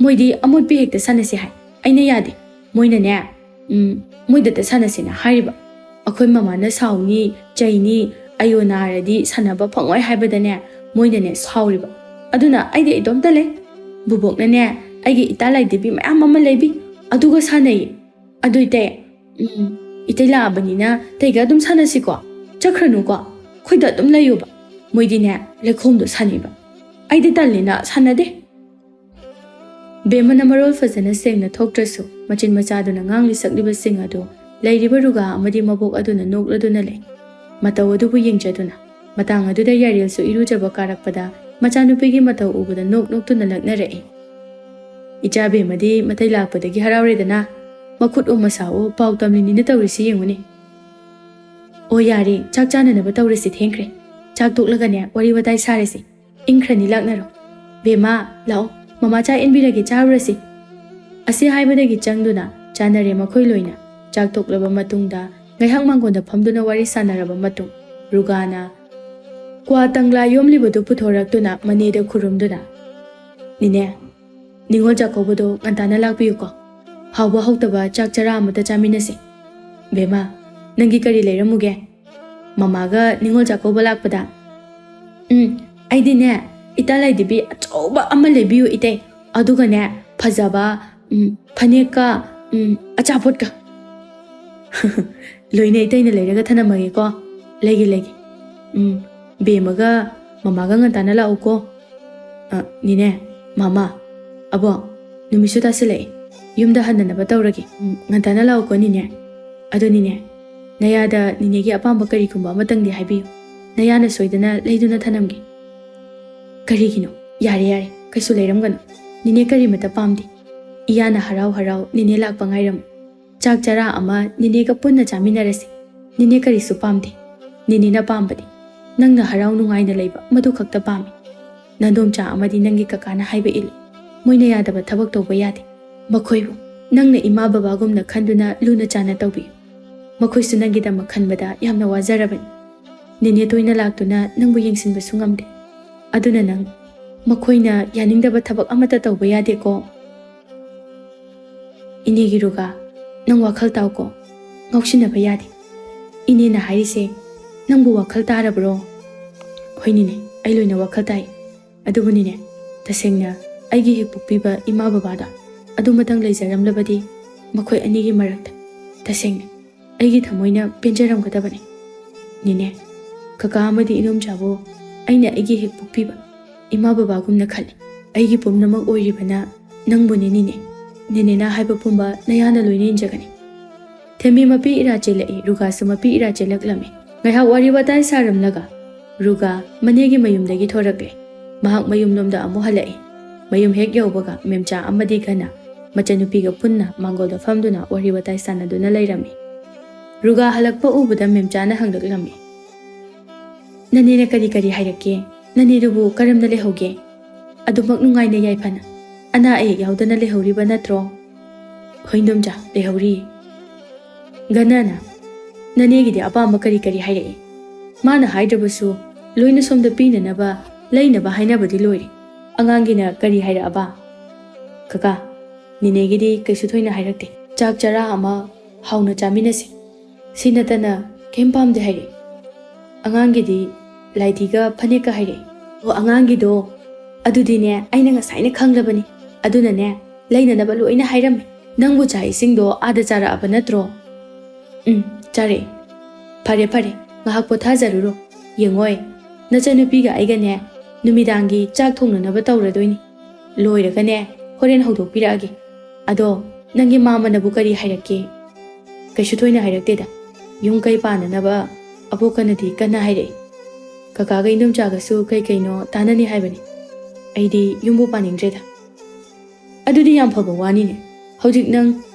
ꯃꯣꯏꯗꯤ ꯑꯃꯣꯠꯄꯤ ꯍꯦꯛꯇ ꯁꯥꯟꯅꯁꯤ ꯍꯥꯏ꯫ ꯑꯩꯅ ꯌꯥꯗꯦ꯫ ꯃꯣꯏꯅꯅꯦ, ꯎꯝ, ꯃꯣꯏꯗꯇ ꯁꯥꯟꯅꯁꯦꯅ ꯍꯥꯏꯔꯤꯕ꯫ ꯑꯩꯈꯣꯏ ꯃꯃꯥꯅ ꯁꯥꯎꯅꯤ, ꯆꯩꯅꯤ, ꯑꯌꯣ ꯅꯥꯔꯗꯤ ꯁꯥꯟꯅꯕ ꯐꯪꯉꯣꯏ ꯍꯥꯏꯕꯗꯅꯦ, ꯃꯣꯏꯅꯅꯦ ꯁꯥꯎꯔꯤꯕ꯫ ꯑꯗꯨꯅ ꯑꯩꯗꯤ ꯏꯇꯣꯝꯇ ꯂꯩ꯫ ꯕꯨꯕꯣꯛꯅꯅꯦ ꯑꯩꯒꯤ ꯏꯇꯥ ꯂꯥꯏꯗꯤꯕꯤ ꯃꯌꯥꯝ ꯑꯃ ꯂꯩꯕꯤ, ꯑꯗꯨꯒ ꯁꯥꯟꯅꯩ꯫ ꯑꯗꯨ ꯏꯇꯩ, ꯎꯝ, ꯏꯇꯩ ꯂꯥꯛꯑꯕꯅꯤꯅ ꯏꯇꯩꯒ ꯑꯗꯨꯝ ꯁꯥꯟꯅꯁꯤꯀꯣ꯫ ꯆꯠꯈ꯭ꯔꯅꯨꯀꯣ, ꯑꯩꯈꯣꯏꯗ ꯑꯗꯨꯝ ꯂꯩꯌꯣꯕ꯫ ꯃꯣꯏꯗꯤꯅꯦ ꯂꯩꯈꯣꯝꯗꯣ ꯁꯥꯟꯅꯩꯕ, ꯑꯩꯗꯤ ꯇꯜꯂꯦꯅ ꯁꯥꯟꯅꯗꯦ꯫ ꯕꯦꯝꯃꯅ ꯃꯔꯣꯜ ꯐꯖꯅ ꯁꯦꯡꯅ ꯊꯣꯛꯇ꯭ꯔꯁꯨ, ꯃꯆꯤꯟ ꯃꯆꯥꯗꯨꯅ ꯉꯥꯡꯂꯤ ꯁꯛꯂꯤꯕꯁꯤꯡ ꯑꯗꯨ ꯂꯩꯔꯤꯕ ꯔꯨꯒꯥ ꯑꯃꯗꯤ ꯃꯕꯣꯛ ꯑꯗꯨꯅ ꯅꯣꯛꯂꯗꯨꯅ ꯂꯩ꯫ ꯃꯇꯧ ꯑꯗꯨꯕꯨ ꯌꯦꯡꯖꯗꯨꯅ, ꯃꯇꯥꯡ ꯑꯗꯨꯗ ꯌꯥꯔꯦꯜꯁꯨ ꯏꯔꯨꯖꯕ ꯀꯥꯔꯛꯄꯗ ꯃꯆꯥꯅꯨꯄꯤꯒꯤ ꯃꯇꯧ ꯎꯕꯗ ꯅꯣꯛ ꯅꯣꯛꯇꯨꯅ ꯂꯛꯅꯔꯛꯏ꯫ ꯏꯆꯥ ꯕꯦꯝꯃꯗꯤ ꯃꯇꯩ ꯂꯥꯛꯄꯗꯒꯤ ꯍꯔꯥꯎꯔꯦꯗꯅ, ꯃꯈꯨꯠ ꯑꯣ ꯃꯁꯥ ꯑꯣ ꯄꯥꯎ ꯇꯝꯂꯤꯅꯤꯅ ꯇꯧꯔꯤꯁꯤ ꯌꯦꯡꯉꯨꯅꯦ꯫ ꯑꯣ ꯌꯥꯔꯦ, ꯆꯥꯛ ꯆꯥꯅꯅꯕ ꯇꯧꯔꯁꯤ, ꯊꯦꯡꯈ꯭ꯔꯦ꯫ ꯆꯥꯛ ꯇꯣꯛꯂꯒꯅꯦ ꯋꯥꯔꯤ ꯋꯥꯇꯥꯏ ꯁꯥꯔꯁꯤ꯫ ꯏꯪꯈ꯭ꯔꯅꯤ, ꯂꯥꯛꯅꯔꯣ꯫ ꯕꯦꯝꯃ, ꯂꯥꯛꯑꯣ, ꯃꯃꯥ ꯆꯥꯛ ꯏꯟꯕꯤꯔꯒꯦ, ꯆꯥꯔꯨꯔꯁꯤ꯫ ꯑꯁꯤ ꯍꯥꯏꯕꯗꯒꯤ ꯆꯪꯗꯨꯅ ꯆꯥꯅꯔꯦ ꯃꯈꯣꯏ ꯂꯣꯏꯅ꯫ ꯆꯥꯛ ꯇꯣꯛꯂꯕ ꯃꯇꯨꯡꯗ ꯉꯥꯏꯍꯥꯛ ꯃꯥꯡꯒꯣꯟꯗ ꯐꯝꯗꯨꯅ ꯋꯥꯔꯤ ꯁꯥꯟꯅꯔꯕ ꯃꯇꯨꯡ, ꯔꯨꯒꯥꯅ ꯀ꯭ꯋꯥ ꯇꯪꯂꯥ ꯌꯣꯝꯂꯤꯕꯗꯨ ꯄꯨꯊꯣꯔꯛꯇꯨꯅ ꯃꯅꯦꯗ ꯈꯨꯔꯨꯝꯗꯨꯅ, "ꯅꯤꯅꯦ, ꯅꯤꯉꯣꯜ ꯆꯥꯛꯀꯧꯕꯗꯣ ꯉꯟꯇꯥꯅ ꯂꯥꯛꯄꯤꯌꯨꯀꯣ꯫ ꯍꯥꯎꯕ ꯍꯥꯎꯇꯕ ꯆꯥꯛ ꯆꯔꯥ ꯑꯃꯇ ꯆꯥꯃꯤꯟꯅꯁꯤ꯫ ꯕꯦꯝꯃ, ꯅꯪꯒꯤ ꯀꯔꯤ ꯂꯩꯔꯝꯃꯨꯒꯦ? ꯃꯃꯥꯒ ꯅꯤꯉꯣꯜ ꯆꯥꯛꯀꯧꯕ ꯂꯥꯛꯄꯗ?" "ꯎꯝ, ꯑꯩꯗꯤꯅꯦ, ꯏꯇꯥ ꯂꯥꯏꯗꯤꯕꯤ ꯑꯆꯧꯕ ꯑꯃ ꯂꯩꯕꯤꯌꯨ ꯏꯇꯩ꯫ ꯑꯗꯨꯒꯅꯦ, ꯐꯖꯕ, ꯎꯝ, ꯐꯅꯦꯛꯀ, ꯎꯝ, ꯑꯆꯥꯄꯣꯠꯀ꯫" "ꯂꯣꯏꯅ ꯏꯇꯩꯅ ꯂꯩꯔꯒ ꯊꯅꯝꯃꯒꯦꯀꯣ꯫ ꯂꯩꯒꯦ, ꯂꯩꯒꯦ꯫ ꯎꯝ, ꯕꯦꯝꯃꯒ ꯃꯃꯥꯒ ꯉꯟꯇꯥꯅ ꯂꯥꯛꯎꯀꯣ꯫" "ꯑ, ꯅꯤꯅꯦ, ꯃꯃꯥ, ꯑꯕꯣ, ꯅꯨꯃꯤꯠꯁꯨ ꯇꯥꯁꯤꯜꯂꯛꯑꯦ꯫ ꯌꯨꯝꯗ ꯍꯟꯅꯅꯕ ꯇꯧꯔꯒꯦ꯫ ꯎꯝ, ꯉꯟꯇꯥꯅ ꯂꯥꯛꯎꯀꯣ, ꯅꯤꯅꯦ꯫ ꯑꯗꯣ ꯅꯤꯅꯦ, ꯅꯌꯥꯗ ꯅꯤꯅꯦꯒꯤ ꯑꯄꯥꯝꯕ ꯀꯔꯤꯒꯨꯝꯕ ꯑꯃꯇꯪꯗꯤ ꯍꯥꯏꯕꯤꯌꯨ꯫ ꯅꯌꯥꯅ ꯁꯣꯏꯗꯅ ꯂꯩꯗꯨꯅ ꯊꯅꯝꯒꯦ꯫" "ꯀꯔꯤꯒꯤꯅꯣ? ꯌꯥꯔꯦ, ꯌꯥꯔꯦ, ꯀꯩꯁꯨ ꯂꯩꯔꯝꯒꯅꯨ꯫ ꯅꯤꯅꯦ ꯀꯔꯤꯃꯇ ꯄꯥꯝꯗꯦ꯫ ꯏꯌꯥꯅ ꯍꯔꯥꯎ ꯍꯔꯥꯎ ꯅꯤꯅꯦ ꯂꯥꯛꯄ ꯉꯥꯏꯔꯝꯃꯨ꯫ ꯆꯥꯛ ꯆꯔꯥ ꯑꯃ ꯅꯤꯅꯦꯒ ꯄꯨꯟꯅ ꯆꯥꯃꯤꯟꯅꯔꯁꯤ꯫ ꯅꯤꯅꯦ ꯀꯔꯤꯁꯨ ꯄꯥꯝꯗꯦ꯫ ꯅꯤꯅꯦꯅ ꯄꯥꯝꯕꯗꯤ ꯅꯪꯅ ꯍꯔꯥꯎ ꯅꯨꯡꯉꯥꯏꯅ ꯂꯩꯕ, ꯃꯗꯨ ꯈꯛꯇ ꯄꯥꯝꯃꯤ꯫ ꯅꯗꯣꯝꯆꯥ ꯑꯃꯗꯤ ꯅꯪꯒꯤ ꯀꯀꯥꯅ ꯍꯥꯏꯕ ꯏꯜꯂꯨ꯫ ꯃꯣꯏꯅ ꯌꯥꯗꯕ ꯊꯕꯛ ꯇꯧꯕ ꯌꯥꯗꯦ꯫ ꯃꯈꯣꯏꯕꯨ ꯅꯪꯅ ꯏꯃꯥ ꯕꯕꯥꯒꯨꯝꯅ ꯈꯟꯗꯨꯅ ꯂꯨꯅ ꯆꯥꯟꯅ ꯇꯧꯕꯤꯌꯨ꯫ ꯃꯈꯣꯏꯁꯨ ꯅꯪꯒꯤꯗꯃꯛ ꯈꯟꯕꯗ ꯌꯥꯝꯅ ꯋꯥꯖꯔꯕꯅꯤ꯫ ꯅꯤꯅꯦ ꯇꯣꯏꯅ ꯂꯥꯛꯇꯨꯅ ꯅꯪꯕꯨ ꯌꯦꯡꯁꯤꯟꯕꯁꯨ ꯉꯝꯗꯦ꯫ ꯑꯗꯨꯅ ꯅꯪ ꯃꯈꯣꯏꯅ ꯌꯥꯅꯤꯡꯗꯕ ꯊꯕꯛ ꯑꯃꯠꯇ ꯇꯧꯕ ꯌꯥꯗꯦꯀꯣ꯫" "ꯏꯅꯦꯒꯤ ꯔꯨꯒꯥ, ꯅꯪ ꯋꯥꯈꯜ ꯇꯥꯎꯀꯣ꯫ ꯉꯥꯎꯁꯤꯟꯅꯕ ꯌꯥꯗꯦ꯫ ꯏꯅꯦꯅ ꯍꯥꯏꯔꯤꯁꯦ ꯅꯪꯕꯨ ꯋꯥꯈꯜ ꯇꯥꯔꯕ꯭ꯔꯣ? ꯍꯣꯏꯅꯤꯅꯦ, ꯑꯩ ꯂꯣꯏꯅ ꯋꯥꯈꯜ ꯇꯥꯏ꯫ ꯑꯗꯨꯕꯨꯅꯤꯅꯦ, ꯇꯁꯦꯡꯅ ꯑꯩꯒꯤ ꯍꯦꯛ ꯄꯣꯛꯄꯤꯕ ꯏꯃꯥ ꯕꯕꯥꯗꯣ ꯑꯗꯨꯃꯇꯪ ꯂꯩꯖꯔꯝꯂꯕꯗꯤ ꯃꯈꯣꯏ ꯑꯅꯤꯒꯤ ꯃꯔꯛꯇ ꯇꯁꯦꯡꯅ ꯑꯩꯒꯤ ꯊꯃꯣꯏꯅ ꯄꯦꯟꯖꯔꯝꯒꯗꯕꯅꯤ꯫ ꯅꯦꯅꯦ, ꯀꯀꯥ ꯑꯃꯗꯤ ꯏꯅꯣꯝꯆꯥꯕꯨ ꯑꯩꯅ ꯑꯩꯒꯤ ꯍꯦꯛ ꯄꯣꯛꯄꯤꯕ ꯏꯃꯥ ꯕꯕꯥꯒꯨꯝꯅ ꯈꯜꯂꯤ꯫ ꯑꯩꯒꯤ ꯄꯨꯝꯅꯃꯛ ꯑꯣꯏꯔꯤꯕꯅ ꯅꯪꯕꯨꯅꯤ ꯅꯦꯅꯦ꯫ ꯅꯦꯅꯦꯅ ꯍꯥꯏꯕ ꯄꯨꯝꯕ ꯅꯌꯥꯅ ꯂꯣꯏꯅ ꯏꯟꯖꯒꯅꯤ꯫ ꯊꯦꯝꯕꯤ ꯃꯄꯤ ꯏꯔꯥ ꯆꯦꯜꯂꯛꯏ, ꯔꯨꯒꯥꯁꯨ ꯃꯄꯤ ꯏꯔꯥ ꯆꯦꯜꯂꯛꯂꯝꯃꯤ꯫ ꯉꯥꯏꯍꯥꯛ ꯋꯥꯔꯤ ꯋꯥꯇꯥꯏ ꯁꯥꯔꯝꯂꯒ ꯔꯨꯒꯥ ꯃꯅꯦꯒꯤ ꯃꯌꯨꯝꯗꯒꯤ ꯊꯣꯔꯛꯂꯦ꯫ ꯃꯍꯥꯛ ꯃꯌꯨꯝꯂꯣꯝꯗ ꯑꯃꯨꯛ ꯍꯜꯂꯛꯏ꯫ ꯃꯌꯨꯝ ꯍꯦꯛ ꯌꯧꯕꯒ ꯃꯦꯝꯆꯥ ꯑꯃꯗꯤ ꯘꯅ ꯃꯆꯟꯅꯨꯄꯤꯒ ꯄꯨꯟꯅ ꯃꯥꯡꯒꯣꯜꯗ ꯐꯝꯗꯨꯅ ꯋꯥꯔꯤ ꯋꯥꯇꯥꯏ ꯁꯥꯟꯅꯗꯨꯅ ꯂꯩꯔꯝꯃꯤ꯫ ꯔꯨꯒꯥ ꯍꯜꯂꯛꯄ ꯎꯕꯗ ꯃꯦꯝꯆꯥꯅ ꯍꯪꯂꯛꯂꯝꯃꯤ, "ꯅꯅꯦꯅ ꯀꯔꯤ ꯀꯔꯤ ꯍꯥꯏꯔꯛꯀꯦ? ꯅꯅꯦꯗꯨꯕꯨ ꯀꯔꯝꯅ ꯂꯩꯍꯧꯒꯦ? ꯑꯗꯨꯃꯛ ꯅꯨꯡꯉꯥꯏꯅ ꯌꯥꯏꯐꯅ ꯑꯅꯥ ꯑꯌꯦꯛ ꯌꯥꯎꯗꯅ ꯂꯩꯍꯧꯔꯤꯕ ꯅꯠꯇ꯭ꯔꯣ?" "ꯍꯣꯏ ꯏꯟꯗꯣꯝꯆꯥ, ꯂꯩꯍꯧꯔꯤ꯫" ꯘꯅꯅ, "ꯅꯅꯦꯒꯤꯗꯤ ꯑꯄꯥꯝꯕ ꯀꯔꯤ ꯀꯔꯤ ꯍꯥꯏꯔꯛꯏ?" "ꯃꯥꯅ ꯍꯥꯏꯗ꯭ꯔꯕꯁꯨ ꯂꯣꯏꯅ ꯁꯣꯝꯗ ꯄꯤꯅꯅꯕ ꯂꯩꯅꯕ ꯍꯥꯏꯅꯕꯗꯤ ꯂꯣꯏꯔꯦ꯫ ꯑꯉꯥꯡꯒꯤꯅ ꯀꯔꯤ ꯍꯥꯏꯔꯛꯑꯕ?" "ꯀꯀꯥ, ꯅꯦꯅꯦꯒꯤꯗꯤ ꯀꯩꯁꯨ ꯊꯣꯏꯅ ꯍꯥꯏꯔꯛꯇꯦ꯫ ꯆꯥꯛ ꯆꯔꯥ ꯑꯃ ꯍꯥꯎꯅ ꯆꯥꯃꯤꯟꯅꯁꯤ꯫ ꯁꯤ ꯅꯠꯇꯅ ꯀꯩꯝ ꯄꯥꯝꯗꯦ ꯍꯥꯏꯔꯛꯏ꯫ ꯑꯉꯥꯡꯒꯤꯗꯤ ꯂꯥꯏꯙꯤꯒ ꯐꯅꯦꯛꯀ ꯍꯥꯏꯔꯛꯏ꯫" "ꯑꯣ, ꯑꯉꯥꯡꯒꯤꯗꯣ? ꯑꯗꯨꯗꯤꯅꯦ, ꯑꯩꯅ ꯉꯁꯥꯏꯅ ꯈꯪꯂꯕꯅꯤ꯫ ꯑꯗꯨꯅꯅꯦ, ꯂꯩꯅꯅꯕ ꯂꯣꯏꯅ ꯍꯥꯏꯔꯝꯃꯦ꯫ ꯅꯪꯕꯨ ꯆꯥꯛ ꯏꯁꯤꯡꯗꯣ ꯑꯥꯗ ꯆꯥꯔꯛꯑꯕ ꯅꯠꯇ꯭ꯔꯣ?" "ꯎꯝ, ꯆꯥꯔꯛꯑꯦ꯫" "ꯐꯔꯦ, ꯐꯔꯦ, ꯉꯥꯏꯍꯥꯛ ꯄꯣꯊꯥꯖꯔꯨꯔꯣ꯫ ꯌꯦꯡꯉꯣꯏ, ꯅꯆꯟꯅꯨꯄꯤꯒ ꯑꯩꯒꯅꯦ, ꯅꯨꯃꯤꯗꯥꯡꯒꯤ ꯆꯥꯛ ꯊꯣꯡꯅꯅꯕ ꯇꯧꯔꯗꯣꯏꯅꯤ꯫ ꯂꯣꯏꯔꯒꯅꯦ, ꯍꯣꯔꯦꯟ ꯍꯧꯗꯣꯛꯄꯤꯔꯛꯑꯒꯦ꯫ ꯑꯗꯣ ꯅꯪꯒꯤ ꯃꯥꯃꯅꯕꯨ ꯀꯔꯤ ꯍꯥꯏꯔꯛꯀꯦ?" "ꯀꯩꯁꯨ ꯊꯣꯏꯅ ꯍꯥꯏꯔꯛꯇꯦꯗ꯫ ꯌꯨꯝ ꯀꯩ ꯄꯥꯟꯅꯅꯕ ꯑꯕꯣꯛꯀꯅꯗꯤ ꯀꯟꯅ ꯍꯥꯏꯔꯛꯏ꯫ ꯀꯀꯥꯒ ꯏꯟꯗꯣꯝꯆꯥꯒꯁꯨ ꯀꯩ ꯀꯩꯅꯣ ꯇꯥꯟꯅꯅꯤ ꯍꯥꯏꯕꯅꯤ꯫ ꯑꯩꯗꯤ ꯌꯨꯝꯕꯨ ꯄꯥꯅꯤꯡꯗ꯭ꯔꯦꯗ꯫" "ꯑꯗꯨꯗꯤ ꯌꯥꯝ ꯐꯕ ꯋꯥꯅꯤꯅꯦ꯫ ꯍꯧꯖꯤꯛ ꯅꯪ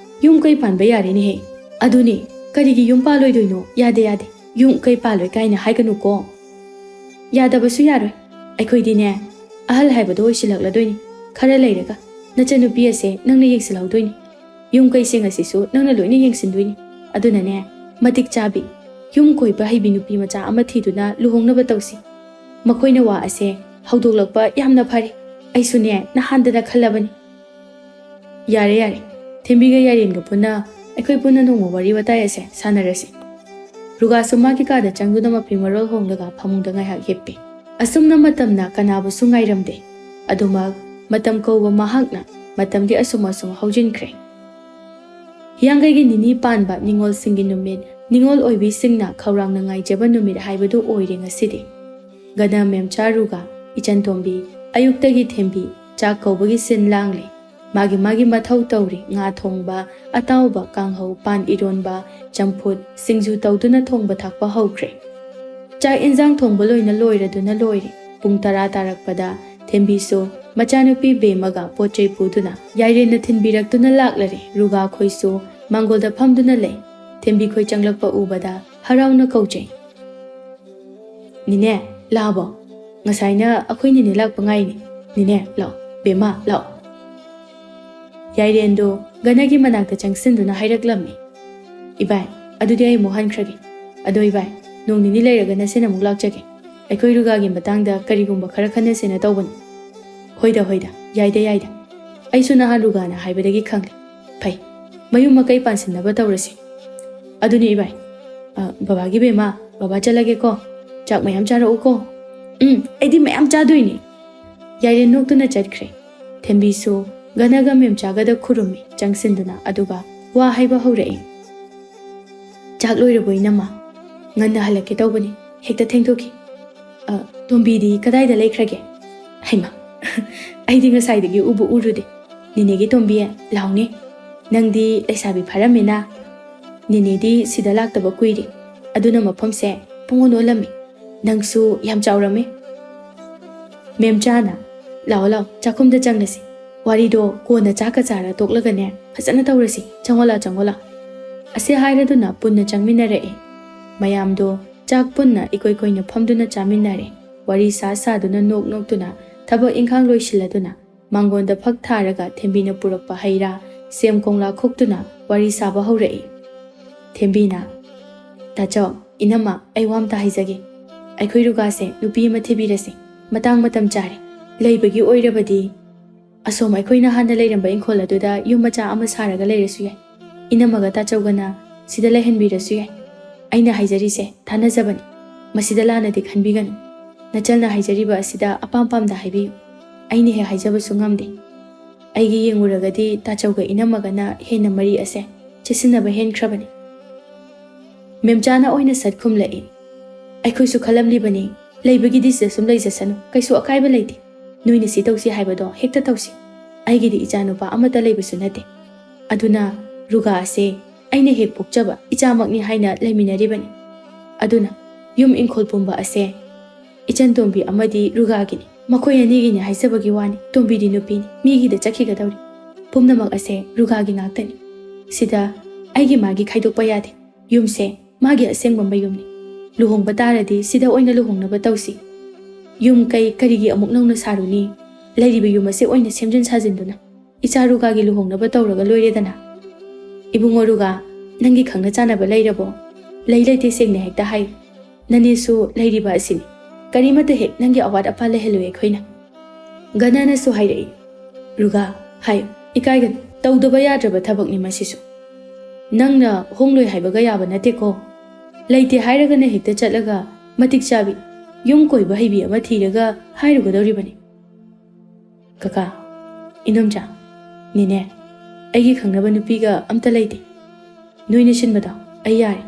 ꯌꯨꯝ ꯀꯩ ꯄꯥꯟꯕ ꯌꯥꯔꯦꯅꯦꯍꯦ꯫" "ꯑꯗꯨꯅꯤ, ꯀꯔꯤꯒꯤ ꯌꯨꯝ ꯄꯥꯜꯂꯣꯏꯗꯣꯏꯅꯣ? ꯌꯥꯗꯦ, ꯌꯥꯗꯦ꯫ ꯌꯨꯝ ꯀꯩ ꯄꯥꯜꯂꯣꯏ ꯀꯥꯏꯅ ꯍꯥꯏꯒꯅꯨꯀꯣ꯫ ꯌꯥꯗꯕꯁꯨ ꯌꯥꯔꯣꯏ꯫ ꯑꯩꯈꯣꯏꯗꯤꯅꯦ, ꯑꯍꯜ ꯍꯥꯏꯕꯗꯣ ꯑꯣꯏꯁꯤꯜꯂꯛꯂꯗꯣꯏꯅꯤ꯫ ꯈꯔ ꯂꯩꯔꯒ ꯅꯆꯟꯅꯨꯄꯤ ꯑꯁꯦ ꯅꯪꯅ ꯌꯦꯡꯁꯤꯜꯍꯧꯗꯣꯏꯅꯤ꯫ ꯌꯨꯝ ꯀꯩꯁꯤꯡ ꯑꯁꯤꯁꯨ ꯅꯪꯅ ꯂꯣꯏꯅ ꯌꯦꯡꯁꯤꯟꯗꯣꯏꯅꯤ꯫ ꯑꯗꯨꯅꯅꯦ, ꯃꯇꯤꯛ ꯆꯥꯕꯤ, ꯌꯨꯝ ꯀꯣꯏꯕ ꯍꯩꯕꯤ ꯅꯨꯄꯤ ꯃꯆꯥ ꯑꯃ ꯊꯤꯗꯨꯅ ꯂꯨꯍꯣꯡꯅꯕ ꯇꯧꯁꯤ꯫ ꯃꯈꯣꯏꯅ ꯋꯥ ꯑꯁꯦ ꯍꯧꯗꯣꯛꯂꯛꯄ ꯌꯥꯝꯅ ꯐꯔꯦ꯫ ꯑꯩꯁꯨꯅꯦ, ꯅꯍꯥꯟꯗꯅ ꯈꯜꯂꯕꯅꯤ꯫" "ꯌꯥꯔꯦ, ꯌꯥꯔꯦ꯫ ꯊꯦꯝꯕꯤꯒ ꯌꯥꯔꯦꯟꯒ ꯄꯨꯟꯅ ꯑꯩꯈꯣꯏ ꯄꯨꯟꯅ ꯅꯣꯡꯃ ꯋꯥꯔꯤ ꯋꯥꯇꯥꯏ ꯑꯁꯦ ꯁꯥꯟꯅꯔꯁꯤ꯫" ꯔꯨꯒꯥꯁꯨ ꯃꯥꯒꯤ ꯀꯥꯗ ꯆꯪꯗꯨꯅ ꯃꯐꯤ ꯃꯔꯣꯜ ꯍꯣꯡꯂꯒ ꯐꯃꯨꯡꯗ ꯉꯥꯏꯍꯥꯛ ꯍꯤꯞꯄꯤ꯫ ꯑꯁꯨꯝꯅ ꯃꯇꯝꯅ ꯀꯅꯥꯕꯨꯁꯨ ꯉꯥꯏꯔꯝꯗꯦ꯫ ꯑꯗꯨꯃꯛ ꯃꯇꯝ ꯀꯧꯕ ꯃꯍꯥꯛꯅ ꯃꯇꯝꯗꯤ ꯑꯁꯨꯝ ꯑꯁꯨꯝ ꯍꯧꯖꯤꯟꯈ꯭ꯔꯦ꯫ ꯍꯤꯌꯥꯡꯒꯩꯒꯤ ꯅꯤꯅꯤ ꯄꯥꯟꯕ ꯅꯤꯉꯣꯜꯁꯤꯡꯒꯤ ꯅꯨꯃꯤꯠ, ꯅꯤꯉꯣꯜ ꯑꯣꯏꯕꯤꯁꯤꯡꯅ ꯈꯧꯔꯥꯡꯅ ꯉꯥꯏꯖꯕ ꯅꯨꯃꯤꯠ ꯍꯥꯏꯕꯗꯨ ꯑꯣꯏꯔꯦ ꯉꯁꯤꯗꯤ꯫ ꯒꯅ ꯃꯦꯝꯆꯥ ꯔꯨꯒꯥ, ꯏꯆꯟ ꯇꯣꯝꯕꯤ, ꯑꯌꯨꯛꯇꯒꯤ ꯊꯦꯝꯕꯤ ꯆꯥꯛ ꯀꯧꯕꯒꯤ ꯁꯤꯟ ꯂꯥꯡꯂꯦ꯫ ꯃꯥꯒꯤ ꯃꯥꯒꯤ ꯃꯊꯧ ꯇꯧꯔꯤ꯫ ꯉꯥ ꯊꯣꯡꯕ, ꯑꯇꯥꯎꯕ, ꯀꯥꯡꯍꯧ, ꯄꯥꯟ ꯏꯔꯣꯟꯕ, ꯆꯝꯐꯨꯠ, ꯁꯤꯡꯖꯨ ꯇꯧꯗꯨꯅ ꯊꯣꯡꯕ ꯊꯥꯛꯄ ꯍꯧꯈ꯭ꯔꯦ꯫ ꯆꯥꯛ ꯏꯟꯖꯥꯡ ꯊꯣꯡꯕ ꯂꯣꯏꯅ ꯂꯣꯏꯔꯗꯨꯅ ꯂꯣꯏꯔꯦ꯫ ꯄꯨꯡ ꯇꯔꯥ ꯇꯥꯔꯛꯄꯗ ꯊꯦꯝꯕꯤꯁꯨ ꯃꯆꯥꯅꯨꯄꯤ ꯕꯦꯝꯃꯒ ꯄꯣꯠ ꯆꯩ ꯄꯨꯗꯨꯅ ꯌꯥꯏꯔꯦꯟꯅ ꯊꯤꯟꯕꯤꯔꯛꯇꯨꯅ ꯂꯥꯛꯂꯔꯦ꯫ ꯔꯨꯒꯥꯈꯣꯏꯁꯨ ꯃꯥꯡꯒꯣꯜꯗ ꯐꯝꯗꯨꯅ ꯂꯩ꯫ ꯊꯦꯝꯕꯤꯈꯣꯏ ꯆꯪꯂꯛꯄ ꯎꯕꯗ ꯍꯔꯥꯎꯅ ꯀꯧꯖꯩ꯫ "ꯅꯤꯅꯦ, ꯂꯥꯛꯑꯕꯣ? ꯉꯁꯥꯏꯅ ꯑꯩꯈꯣꯏ ꯅꯤꯅꯦ ꯂꯥꯛꯄ ꯉꯥꯏꯅꯦ꯫ ꯅꯤꯅꯦ, ꯂꯥꯛꯑꯣ꯫ ꯕꯦꯝꯃ, ꯂꯥꯛꯑꯣ꯫" ꯌꯥꯏꯔꯦꯟꯗꯣ ꯒꯅꯒꯤ ꯃꯅꯥꯛꯇ ꯆꯪꯁꯤꯟꯗꯨꯅ ꯍꯥꯏꯔꯛꯂꯝꯃꯤ꯫ "ꯏꯕꯥꯏ, ꯑꯗꯨꯗꯤ ꯑꯩ ꯑꯃꯨꯛ ꯍꯟꯈ꯭ꯔꯒꯦ꯫ ꯑꯗꯣ ꯏꯕꯥꯏ, ꯅꯣꯡ ꯅꯤꯅꯤ ꯂꯩꯔꯒ ꯅꯁꯦꯟ ꯑꯃꯨꯛ ꯂꯥꯛꯆꯒꯦ꯫ ꯑꯩꯈꯣꯏ ꯔꯨꯒꯥꯒꯤ ꯃꯇꯥꯡꯗ ꯀꯔꯤꯒꯨꯝꯕ ꯈꯔ ꯈꯟꯅꯁꯦꯅ ꯇꯧꯕꯅꯤ꯫" "ꯍꯣꯏꯗ, ꯍꯣꯏꯗ, ꯌꯥꯏꯗ, ꯌꯥꯏꯗ꯫ ꯑꯩꯁꯨ ꯅꯍꯥꯟ ꯔꯨꯒꯥꯅ ꯍꯥꯏꯕꯗꯒꯤ ꯈꯪꯂꯦ꯫ ꯐꯩ, ꯃꯌꯨꯝ ꯃꯀꯩ ꯄꯥꯟꯁꯤꯟꯅꯕ ꯇꯧꯔꯁꯤ꯫" "ꯑꯗꯨꯅꯤ ꯏꯕꯥꯏ꯫ ꯑ, ꯕꯕꯥꯒꯤ ꯕꯦꯝꯃ, ꯕꯕꯥ ꯆꯠꯂꯒꯦꯀꯣ꯫ ꯆꯥꯛ ꯃꯌꯥꯝ ꯆꯥꯔꯛꯎꯀꯣ꯫" "ꯎꯝ, ꯑꯩꯗꯤ ꯃꯌꯥꯝ ꯆꯥꯗꯣꯏꯅꯤ꯫" ꯌꯥꯏꯔꯦꯟ ꯅꯣꯛꯇꯨꯅ ꯆꯠꯈ꯭ꯔꯦ꯫ ꯊꯦꯝꯕꯤꯁꯨ ꯒꯅꯒ ꯃꯦꯝꯆꯥꯒꯗ ꯈꯨꯔꯨꯝꯃꯤ ꯆꯪꯁꯤꯟꯗꯨꯅ, ꯑꯗꯨꯒ ꯋꯥ ꯍꯥꯏꯕ ꯍꯧꯔꯛꯏ꯫ "ꯆꯥꯛ ꯂꯣꯏꯔꯕꯣ ꯏꯅꯝꯃ? ꯉꯟꯅ ꯍꯜꯂꯛꯀꯦ ꯇꯧꯕꯅꯤ, ꯍꯦꯛꯇ ꯊꯦꯡꯗꯣꯛꯈꯤ꯫ ꯑ, ꯇꯣꯝꯕꯤꯗꯤ ꯀꯗꯥꯏꯗ ꯂꯩꯈ꯭ꯔꯒꯦ? ꯍꯩꯃꯥ, ꯑꯩꯗꯤ ꯉꯁꯥꯏꯗꯒꯤ ꯎꯕꯨ ꯎꯔꯨꯗꯦ꯫ ꯅꯦꯅꯦꯒꯤ ꯇꯣꯝꯕꯤ, ꯂꯥꯎꯅꯦ꯫ ꯅꯪꯗꯤ ꯂꯩꯁꯥꯕꯤ ꯐꯥꯔꯝꯃꯦꯅ꯫ ꯅꯦꯅꯦꯗꯤ ꯁꯤꯗ ꯂꯥꯛꯇꯕ ꯀꯨꯏꯔꯦ, ꯑꯗꯨꯅ ꯃꯐꯝꯁꯦ ꯄꯨꯡꯑꯣꯟ ꯑꯣꯜꯂꯝꯃꯤ꯫ ꯅꯪꯁꯨ ꯌꯥꯝ ꯆꯥꯎꯔꯝꯃꯦ꯫" ꯃꯦꯝꯆꯥꯅ, "ꯂꯥꯛꯑꯣ, ꯂꯥꯛꯑꯣ, ꯆꯥꯛꯈꯨꯝꯗ ꯆꯪꯂꯁꯤ꯫ ꯋꯥꯔꯤꯗꯣ ꯀꯣꯟꯅ ꯆꯥꯛꯀ ꯆꯥꯔ ꯇꯣꯛꯂꯒꯅꯦ, ꯐꯖꯅ ꯇꯧꯔꯁꯤ꯫ ꯆꯪꯉꯣ ꯂꯥꯛꯑꯣ, ꯆꯪꯉꯣ ꯂꯥꯛꯑꯣ꯫" ꯑꯁꯤ ꯍꯥꯏꯔꯗꯨꯅ ꯄꯨꯟꯅ ꯆꯪꯃꯤꯟꯅꯔꯛꯑꯦ꯫ ꯃꯌꯥꯝꯗꯣ ꯆꯥꯛ ꯄꯨꯟꯅ ꯏꯀꯣꯏ ꯀꯣꯏꯅ ꯐꯝꯗꯨꯅ ꯆꯥꯃꯤꯟꯅꯔꯦ꯫ ꯋꯥꯔꯤ ꯁꯥ ꯁꯥꯗꯨꯅ, ꯅꯣꯛ ꯅꯣꯛꯇꯨꯅ, ꯊꯕꯛ ꯏꯪꯈꯥꯡ ꯂꯣꯏꯁꯤꯜꯂꯗꯨꯅ, ꯃꯥꯡꯒꯣꯟꯗ ꯐꯛ ꯊꯥꯔꯒ ꯊꯦꯝꯕꯤꯅ ꯄꯨꯔꯛꯄ ꯍꯩ ꯔꯥ, ꯁꯦꯝ ꯀꯣꯝꯂꯥ ꯈꯣꯛꯇꯨꯅ ꯋꯥꯔꯤ ꯁꯥꯕ ꯍꯧꯔꯛꯏ꯫ ꯊꯦꯝꯕꯤꯅ, "ꯇꯥꯆꯧ, ꯏꯅꯝꯃ, ꯑꯩ ꯋꯥ ꯑꯝꯇ ꯍꯥꯏꯖꯒꯦ꯫ ꯑꯩꯈꯣꯏ ꯔꯨꯒꯥꯁꯦ ꯅꯨꯄꯤ ꯑꯃ ꯊꯤꯕꯤꯔꯁꯤ, ꯃꯇꯥꯡ ꯃꯇꯝ ꯆꯥꯔꯦ꯫ ꯂꯩꯕꯒꯤ ꯑꯣꯏꯔꯕꯗꯤ ꯑꯁꯣꯝ ꯑꯩꯈꯣꯏꯅ ꯍꯥꯟꯅ ꯂꯩꯔꯝꯕ ꯏꯪꯈꯣꯜ ꯑꯗꯨꯗ ꯌꯨꯝ ꯃꯆꯥ ꯑꯃ ꯁꯥꯔꯒ ꯂꯩꯔꯁꯨ ꯌꯥꯏ꯫ ꯏꯅꯝꯃꯒ ꯇꯥꯆꯧꯒꯅ ꯁꯤꯗ ꯂꯩꯍꯟꯕꯤꯔꯁꯨ ꯌꯥꯏ꯫" ꯑꯩꯅ ꯍꯥꯏꯖꯔꯤꯁꯦ ꯊꯥꯅꯖꯕꯅꯤ꯫ ꯃꯁꯤꯗ ꯂꯥꯟꯅꯗꯤ ꯈꯟꯕꯤꯒꯅꯨ꯫ ꯅꯆꯜꯅ ꯍꯥꯏꯖꯔꯤꯕ ꯑꯁꯤꯗ ꯑꯄꯥꯝ ꯄꯥꯝꯗ ꯍꯥꯏꯕꯤꯌꯨ꯫ ꯑꯩꯅ ꯍꯦꯛ ꯍꯥꯏꯖꯕꯁꯨ ꯉꯝꯗꯦ꯫ ꯑꯩꯒꯤ ꯌꯦꯡꯉꯨꯔꯒꯗꯤ ꯇꯥꯆꯧꯒ ꯏꯅꯝꯃꯒꯅ ꯍꯦꯟꯅ ꯃꯔꯤ ꯑꯁꯦ ꯆꯦꯁꯤꯟꯅꯕ ꯍꯦꯟꯈ꯭ꯔꯕꯅꯤ꯫ ꯃꯦꯝꯆꯥꯅ ꯑꯣꯏꯅ ꯁꯠ ꯈꯨꯝꯂꯛꯏ꯫ ꯑꯩꯈꯣꯏꯁꯨ ꯈꯜꯂꯝꯂꯤꯕꯅꯤ, ꯂꯩꯕꯒꯤꯗꯤ ꯁꯤꯗ ꯁꯨꯝ ꯂꯩꯖꯁꯅꯨ, ꯀꯩꯁꯨ ꯑꯀꯥꯏꯕ ꯂꯩꯇꯦ꯫ ꯅꯣꯏꯅ ꯁꯤ ꯇꯧꯁꯤ ꯍꯥꯏꯕꯗꯣ ꯍꯦꯛꯇ ꯇꯧꯁꯤ꯫ ꯑꯩꯒꯤꯗꯤ ꯏꯆꯥꯅꯨꯄꯥ ꯑꯃꯠꯇ ꯂꯩꯕꯁꯨ ꯅꯠꯇꯦ꯫ ꯑꯗꯨꯅ ꯔꯨꯒꯥ ꯑꯁꯦ ꯑꯩꯅ ꯍꯦꯛ ꯄꯣꯛꯆꯕ ꯏꯆꯥꯃꯛꯅꯤ ꯍꯥꯏꯅ ꯂꯩꯃꯤꯟꯅꯔꯤꯕꯅꯤ꯫ ꯑꯗꯨꯅ ꯌꯨꯝ ꯏꯪꯈꯣꯜ ꯄꯨꯝꯕ ꯑꯁꯦ ꯏꯆꯟ ꯇꯣꯝꯕꯤ ꯑꯃꯗꯤ ꯔꯨꯒꯥꯒꯤꯅꯤ꯫ ꯃꯈꯣꯏ ꯑꯅꯤꯒꯤꯅꯤ ꯍꯥꯏꯖꯕꯒꯤ ꯋꯥꯅꯤ꯫ ꯇꯣꯝꯕꯤꯗꯤ ꯅꯨꯄꯤꯅꯤ, ꯃꯤꯒꯤꯗ ꯆꯠꯈꯤꯒꯗꯧꯔꯤ꯫ ꯄꯨꯝꯅꯃꯛ ꯑꯁꯦ ꯔꯨꯒꯥꯒꯤ ꯉꯥꯛꯇꯅꯤ꯫ ꯁꯤꯗ ꯑꯩꯒꯤ ꯃꯥꯒꯤ ꯈꯥꯏꯗꯣꯛꯄ ꯌꯥꯗꯦ꯫ ꯌꯨꯝꯁꯦ ꯃꯥꯒꯤ ꯑꯁꯦꯡꯕ ꯃꯌꯨꯝꯅꯤ꯫ ꯂꯨꯍꯣꯡꯕ ꯇꯥꯔꯗꯤ ꯁꯤꯗ ꯑꯣꯏꯅ ꯂꯨꯍꯣꯡꯅꯕ ꯇꯧꯁꯤ꯫ ꯌꯨꯝ ꯀꯩ ꯀꯔꯤꯒꯤ ꯑꯃꯨꯛ ꯅꯧꯅ ꯁꯥꯔꯨꯅꯤ? ꯂꯩꯔꯤꯕ ꯌꯨꯝ ꯑꯁꯦ ꯑꯣꯏꯅ ꯁꯦꯝꯖꯤꯟ ꯁꯥꯖꯤꯟꯗꯨꯅ ꯏꯆꯥ ꯔꯨꯒꯥꯒꯤ ꯂꯨꯍꯣꯡꯅꯕ ꯇꯧꯔꯒ ꯂꯣꯏꯔꯦꯗꯅ꯫ ꯏꯕꯨꯡꯉꯣ ꯔꯨꯒꯥ, ꯅꯪꯒꯤ ꯈꯪꯅ ꯆꯥꯅꯕ ꯂꯩꯔꯕꯣ? ꯂꯩ ꯂꯩꯇꯦ ꯁꯦꯡꯅ ꯍꯦꯛꯇ ꯍꯥꯏꯌꯨ꯫ ꯅꯅꯦꯁꯨ ꯂꯩꯔꯤꯕ ꯑꯁꯤꯅꯤ꯫ ꯀꯔꯤꯃꯠꯇ ꯍꯦꯛ ꯅꯪꯒꯤ ꯑꯋꯥꯠ ꯑꯄꯥ ꯂꯩꯍꯜꯂꯣꯏ ꯑꯩꯈꯣꯏꯅ꯫ ꯒꯅꯥꯅꯁꯨ ꯍꯥꯏꯔꯛꯏ꯫ ꯔꯨꯒꯥ, ꯍꯥꯏꯌꯨ, ꯏꯀꯥꯏꯒꯅꯨ꯫ ꯇꯧꯗꯕ ꯌꯥꯗ꯭ꯔꯕ ꯊꯕꯛꯅꯤ ꯃꯁꯤꯁꯨ꯫ ꯅꯪꯅ ꯍꯣꯡꯂꯣꯏ ꯍꯥꯏꯕꯒ ꯌꯥꯕ ꯅꯠꯇꯦꯀꯣ꯫ ꯂꯩꯇꯦ ꯍꯥꯏꯔꯒꯅ ꯍꯦꯛꯇ ꯆꯠꯂꯒ ꯃꯇꯤꯛ ꯆꯥꯕꯤ, ꯌꯨꯝ ꯀꯣꯏꯕ ꯍꯩꯕꯤ ꯑꯃ ꯊꯤꯔꯒ ꯍꯥꯏꯔꯨꯒꯗꯧꯔꯤꯕꯅꯤ꯫ ꯀꯀꯥ, ꯏꯅꯣꯝꯆꯥ, ꯅꯦꯅꯦ, ꯑꯩꯒꯤ ꯈꯪꯅꯕ ꯅꯨꯄꯤꯒ ꯑꯝꯇ ꯂꯩꯇꯦ꯫ ꯅꯣꯏꯅ ꯁꯤꯟꯕꯗꯣ ꯑꯩ ꯌꯥꯔꯦ꯫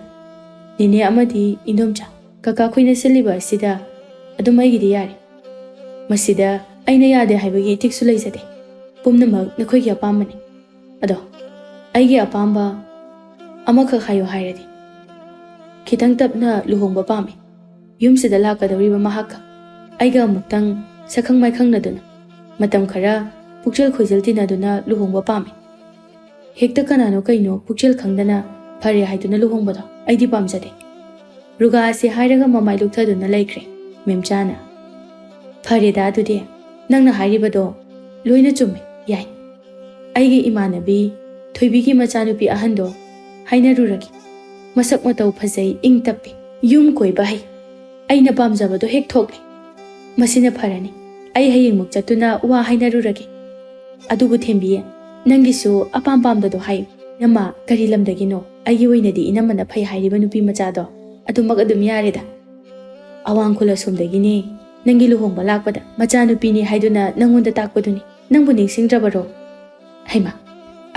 ꯅꯦꯅꯦ ꯑꯃꯗꯤ ꯏꯅꯣꯝꯆꯥ, ꯀꯀꯥ ꯈꯣꯏꯅ ꯁꯤꯜꯂꯤꯕ ꯑꯁꯤꯗ ꯑꯗꯨꯝ ꯑꯩꯒꯤꯗꯤ ꯌꯥꯔꯦ꯫ ꯃꯁꯤꯗ ꯑꯩꯅ ꯌꯥꯗꯦ ꯍꯥꯏꯕꯒꯤ ꯏꯊꯤꯛꯁꯨ ꯂꯩꯖꯗꯦ꯫ ꯄꯨꯝꯅꯃꯛ ꯅꯈꯣꯏꯒꯤ ꯑꯄꯥꯝꯕꯅꯤ꯫ ꯑꯗꯣ ꯑꯩꯒꯤ ꯑꯄꯥꯝꯕ ꯑꯃꯈꯛ ꯍꯥꯏꯌꯨ ꯍꯥꯏꯔꯗꯤ, ꯈꯤꯇꯪ ꯇꯞꯅ ꯂꯨꯍꯣꯡꯕ ꯄꯥꯝꯃꯤ꯫ ꯌꯨꯝꯁꯤꯗ ꯂꯥꯛꯀꯗꯧꯔꯤꯕ ꯃꯍꯥꯛꯀ ꯑꯩꯒ ꯑꯃꯨꯛꯇꯪ ꯁꯛꯈꯪ ꯃꯥꯏꯈꯪꯅꯗꯨꯅ, ꯃꯇꯝ ꯈꯔ ꯄꯨꯛꯆꯦꯜ ꯈꯣꯏꯖꯦꯜ ꯇꯤꯟꯅꯗꯨꯅ ꯂꯨꯍꯣꯡꯕ ꯄꯥꯝꯃꯤ꯫ ꯍꯦꯛꯇ ꯀꯅꯥꯅꯣ ꯀꯩꯅꯣ ꯄꯨꯛꯆꯦꯜ ꯈꯪꯗꯅ ꯐꯔꯦ ꯍꯥꯏꯗꯨꯅ ꯂꯨꯍꯣꯡꯕꯗꯣ ꯑꯩꯗꯤ ꯄꯥꯝꯖꯗꯦ꯫ ꯔꯨꯒꯥ ꯑꯁꯤ ꯍꯥꯏꯔꯒ ꯃꯃꯥꯏ ꯂꯨꯛꯊꯗꯨꯅ ꯂꯩꯈ꯭ꯔꯦ꯫ ꯃꯦꯝꯆꯥꯅ, "ꯐꯔꯦꯗ ꯑꯗꯨꯗꯤ, ꯅꯪꯅ ꯍꯥꯏꯔꯤꯕꯗꯣ ꯂꯣꯏꯅ ꯆꯨꯝꯃꯦ, ꯌꯥꯏ꯫ ꯑꯩꯒꯤ ꯏꯃꯥꯟꯅꯕꯤ ꯊꯣꯏꯕꯤꯒꯤ ꯃꯆꯥꯅꯨꯄꯤ ꯑꯍꯟꯗꯣ ꯍꯥꯏꯅꯔꯨꯔꯒꯦ꯫ ꯃꯁꯛ ꯃꯇꯧ ꯐꯖꯩ, ꯏꯪ ꯇꯞꯄꯤ, ꯌꯨꯝ ꯀꯣꯏꯕ ꯍꯩ꯫ ꯑꯩꯅ ꯄꯥꯝꯖꯕꯗꯣ ꯍꯦꯛ ꯊꯣꯛꯂꯦ꯫ ꯃꯁꯤꯅ ꯐꯔꯅꯤ꯫ ꯑꯩ ꯍꯌꯦꯡꯃꯛ ꯆꯠꯇꯨꯅ ꯋꯥ ꯍꯥꯏꯅꯔꯨꯔꯒꯦ꯫ ꯑꯗꯨꯕꯨ ꯊꯦꯝꯕꯤ, ꯅꯪꯒꯤꯁꯨ ꯑꯄꯥꯝ ꯄꯥꯝꯗꯗꯣ ꯍꯥꯏꯌꯨ꯫ "ꯏꯅꯝꯃ, ꯀꯔꯤ ꯂꯝꯗꯒꯤꯅꯣ? ꯑꯩꯒꯤ ꯑꯣꯏꯅꯗꯤ ꯏꯅꯝꯃꯅ ꯐꯩ ꯍꯥꯏꯔꯤꯕ ꯅꯨꯄꯤ ꯃꯆꯥꯗꯣ ꯑꯗꯨꯃꯛ ꯑꯗꯨꯝ ꯌꯥꯔꯦꯗ꯫ ꯑꯋꯥꯡ ꯈꯨꯜ ꯑꯁꯣꯝꯗꯒꯤꯅꯦ꯫ ꯅꯪꯒꯤ ꯂꯨꯍꯣꯡꯕ ꯂꯥꯛꯄꯗ ꯃꯆꯥꯅꯨꯄꯤꯅꯤ ꯍꯥꯏꯗꯨꯅ ꯅꯪꯉꯣꯟꯗ ꯇꯥꯛꯄꯗꯨꯅꯤ꯫ ꯅꯪꯕꯨ ꯅꯤꯡꯁꯤꯡꯗ꯭ꯔꯕꯔꯣ?" "ꯍꯩꯃꯥ,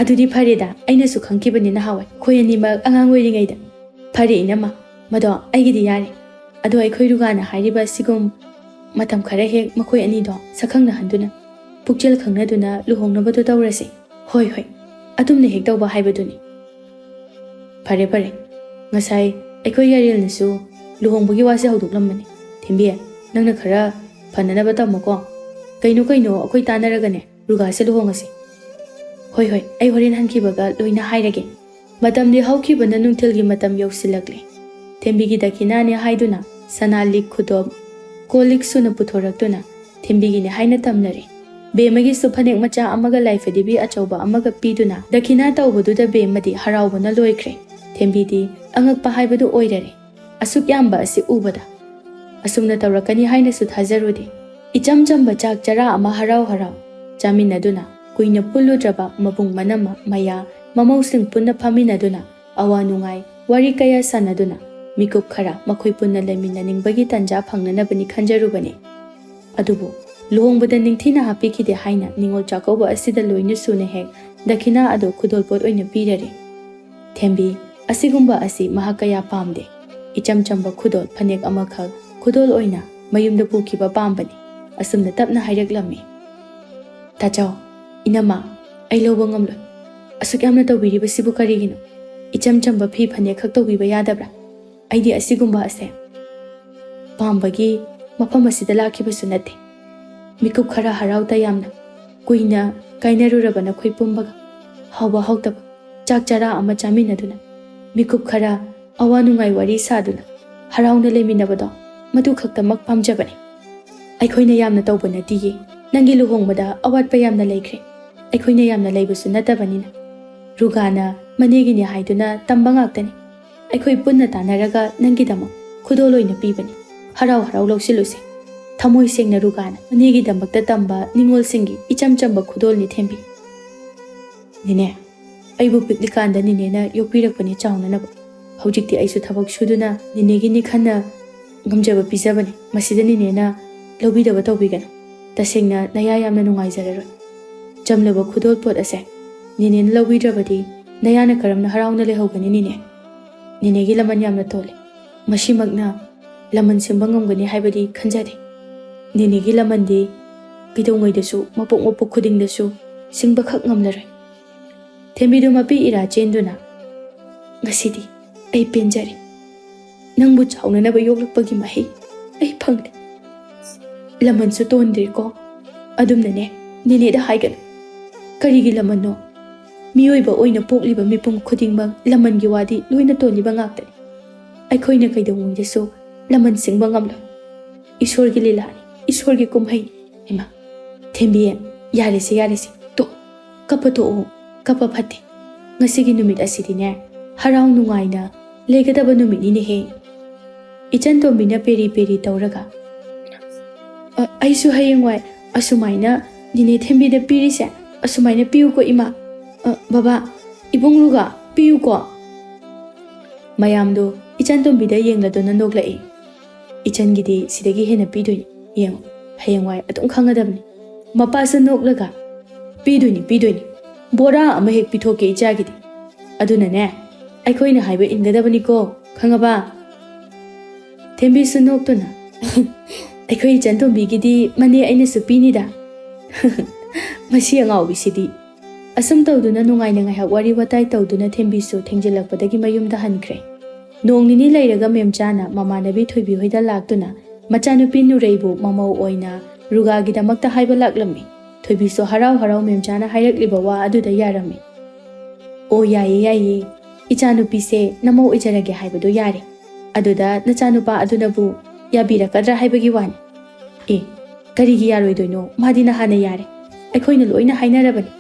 ꯑꯗꯨꯗꯤ ꯐꯔꯦꯗ, ꯑꯩꯅꯁꯨ ꯈꯪꯈꯤꯕꯅꯤ ꯅꯍꯥꯟꯋꯥꯏ, ꯑꯩꯈꯣꯏ ꯑꯅꯤꯃꯛ ꯑꯉꯥꯡ ꯑꯣꯏꯔꯤꯉꯩꯗ꯫ ꯐꯔꯦ ꯏꯅꯝꯃ, ꯃꯗꯣ ꯑꯩꯒꯤꯗꯤ ꯌꯥꯔꯦ꯫ ꯑꯗꯣ ꯑꯩꯈꯣꯏ ꯔꯨꯒꯥꯅ ꯍꯥꯏꯔꯤꯕ ꯑꯁꯤꯒꯨꯝ ꯃꯇꯝ ꯈꯔ ꯍꯦꯛ ꯃꯈꯣꯏ ꯑꯅꯤꯗꯣ ꯁꯛꯈꯪꯅꯍꯟꯗꯨꯅ, ꯄꯨꯛꯆꯦꯜ ꯈꯪꯅꯗꯨꯅ ꯂꯨꯍꯣꯡꯅꯕꯗꯣ ꯇꯧꯔꯁꯦ꯫ ꯍꯣꯏ, ꯍꯣꯏ, ꯑꯗꯨꯝꯅ ꯍꯦꯛ ꯇꯧꯕ ꯍꯥꯏꯕꯗꯨꯅꯤ꯫" "ꯐꯔꯦ, ꯐꯔꯦ꯫ ꯉꯁꯥꯏ ꯑꯩꯈꯣꯏ ꯌꯥꯔꯦꯜꯅꯁꯨ ꯂꯨꯍꯣꯡꯕꯒꯤ ꯋꯥꯁꯦ ꯍꯧꯗꯣꯛꯂꯝꯕꯅꯤ꯫ ꯊꯦꯝꯕꯤ, ꯅꯪꯅ ꯈꯔ ꯐꯅꯅꯕ ꯇꯝꯃꯨꯀꯣ꯫ ꯀꯩꯅꯣ ꯀꯩꯅꯣ ꯑꯩꯈꯣꯏ ꯇꯥꯟꯅꯔꯒꯅꯦ ꯔꯨꯒꯥꯁꯦ ꯂꯨꯍꯣꯡꯉꯁꯤ꯫" "ꯍꯣꯏ, ꯍꯣꯏ, ꯑꯩ ꯍꯣꯔꯦꯟ ꯍꯟꯈꯤꯕꯒ ꯂꯣꯏꯅ ꯍꯥꯏꯔꯒꯦ꯫" ꯃꯇꯝꯗꯤ ꯍꯧꯈꯤꯕꯅ ꯅꯨꯡꯊꯤꯜꯒꯤ ꯃꯇꯝ ꯌꯧꯁꯤꯜꯂꯛꯂꯦ꯫ ꯊꯦꯝꯕꯤꯒꯤ ꯗꯈꯤꯅꯥꯅꯦ ꯍꯥꯏꯗꯨꯅ ꯁꯅꯥ ꯂꯤꯛ ꯈꯨꯗꯣꯞ, ꯀꯣꯜ ꯂꯤꯛ ꯁꯨꯅ ꯄꯨꯊꯣꯔꯛꯇꯨꯅ ꯊꯦꯝꯕꯤꯒꯤꯅꯦ ꯍꯥꯏꯅ ꯇꯝꯅꯔꯦ꯫ ꯕꯦꯝꯃꯒꯤꯁꯨ ꯐꯅꯦꯛ ꯃꯆꯥ ꯑꯃꯒ ꯂꯥꯏꯐꯗꯤꯕꯤ ꯑꯆꯧꯕ ꯑꯃꯒ ꯄꯤꯗꯨꯅ ꯗꯈꯤꯅꯥ ꯇꯧꯕꯗꯨꯗ ꯕꯦꯝꯃꯗꯤ ꯍꯔꯥꯎꯕꯅ ꯂꯣꯏꯈ꯭ꯔꯦ꯫ ꯊꯦꯝꯕꯤꯗꯤ ꯑꯉꯛꯄ ꯍꯥꯏꯕꯗꯨ ꯑꯣꯏꯔꯔꯦ꯫ ꯑꯁꯨꯛ ꯌꯥꯝꯕ ꯑꯁꯤ ꯎꯕꯗ ꯑꯁꯨꯝꯅ ꯇꯧꯔꯛꯀꯅꯤ ꯍꯥꯏꯅꯁꯨ ꯊꯥꯖꯔꯨꯗꯦ꯫ ꯏꯆꯝ ꯆꯝꯕ ꯆꯥꯛ ꯆꯔꯥ ꯑꯃ ꯍꯔꯥꯎ ꯍꯔꯥꯎ ꯆꯥꯃꯤꯟꯅꯗꯨꯅ, ꯀꯨꯏꯅ ꯄꯨꯜꯂꯨꯗ꯭ꯔꯕ ꯃꯕꯨꯡ ꯃꯅꯝꯃ ꯃꯌꯥ ꯃꯃꯧꯁꯤꯡ ꯄꯨꯟꯅ ꯐꯝꯃꯤꯟꯅꯗꯨꯅ, ꯑꯋꯥ ꯅꯨꯡꯉꯥꯏ ꯋꯥꯔꯤ ꯀꯌꯥ ꯁꯥꯟꯅꯗꯨꯅ, ꯃꯤꯀꯨꯞ ꯈꯔ ꯃꯈꯣꯏ ꯄꯨꯟꯅ ꯂꯩꯃꯤꯟꯅꯅꯤꯡꯕꯒꯤ ꯇꯟꯖꯥ ꯐꯪꯅꯅꯕꯅꯤ ꯈꯟꯖꯔꯨꯕꯅꯤ꯫ ꯑꯗꯨꯕꯨ ꯂꯨꯍꯣꯡꯕꯗ ꯅꯤꯡꯊꯤꯅ ꯍꯥꯞꯄꯤꯈꯤꯗꯦ ꯍꯥꯏꯅ ꯅꯤꯉꯣꯜ ꯆꯥꯛꯀꯧꯕ ꯑꯁꯤꯗ ꯂꯣꯏꯅ ꯁꯨꯅ ꯍꯦꯛ ꯗꯈꯤꯅꯥ ꯑꯗꯨ ꯈꯨꯗꯣꯜꯄꯣꯠ ꯑꯣꯏꯅ ꯄꯤꯔꯔꯦ꯫ ꯊꯦꯝꯕꯤ, ꯑꯁꯤꯒꯨꯝꯕ ꯑꯁꯤ ꯃꯍꯥꯛ ꯀꯌꯥ ꯄꯥꯝꯗꯦ꯫ ꯏꯆꯝ ꯆꯝꯕ ꯈꯨꯗꯣꯜ ꯐꯅꯦꯛ ꯑꯃꯈꯛ ꯈꯨꯗꯣꯜ ꯑꯣꯏꯅ ꯃꯌꯨꯝꯗ ꯄꯨꯈꯤꯕ ꯄꯥꯝꯕꯅꯤ꯫ ꯑꯁꯨꯝꯅ ꯇꯞꯅ ꯍꯥꯏꯔꯛꯂꯝꯃꯤ꯫ "ꯇꯥꯆꯧ, ꯏꯅꯝꯃ, ꯑꯩ ꯂꯧꯕ ꯉꯝꯂꯣꯏ꯫ ꯑꯁꯨꯛ ꯌꯥꯝꯅ ꯇꯧꯕꯤꯔꯤꯕꯁꯤꯕꯨ ꯀꯔꯤꯒꯤꯅꯣ? ꯏꯆꯝ ꯆꯝꯕ ꯐꯤ ꯐꯅꯦꯛ ꯈꯛ ꯇꯧꯕꯤꯕ ꯌꯥꯗꯕ꯭ꯔꯥ? ꯑꯩꯗꯤ ꯑꯁꯤꯒꯨꯝꯕ ꯑꯁꯦ ꯄꯥꯝꯕꯒꯤ ꯃꯐꯝ ꯑꯁꯤꯗ ꯂꯥꯛꯈꯤꯕꯁꯨ ꯅꯠꯇꯦ꯫ ꯃꯤꯀꯨꯞ ꯈꯔ ꯍꯔꯥꯎ ꯇꯌꯥꯝꯅ ꯀꯨꯏꯅ ꯀꯥꯏꯅꯔꯨꯔꯕ ꯅꯈꯣꯏ ꯄꯨꯝꯕꯒ ꯍꯥꯎꯕ ꯍꯥꯎꯇꯕ ꯆꯥꯛ ꯆꯔꯥ ꯑꯃ ꯆꯥꯃꯤꯟꯅꯗꯨꯅ, ꯃꯤꯀꯨꯞ ꯈꯔ ꯑꯋꯥ ꯅꯨꯡꯉꯥꯏ ꯋꯥꯔꯤ ꯁꯥꯗꯨꯅ ꯍꯔꯥꯎꯅ ꯂꯩꯃꯤꯟꯅꯕꯗꯣ, ꯃꯗꯨ ꯈꯛꯇꯃꯛ ꯄꯥꯝꯖꯕꯅꯤ꯫ ꯑꯩꯈꯣꯏꯅ ꯌꯥꯝꯅ ꯇꯧꯕ ꯅꯠꯇꯤꯌꯦ꯫ ꯅꯪꯒꯤ ꯂꯨꯍꯣꯡꯕꯗ ꯑꯋꯥꯠꯄ ꯌꯥꯝꯅ ꯂꯩꯈ꯭ꯔꯦ꯫ ꯑꯩꯈꯣꯏꯅ ꯌꯥꯝꯅ ꯂꯩꯕꯁꯨ ꯅꯠꯇꯕꯅꯤꯅ꯫ ꯔꯨꯒꯥꯅ ꯃꯅꯦꯒꯤꯅꯤ ꯍꯥꯏꯗꯨꯅ ꯇꯝꯕ ꯉꯥꯛꯇꯅꯤ꯫ ꯑꯩꯈꯣꯏ ꯄꯨꯟꯅ ꯇꯥꯟꯅꯔꯒ ꯅꯪꯒꯤꯗꯃꯛ ꯈꯨꯗꯣꯜ ꯑꯣꯏꯅ ꯄꯤꯕꯅꯤ꯫ ꯍꯔꯥꯎ ꯍꯔꯥꯎ ꯂꯧꯁꯤꯜꯂꯨꯁꯦ꯫" ꯊꯃꯣꯏ ꯁꯦꯡꯅ ꯔꯨꯒꯥꯅ ꯃꯅꯦꯒꯤꯗꯃꯛꯇ ꯇꯝꯕ ꯅꯤꯉꯣꯜꯁꯤꯡꯒꯤ ꯏꯆꯝ ꯆꯝꯕ ꯈꯨꯗꯣꯜꯅꯤ ꯊꯦꯝꯕꯤ꯫ "ꯅꯦꯅꯦ, ꯑꯩꯕꯨ ꯄꯤꯛꯂꯤꯀꯥꯟꯗ ꯅꯦꯅꯦꯅ ꯌꯣꯛꯄꯤꯔꯛꯄꯅꯤ ꯆꯥꯎꯅꯅꯕ꯫ ꯍꯧꯖꯤꯛꯇꯤ ꯑꯩꯁꯨ ꯊꯕꯛ ꯁꯨꯗꯨꯅ ꯅꯦꯅꯦꯒꯤꯅꯤ ꯈꯟꯅ ꯉꯝꯖꯕ ꯄꯤꯖꯕꯅꯤ꯫ ꯃꯁꯤꯗ ꯅꯦꯅꯦꯅ ꯂꯧꯕꯤꯗꯕ ꯇꯧꯕꯤꯒꯅꯨ꯫ ꯇꯁꯦꯡꯅ ꯅꯌꯥ ꯌꯥꯝꯅ ꯅꯨꯡꯉꯥꯏꯖꯔꯔꯣꯏ꯫ ꯆꯝꯂꯕ ꯈꯨꯗꯣꯜꯄꯣꯠ ꯑꯁꯦ ꯅꯦꯅꯦꯅ ꯂꯧꯕꯤꯗ꯭ꯔꯕꯗꯤ ꯅꯌꯥꯅ ꯀꯔꯝꯅ ꯍꯔꯥꯎꯅ ꯂꯩꯍꯧꯒꯅꯤ ꯅꯦꯅꯦ? ꯅꯦꯅꯦꯒꯤ ꯂꯃꯟ ꯌꯥꯝꯅ ꯇꯣꯜꯂꯤ꯫ ꯃꯁꯤꯃꯛꯅ ꯂꯃꯟ ꯁꯤꯡꯕ ꯉꯝꯒꯅꯤ ꯍꯥꯏꯕꯗꯤ ꯈꯟꯖꯗꯦ꯫ ꯅꯦꯅꯦꯒꯤ ꯂꯃꯟꯗꯤ ꯀꯩꯗꯧꯉꯩꯗꯁꯨ ꯃꯄꯣꯛ ꯃꯄꯣꯛ ꯈꯨꯗꯤꯡꯗꯁꯨ ꯁꯤꯡꯕꯈꯛ ꯉꯝꯂꯔꯣꯏ꯫ ꯊꯦꯝꯕꯤꯗꯨ ꯃꯄꯤ ꯏꯔꯥ ꯆꯦꯟꯗꯨꯅ, "ꯉꯁꯤꯗꯤ ꯑꯩ ꯄꯦꯟꯖꯔꯦ꯫ ꯅꯪꯕꯨ ꯆꯥꯎꯅꯅꯕ ꯌꯣꯛꯂꯛꯄꯒꯤ ꯃꯍꯩ ꯑꯩ ꯐꯪꯂꯦ꯫ ꯂꯃꯟꯁꯨ ꯇꯣꯟꯗ꯭ꯔꯦꯀꯣ꯫ ꯑꯗꯨꯝꯅꯅꯦ ꯅꯦꯅꯦꯗ ꯍꯥꯏꯒꯅꯨ꯫ ꯀꯔꯤꯒꯤ ꯂꯃꯟꯅꯣ? ꯃꯤꯑꯣꯏꯕ ꯑꯣꯏꯅ ꯄꯣꯛꯂꯤꯕ ꯃꯤꯄꯨꯝ ꯈꯨꯗꯤꯡꯃꯛ ꯂꯃꯟꯒꯤ ꯋꯥꯗꯤ ꯂꯣꯏꯅ ꯇꯣꯜꯂꯤꯕ ꯉꯥꯛꯇꯅꯤ꯫ ꯑꯩꯈꯣꯏꯅ ꯀꯩꯗꯧꯉꯩꯗꯁꯨ ꯂꯃꯟ ꯁꯤꯡꯕ ꯉꯝꯂꯣꯏ꯫ ꯏꯁꯣꯔꯒꯤ ꯂꯤꯂꯥꯅꯤ, ꯏꯁꯣꯔꯒꯤ ꯀꯨꯝꯍꯩꯅꯤ꯫" ꯏꯃꯥ, ꯊꯦꯝꯕꯤ, ꯌꯥꯔꯦꯁꯦ, ꯌꯥꯔꯦꯁꯦ, ꯇꯣꯛ, ꯀꯞꯄ ꯇꯣꯛꯑꯣ, ꯀꯞꯄ ꯐꯠꯇꯦ꯫ ꯉꯁꯤꯒꯤ ꯅꯨꯃꯤꯠ ꯑꯁꯤꯗꯤꯅꯦ, ꯍꯔꯥꯎ ꯅꯨꯡꯉꯥꯏꯅ ꯂꯩꯒꯗꯕ ꯅꯨꯃꯤꯠꯅꯤꯅꯦꯍꯦ꯫ ꯏꯆꯟ ꯇꯣꯝꯕꯤꯅ ꯄꯦꯔꯤ ꯄꯦꯔꯤ ꯇꯧꯔꯒ, "ꯑ, ꯑꯩꯁꯨ ꯍꯌꯦꯡꯋꯥꯏ ꯑꯁꯨꯃꯥꯏꯅ ꯅꯤꯅꯦ ꯊꯦꯝꯕꯤꯗ ꯄꯤꯔꯤꯁꯦ, ꯑꯁꯨꯃꯥꯏꯅ ꯄꯤꯌꯨꯀꯣ ꯏꯃꯥ꯫ ꯑ, ꯕꯕꯥ, ꯏꯕꯨꯡ ꯂꯨꯒꯥ, ꯄꯤꯌꯨꯀꯣ꯫" ꯃꯌꯥꯝꯗꯣ ꯏꯆꯟ ꯇꯣꯝꯕꯤꯗ ꯌꯦꯡꯂꯗꯨꯅ ꯅꯣꯛꯂꯛꯏ꯫ "ꯏꯆꯟꯒꯤꯗꯤ ꯁꯤꯗꯒꯤ ꯍꯦꯟꯅ ꯄꯤꯗꯣꯏꯅꯤ, ꯌꯦꯡꯉꯣ, ꯍꯌꯦꯡꯋꯥꯏ ꯑꯗꯨꯝ ꯈꯪꯒꯗꯕꯅꯤ꯫" ꯃꯄꯥꯁꯨ ꯅꯣꯛꯂꯒ, "ꯄꯤꯗꯣꯏꯅꯤ, ꯄꯤꯗꯣꯏꯅꯤ, ꯕꯣꯔꯥ ꯑꯃ ꯍꯦꯛ ꯄꯤꯊꯣꯛꯀꯦ ꯏꯆꯥꯒꯤꯗꯤ꯫ ꯑꯗꯨꯅꯅꯦ, ꯑꯩꯈꯣꯏꯅ ꯍꯥꯏꯕ ꯏꯟꯒꯗꯕꯅꯤꯀꯣ, ꯈꯪꯉꯕ?" ꯊꯦꯝꯕꯤꯁꯨ ꯅꯣꯛꯇꯨꯅ, "ꯑꯩꯈꯣꯏ ꯏꯆꯟ ꯇꯣꯝꯕꯤꯒꯤꯗꯤ ꯃꯅꯦ ꯑꯩꯅꯁꯨ ꯄꯤꯅꯤꯗ꯫" ꯃꯁꯤ ꯑꯉꯥꯎꯕꯤꯁꯤꯗꯤ꯫ ꯑꯁꯨꯝ ꯇꯧꯗꯨꯅ ꯅꯨꯡꯉꯥꯏꯅ ꯉꯥꯏꯍꯥꯛ ꯋꯥꯔꯤ ꯋꯥꯇꯥꯏ ꯇꯧꯗꯨꯅ ꯊꯦꯝꯕꯤꯁꯨ ꯊꯦꯡꯖꯤꯜꯂꯛꯄꯗꯒꯤ ꯃꯌꯨꯝꯗ ꯍꯟꯈ꯭ꯔꯦ꯫ ꯅꯣꯡ ꯅꯤꯅꯤ ꯂꯩꯔꯒ ꯃꯦꯝꯆꯥꯅ ꯃꯃꯥꯟꯅꯕꯤ ꯊꯣꯏꯕꯤ ꯍꯣꯏꯗ ꯂꯥꯛꯇꯨꯅ ꯃꯆꯥꯅꯨꯄꯤ ꯅꯨꯔꯩꯕꯨ ꯃꯃꯧ ꯑꯣꯏꯅ ꯔꯨꯒꯥꯒꯤꯗꯃꯛꯇ ꯍꯥꯏꯕ ꯂꯥꯛꯂꯝꯃꯤ꯫ ꯊꯣꯏꯕꯤꯁꯨ ꯍꯔꯥꯎ ꯍꯔꯥꯎ ꯃꯦꯝꯆꯥꯅ ꯍꯥꯏꯔꯛꯂꯤꯕ ꯋꯥ ꯑꯗꯨꯗ ꯌꯥꯔꯝꯃꯤ꯫ "ꯑꯣ, ꯌꯥꯏꯌꯦ, ꯌꯥꯏꯌꯦ꯫ ꯏꯆꯥꯅꯨꯄꯤꯁꯦ ꯅꯃꯧ ꯑꯣꯏꯖꯔꯒꯦ ꯍꯥꯏꯕꯗꯣ ꯌꯥꯔꯦ꯫ ꯑꯗꯨꯗ ꯅꯆꯥꯅꯨꯄꯥ ꯑꯗꯨꯅꯕꯨ ꯌꯥꯕꯤꯔꯛꯀꯗ꯭ꯔꯥ ꯍꯥꯏꯕꯒꯤ ꯋꯥꯅꯤ꯫" "ꯑꯦ, ꯀꯔꯤꯒꯤ ꯌꯥꯔꯣꯏꯗꯣꯏꯅꯣ? ꯃꯥꯗꯤ ꯅꯍꯥꯟꯅ ꯌꯥꯔꯦ꯫ ꯑꯩꯈꯣꯏꯅ ꯂꯣꯏꯅ ꯍꯥꯏꯅꯔꯕꯅꯤ꯫"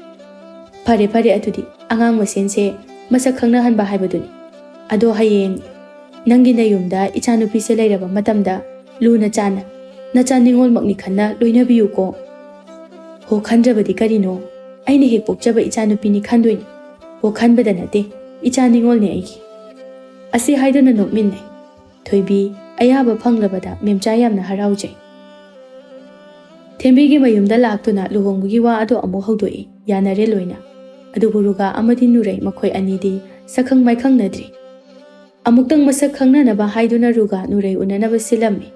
"ꯐꯔꯦ, ꯐꯔꯦ, ꯑꯗꯨꯗꯤ ꯑꯉꯥꯡ ꯃꯁꯦꯟꯁꯦ ꯃꯁꯛ ꯈꯪꯅꯍꯟꯕ ꯍꯥꯏꯕꯗꯨꯅꯤ꯫ ꯑꯗꯣ ꯍꯌꯦꯡ ꯅꯪꯒꯤ ꯅꯌꯨꯝꯗ ꯏꯆꯥꯅꯨꯄꯤꯁꯦ ꯂꯩꯔꯕ ꯃꯇꯝꯗ ꯂꯨꯅ ꯆꯥꯟꯅ ꯅꯆꯥ ꯅꯤꯉꯣꯜꯃꯛꯅꯤ ꯈꯟꯅ ꯂꯣꯏꯅꯕꯤꯌꯨꯀꯣ꯫" "ꯍꯣ, ꯈꯟꯗ꯭ꯔꯕꯗꯤ ꯀꯔꯤꯅꯣ? ꯑꯩꯅ ꯍꯦꯛ ꯄꯣꯛꯆꯕ ꯏꯆꯥꯅꯨꯄꯤꯅꯤ ꯈꯟꯗꯣꯏꯅꯤ꯫" ꯑꯣ, ꯈꯟꯕꯗ ꯅꯠꯇꯦ, ꯏꯆꯥ ꯅꯤꯉꯣꯜꯅꯦ ꯑꯩꯒꯤ꯫ ꯑꯁꯤ ꯍꯥꯏꯗꯨꯅ ꯅꯣꯛꯃꯤꯟꯅꯩ꯫ ꯊꯣꯏꯕꯤ, ꯑꯌꯥꯕ ꯐꯪꯂꯕꯗ ꯃꯦꯝꯆꯥ ꯌꯥꯝꯅ ꯍꯔꯥꯎꯖꯩ꯫ ꯊꯦꯝꯕꯤꯒꯤ ꯃꯌꯨꯝꯗ ꯂꯥꯛꯇꯨꯅ ꯂꯨꯍꯣꯡꯕꯒꯤ ꯋꯥ ꯑꯗꯨ ꯑꯃꯨꯛ ꯍꯧꯗꯣꯛꯏ, ꯌꯥꯅꯔꯦ ꯂꯣꯏꯅ꯫ ꯑꯗꯨꯕꯨ ꯔꯨꯒꯥ ꯑꯃꯗꯤ ꯅꯨꯔꯩ ꯃꯈꯣꯏ ꯑꯅꯤꯗꯤ ꯁꯛꯈꯪ ꯃꯥꯏꯈꯪꯅꯗ꯭ꯔꯤ꯫ ꯑꯃꯨꯛꯇꯪ ꯃꯁꯛ ꯈꯪꯅꯅꯕ ꯍꯥꯏꯗꯨꯅ ꯔꯨꯒꯥ ꯅꯨꯔꯩ ꯎꯅꯅꯕ ꯁꯤꯜꯂꯝꯃꯤ꯫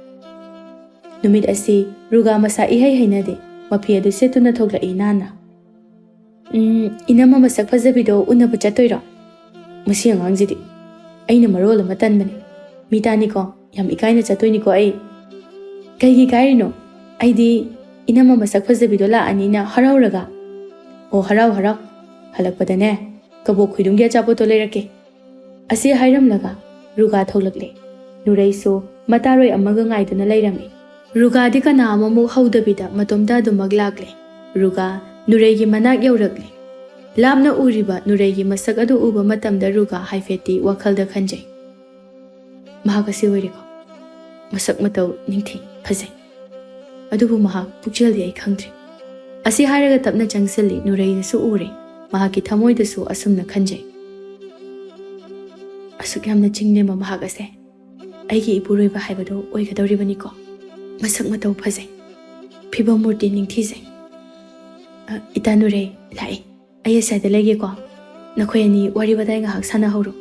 ꯅꯨꯃꯤꯠ ꯑꯁꯤ ꯔꯨꯒꯥ ꯃꯁꯥ ꯏꯍꯩ ꯍꯩꯅꯗꯦ, ꯃꯐꯤ ꯑꯗꯨ ꯁꯦꯠꯇꯨꯅ ꯊꯣꯛꯂꯛꯏ ꯅꯥꯟꯅ꯫ "ꯎꯝ, ꯏꯅꯝꯃ ꯃꯁꯛ ꯐꯖꯕꯤꯗꯣ ꯎꯅꯕ ꯆꯠꯇꯣꯏꯔꯣ? ꯃꯁꯤ ꯑꯉꯥꯡꯁꯤꯗꯤ꯫ ꯑꯩꯅ ꯃꯔꯣꯜ ꯑꯃ ꯇꯟꯕꯅꯦ꯫ ꯃꯤ ꯇꯥꯅꯤꯀꯣ, ꯌꯥꯝ ꯏꯀꯥꯏꯅ ꯆꯠꯇꯣꯏꯅꯤꯀꯣ ꯑꯩ꯫" "ꯀꯩꯒꯤ ꯏꯀꯥꯏꯔꯤꯅꯣ? ꯑꯩꯗꯤ ꯏꯅꯝꯃ ꯃꯁꯛ ꯐꯖꯕꯤꯗꯣ ꯂꯥꯛꯑꯅꯤꯅ ꯍꯔꯥꯎꯔꯒ꯫" "ꯑꯣ, ꯍꯔꯥꯎ ꯍꯔꯥꯎ꯫ ꯍꯜꯂꯛꯄꯗꯅꯦ, ꯀꯕꯣꯛ ꯈꯣꯏꯗꯨꯝꯒꯤ ꯑꯆꯥꯄꯣꯠꯇꯣ ꯂꯩꯔꯛꯀꯦ꯫" ꯑꯁꯤ ꯍꯥꯏꯔꯝꯂꯒ ꯔꯨꯒꯥ ꯊꯣꯛꯂꯛꯂꯦ꯫ ꯅꯨꯔꯩꯁꯨ ꯃꯇꯥꯔꯣꯏ ꯑꯃꯒ ꯉꯥꯏꯗꯨꯅ ꯂꯩꯔꯝꯃꯤ꯫ ꯔꯨꯒꯥꯗꯤ ꯀꯅꯥ ꯑꯃꯃꯨꯛ ꯍꯧꯗꯕꯤꯗ ꯃꯇꯣꯝꯇ ꯑꯗꯨꯃꯛ ꯂꯥꯛꯂꯦ꯫ ꯔꯨꯒꯥ ꯅꯨꯔꯩꯒꯤ ꯃꯅꯥꯛ ꯌꯧꯔꯛꯂꯦ꯫ ꯂꯥꯞꯅ ꯎꯔꯤꯕ ꯅꯨꯔꯩꯒꯤ ꯃꯁꯛ ꯑꯗꯨ ꯎꯕ ꯃꯇꯝꯗ ꯔꯨꯒꯥ ꯍꯥꯏꯐꯦꯠꯇꯤ ꯋꯥꯈꯜꯗ ꯈꯟꯖꯩ꯫ "ꯃꯍꯥꯛ ꯑꯁꯤ ꯑꯣꯏꯔꯦꯀꯣ꯫ ꯃꯁꯛ ꯃꯇꯧ ꯅꯤꯡꯊꯤ, ꯐꯖꯩ꯫ ꯑꯗꯨꯕꯨ ꯃꯍꯥꯛ ꯄꯨꯛꯆꯦꯜꯗꯤ ꯑꯩ ꯈꯪꯗ꯭ꯔꯤ꯫" ꯑꯁꯤ ꯍꯥꯏꯔꯒ ꯇꯞꯅ ꯆꯪꯁꯤꯜꯂꯤ꯫ ꯅꯨꯔꯩꯅꯁꯨ ꯎꯔꯦ꯫ ꯃꯍꯥꯛꯀꯤ ꯊꯃꯣꯏꯗꯁꯨ ꯑꯁꯨꯝꯅ ꯈꯟꯖꯩ꯫ "ꯑꯁꯨꯛ ꯌꯥꯝꯅ ꯆꯤꯡꯂꯦꯝꯕ ꯃꯍꯥꯛ ꯑꯁꯦ ꯑꯩꯒꯤ ꯏꯄꯨꯔꯣꯏꯕ ꯍꯥꯏꯕꯗꯨ ꯑꯣꯏꯒꯗꯧꯔꯤꯕꯅꯤꯀꯣ꯫ ꯃꯁꯛ ꯃꯇꯧ ꯐꯖꯩ, ꯐꯤꯕꯝ ꯃꯨꯔꯇꯤ ꯅꯤꯡꯊꯤꯖꯩ꯫ ꯑ, ꯏꯇꯥ ꯅꯨꯔꯩ, ꯂꯥꯛꯏ꯫ ꯑꯩ ꯑꯁ꯭ꯋꯥꯏꯗ ꯂꯩꯒꯦꯀꯣ꯫ ꯅꯈꯣꯏ ꯑꯅꯤ ꯋꯥꯔꯤ ꯋꯥꯇꯥꯏ ꯉꯥꯏꯍꯥꯛ ꯁꯥꯟꯅꯍꯧꯔꯣ꯫"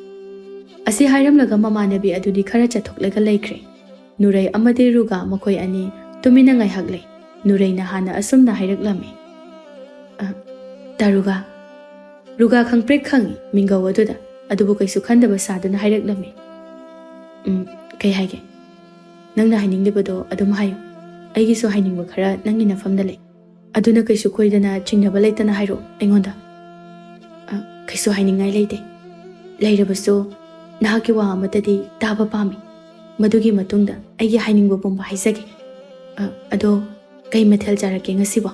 ꯑꯁꯤ ꯍꯥꯏꯔꯝꯂꯒ ꯃꯃꯥꯟꯅꯕꯤ ꯑꯗꯨꯗꯤ ꯈꯔ ꯆꯠꯊꯣꯛꯂꯒ ꯂꯩꯈ꯭ꯔꯦ꯫ ꯅꯨꯔꯩ ꯑꯃꯗꯤ ꯔꯨꯒꯥ ꯃꯈꯣꯏ ꯑꯅꯤ ꯇꯨꯃꯤꯟꯅ ꯉꯥꯏꯍꯥꯛ ꯂꯩ꯫ ꯅꯨꯔꯩꯅ ꯍꯥꯟꯅ ꯑꯁꯨꯝꯅ ꯍꯥꯏꯔꯛꯂꯝꯃꯤ꯫ "ꯑ, ꯇꯥ ꯔꯨꯒꯥ꯫" ꯔꯨꯒꯥ ꯈꯪꯄ꯭ꯔꯦꯛ ꯈꯪꯏ ꯃꯤꯡꯒꯧ ꯑꯗꯨꯗ, ꯑꯗꯨꯕꯨ ꯀꯩꯁꯨ ꯈꯟꯗꯕ ꯁꯥꯗꯨꯅ ꯍꯥꯏꯔꯛꯂꯝꯃꯤ꯫ "ꯎꯝ, ꯀꯩ ꯍꯥꯏꯒꯦ? ꯅꯪꯅ ꯍꯥꯏꯅꯤꯡꯂꯤꯕꯗꯣ ꯑꯗꯨꯝ ꯍꯥꯏꯌꯨ꯫ ꯑꯩꯒꯤꯁꯨ ꯍꯥꯏꯅꯤꯡꯕ ꯈꯔ ꯅꯪꯒꯤ ꯅꯐꯝꯗ ꯂꯩ꯫ ꯑꯗꯨꯅ ꯀꯩꯁꯨ ꯀꯣꯏꯗꯅ ꯆꯤꯡꯅꯕ ꯂꯩꯇꯅ ꯍꯥꯏꯔꯛꯑꯣ ꯑꯩꯉꯣꯟꯗ꯫" "ꯑ, ꯀꯩꯁꯨ ꯍꯥꯏꯅꯤꯡꯉꯥꯏ ꯂꯩꯇꯦ꯫ ꯂꯩꯔꯕꯁꯨ ꯅꯍꯥꯛꯀꯤ ꯋꯥ ꯑꯃꯠꯇꯗꯤ ꯇꯥꯕ ꯄꯥꯝꯃꯤ꯫ ꯃꯗꯨꯒꯤ ꯃꯇꯨꯡꯗ ꯑꯩꯒꯤ ꯍꯥꯏꯅꯤꯡꯕ ꯄꯨꯝꯕ ꯍꯥꯏꯖꯒꯦ꯫ ꯑ, ꯑꯗꯣ ꯀꯩ ꯃꯊꯦꯜ ꯆꯥꯔꯛꯀꯦ ꯉꯁꯤꯕꯣ?"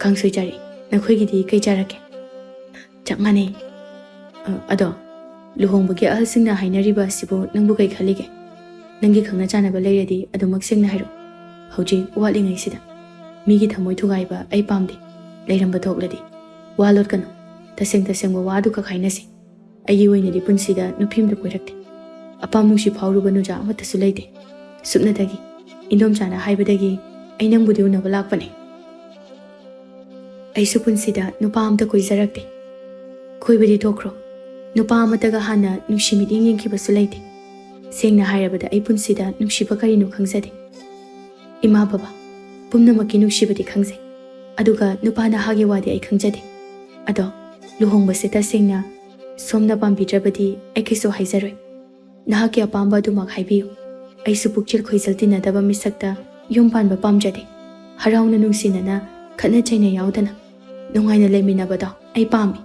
"ꯀꯥꯡꯁꯣꯏ ꯆꯥꯔꯛꯏ꯫ ꯅꯈꯣꯏꯒꯤꯗꯤ ꯀꯩ ꯆꯥꯔꯛꯀꯦ?" "ꯆꯞ ꯃꯥꯟꯅꯩ꯫ ꯑ, ꯑꯗꯣ ꯂꯨꯍꯣꯡꯕꯒꯤ ꯑꯍꯜꯁꯤꯡꯅ ꯍꯥꯏꯅꯔꯤꯕ ꯑꯁꯤꯕꯨ ꯅꯪꯕꯨ ꯀꯩ ꯈꯜꯂꯤꯒꯦ? ꯅꯪꯒꯤ ꯈꯪꯅ ꯆꯥꯟꯅꯕ ꯂꯩꯔꯗꯤ ꯑꯗꯨꯃꯛ ꯁꯦꯡꯅ ꯍꯥꯏꯔꯛꯎ꯫ ꯍꯧꯖꯤꯛ ꯋꯥꯠꯂꯤꯉꯩꯁꯤꯗ꯫ ꯃꯤꯒꯤ ꯊꯃꯣꯏ ꯊꯨꯒꯥꯏꯕ ꯑꯩ ꯄꯥꯝꯗꯦ꯫ ꯂꯩꯔꯝꯕ ꯊꯣꯛꯂꯗꯤ ꯋꯥ ꯂꯣꯠꯀꯅꯨ꯫" ꯇꯁꯦꯡ ꯇꯁꯦꯡꯕ ꯋꯥꯗꯨ ꯈꯛ ꯍꯥꯏꯅꯁꯤ꯫ ꯑꯩꯒꯤ ꯑꯣꯏꯅꯗꯤ ꯄꯨꯟꯁꯤꯗ ꯅꯨꯄꯤ ꯑꯃꯇ ꯀꯣꯏꯔꯛꯇꯦ꯫ ꯑꯄꯥꯝ ꯅꯨꯡꯁꯤ ꯐꯥꯎꯔꯨꯕ ꯅꯨꯖꯥ ꯑꯃꯠꯇꯁꯨ ꯂꯩꯇꯦ꯫ ꯁꯨꯞꯅꯇꯒꯤ ꯏꯟꯗꯣꯝꯆꯥꯅ ꯍꯥꯏꯕꯗꯒꯤ ꯑꯩ ꯅꯪꯕꯨꯗꯤ ꯎꯅꯕ ꯂꯥꯛꯄꯅꯦ꯫ ꯑꯩꯁꯨ ꯄꯨꯟꯁꯤꯗ ꯅꯨꯄꯥ ꯑꯃꯇ ꯀꯣꯏꯖꯔꯛꯇꯦ꯫ ꯀꯣꯏꯕꯗꯤ ꯊꯣꯛꯈ꯭ꯔꯣ, ꯅꯨꯄꯥ ꯑꯃꯠꯇꯒ ꯍꯥꯟꯅ ꯅꯨꯡꯁꯤ ꯃꯤꯠꯌꯦꯡ ꯌꯦꯡꯈꯤꯕꯁꯨ ꯂꯩꯇꯦ꯫ ꯁꯦꯡꯅ ꯍꯥꯏꯔꯕꯗ ꯑꯩ ꯄꯨꯟꯁꯤꯗ ꯅꯨꯡꯁꯤꯕ ꯀꯔꯤꯅꯣ ꯈꯪꯖꯗꯦ꯫ ꯏꯃꯥ ꯕꯕꯥ ꯄꯨꯝꯅꯃꯛꯀꯤ ꯅꯨꯡꯁꯤꯕꯗꯤ ꯈꯪꯖꯩ, ꯑꯗꯨꯒ ꯅꯨꯄꯥ ꯅꯍꯥꯒꯤ ꯋꯥꯗꯤ ꯑꯩ ꯈꯪꯖꯗꯦ꯫ ꯑꯗꯣ ꯂꯨꯍꯣꯡꯕꯁꯦ ꯇꯁꯦꯡꯅ ꯁꯣꯝꯅ ꯄꯥꯝꯕꯤꯗ꯭ꯔꯕꯗꯤ ꯑꯩ ꯀꯩꯁꯨ ꯍꯥꯏꯖꯔꯣꯏ꯫ ꯅꯍꯥꯛꯀꯤ ꯑꯄꯥꯝꯕ ꯑꯗꯨꯃꯛ ꯍꯥꯏꯕꯤꯌꯨ꯫ ꯑꯩꯁꯨ ꯄꯨꯛꯆꯦꯜ ꯈꯣꯏꯖꯜ ꯇꯤꯟꯅꯗꯕ ꯃꯤꯁꯛꯇ ꯌꯨꯝ ꯄꯥꯟꯕ ꯄꯥꯝꯖꯗꯦ꯫ ꯍꯔꯥꯎꯅ ꯅꯨꯡꯁꯤꯅꯅ ꯈꯠꯅ ꯆꯩꯅ ꯌꯥꯎꯗꯅ ꯅꯨꯡꯉꯥꯏꯅ ꯂꯩꯃꯤꯟꯅꯕꯗꯣ ꯑꯩ ꯄꯥꯝꯃꯤ꯫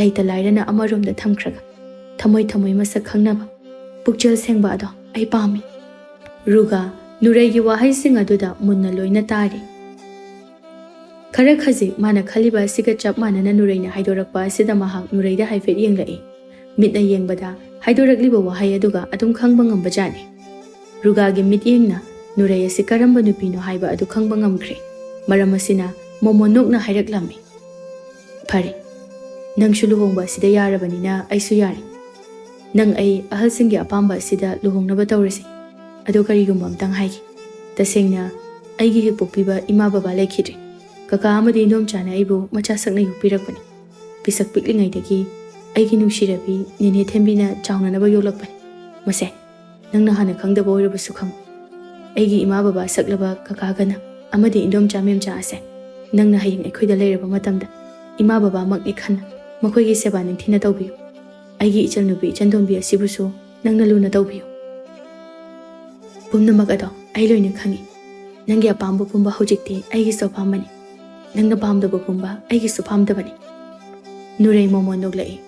ꯂꯩꯇ ꯂꯥꯏꯔꯅ ꯑꯃꯔꯣꯝꯗ ꯊꯝꯈ꯭ꯔꯒ ꯊꯃꯣꯏ ꯊꯃꯣꯏ ꯃꯁꯛ ꯈꯪꯅꯕ, ꯄꯨꯛꯆꯦꯜ ꯁꯦꯡꯕ ꯑꯗꯣ ꯑꯩ ꯄꯥꯝꯃꯤ꯫ ꯔꯨꯒꯥ ꯅꯨꯔꯩꯒꯤ ꯋꯥꯍꯩꯁꯤꯡ ꯑꯗꯨꯗ ꯃꯨꯟꯅ ꯂꯣꯏꯅ ꯇꯥꯔꯤ꯫ ꯈꯔ ꯈꯖꯤꯛ ꯃꯥꯅ ꯈꯜꯂꯤꯕ ꯑꯁꯤꯒ ꯆꯞ ꯃꯥꯟꯅꯅ ꯅꯨꯔꯩꯅ ꯍꯥꯏꯗꯣꯔꯛꯄ ꯑꯁꯤꯗ ꯃꯍꯥꯛ ꯅꯨꯔꯩꯗ ꯍꯥꯏꯐꯦꯠ ꯌꯦꯡꯂꯛꯏ꯫ ꯃꯤꯠꯅ ꯌꯦꯡꯕꯗ ꯍꯥꯏꯗꯣꯔꯛꯂꯤꯕ ꯋꯥꯍꯩ ꯑꯗꯨꯒ ꯑꯗꯨꯝ ꯈꯪꯕ ꯉꯝꯕꯖꯥꯠꯅꯤ꯫ ꯔꯨꯒꯥꯒꯤ ꯃꯤꯠꯌꯦꯡꯅ ꯅꯨꯔꯩ ꯑꯁꯤ ꯀꯔꯝꯕ ꯅꯨꯄꯤꯅꯣ ꯍꯥꯏꯕ ꯑꯗꯨ ꯈꯪꯕ ꯉꯝꯈ꯭ꯔꯦ꯫ ꯃꯔꯝ ꯑꯁꯤꯅ ꯃꯣꯃꯣꯟ ꯅꯣꯛꯅ ꯍꯥꯏꯔꯛꯂꯝꯃꯤ, "ꯐꯔꯦ, ꯅꯪꯁꯨ ꯂꯨꯍꯣꯡꯕ ꯑꯁꯤꯗ ꯌꯥꯔꯕꯅꯤꯅ ꯑꯩꯁꯨ ꯌꯥꯔꯦ꯫ ꯅꯪ ꯑꯩ ꯑꯍꯜꯁꯤꯡꯒꯤ ꯑꯄꯥꯝꯕ ꯑꯁꯤꯗ ꯂꯨꯍꯣꯡꯅꯕ ꯇꯧꯔꯁꯤ꯫ ꯑꯗꯣ ꯀꯔꯤꯒꯨꯝꯕ ꯑꯝꯇꯪ ꯍꯥꯏꯒꯦ꯫ ꯇꯁꯦꯡꯅ ꯑꯩꯒꯤ ꯍꯦꯛ ꯄꯣꯛꯄꯤꯕ ꯏꯃꯥ ꯕꯕꯥ ꯂꯩꯈꯤꯗ꯭ꯔꯦ꯫ ꯀꯀꯥ ꯑꯃꯗꯤ ꯏꯟꯗꯣꯝꯆꯥꯅ ꯑꯩꯕꯨ ꯃꯆꯥ ꯁꯛꯅ ꯌꯣꯛꯄꯤꯔꯛꯄꯅꯤ꯫ ꯄꯤꯁꯛ ꯄꯤꯛꯂꯤꯉꯩꯗꯒꯤ ꯑꯩꯒꯤ ꯅꯨꯡꯁꯤꯔꯕꯤ ꯅꯦꯅꯦ ꯊꯦꯝꯕꯤꯅ ꯆꯥꯎꯅꯅꯕ ꯌꯣꯛꯂꯛꯄꯅꯤ꯫ ꯃꯁꯦ ꯅꯪꯅ ꯍꯥꯟꯅ ꯈꯪꯗꯕ ꯑꯣꯏꯔꯕꯁꯨ ꯈꯪꯉꯨ꯫ ꯑꯩꯒꯤ ꯏꯃꯥ ꯕꯕꯥ ꯁꯛꯂꯕ ꯀꯀꯥꯒꯅ ꯑꯃꯗꯤ ꯏꯟꯗꯣꯝꯆꯥ ꯃꯦꯝꯆꯥ ꯑꯁꯦ ꯅꯪꯅ ꯍꯌꯦꯡ ꯑꯩꯈꯣꯏꯗ ꯂꯩꯔꯕ ꯃꯇꯝꯗ ꯏꯃꯥ ꯕꯕꯥꯃꯛꯅꯤ ꯈꯟꯅ ꯃꯈꯣꯏꯒꯤ ꯁꯦꯕꯥ ꯅꯤꯡꯊꯤꯅ ꯇꯧꯕꯤꯌꯨ꯫ ꯑꯩꯒꯤ ꯏꯆꯟꯅꯨꯄꯤ ꯏꯆꯟꯇꯣꯝꯕꯤ ꯑꯁꯤꯕꯨꯁꯨ ꯅꯪꯅ ꯂꯨꯅ ꯇꯧꯕꯤꯌꯨ꯫ ꯄꯨꯝꯅꯃꯛ ꯑꯗꯣ ꯑꯩ ꯂꯣꯏꯅ ꯈꯪꯏ꯫ ꯅꯪꯒꯤ ꯑꯄꯥꯝꯕ ꯄꯨꯝꯕ ꯍꯧꯖꯤꯛꯇꯤ ꯑꯩꯒꯤꯁꯨ ꯑꯄꯥꯝꯕꯅꯤ꯫ ꯅꯪꯅ ꯄꯥꯝꯗꯕ ꯄꯨꯝꯕ ꯑꯩꯒꯤꯁꯨ ꯄꯥꯝꯗꯕꯅꯤ꯫" ꯅꯨꯔꯩ ꯃꯣꯃꯣꯟ ꯅꯣꯛꯂꯛꯏ꯫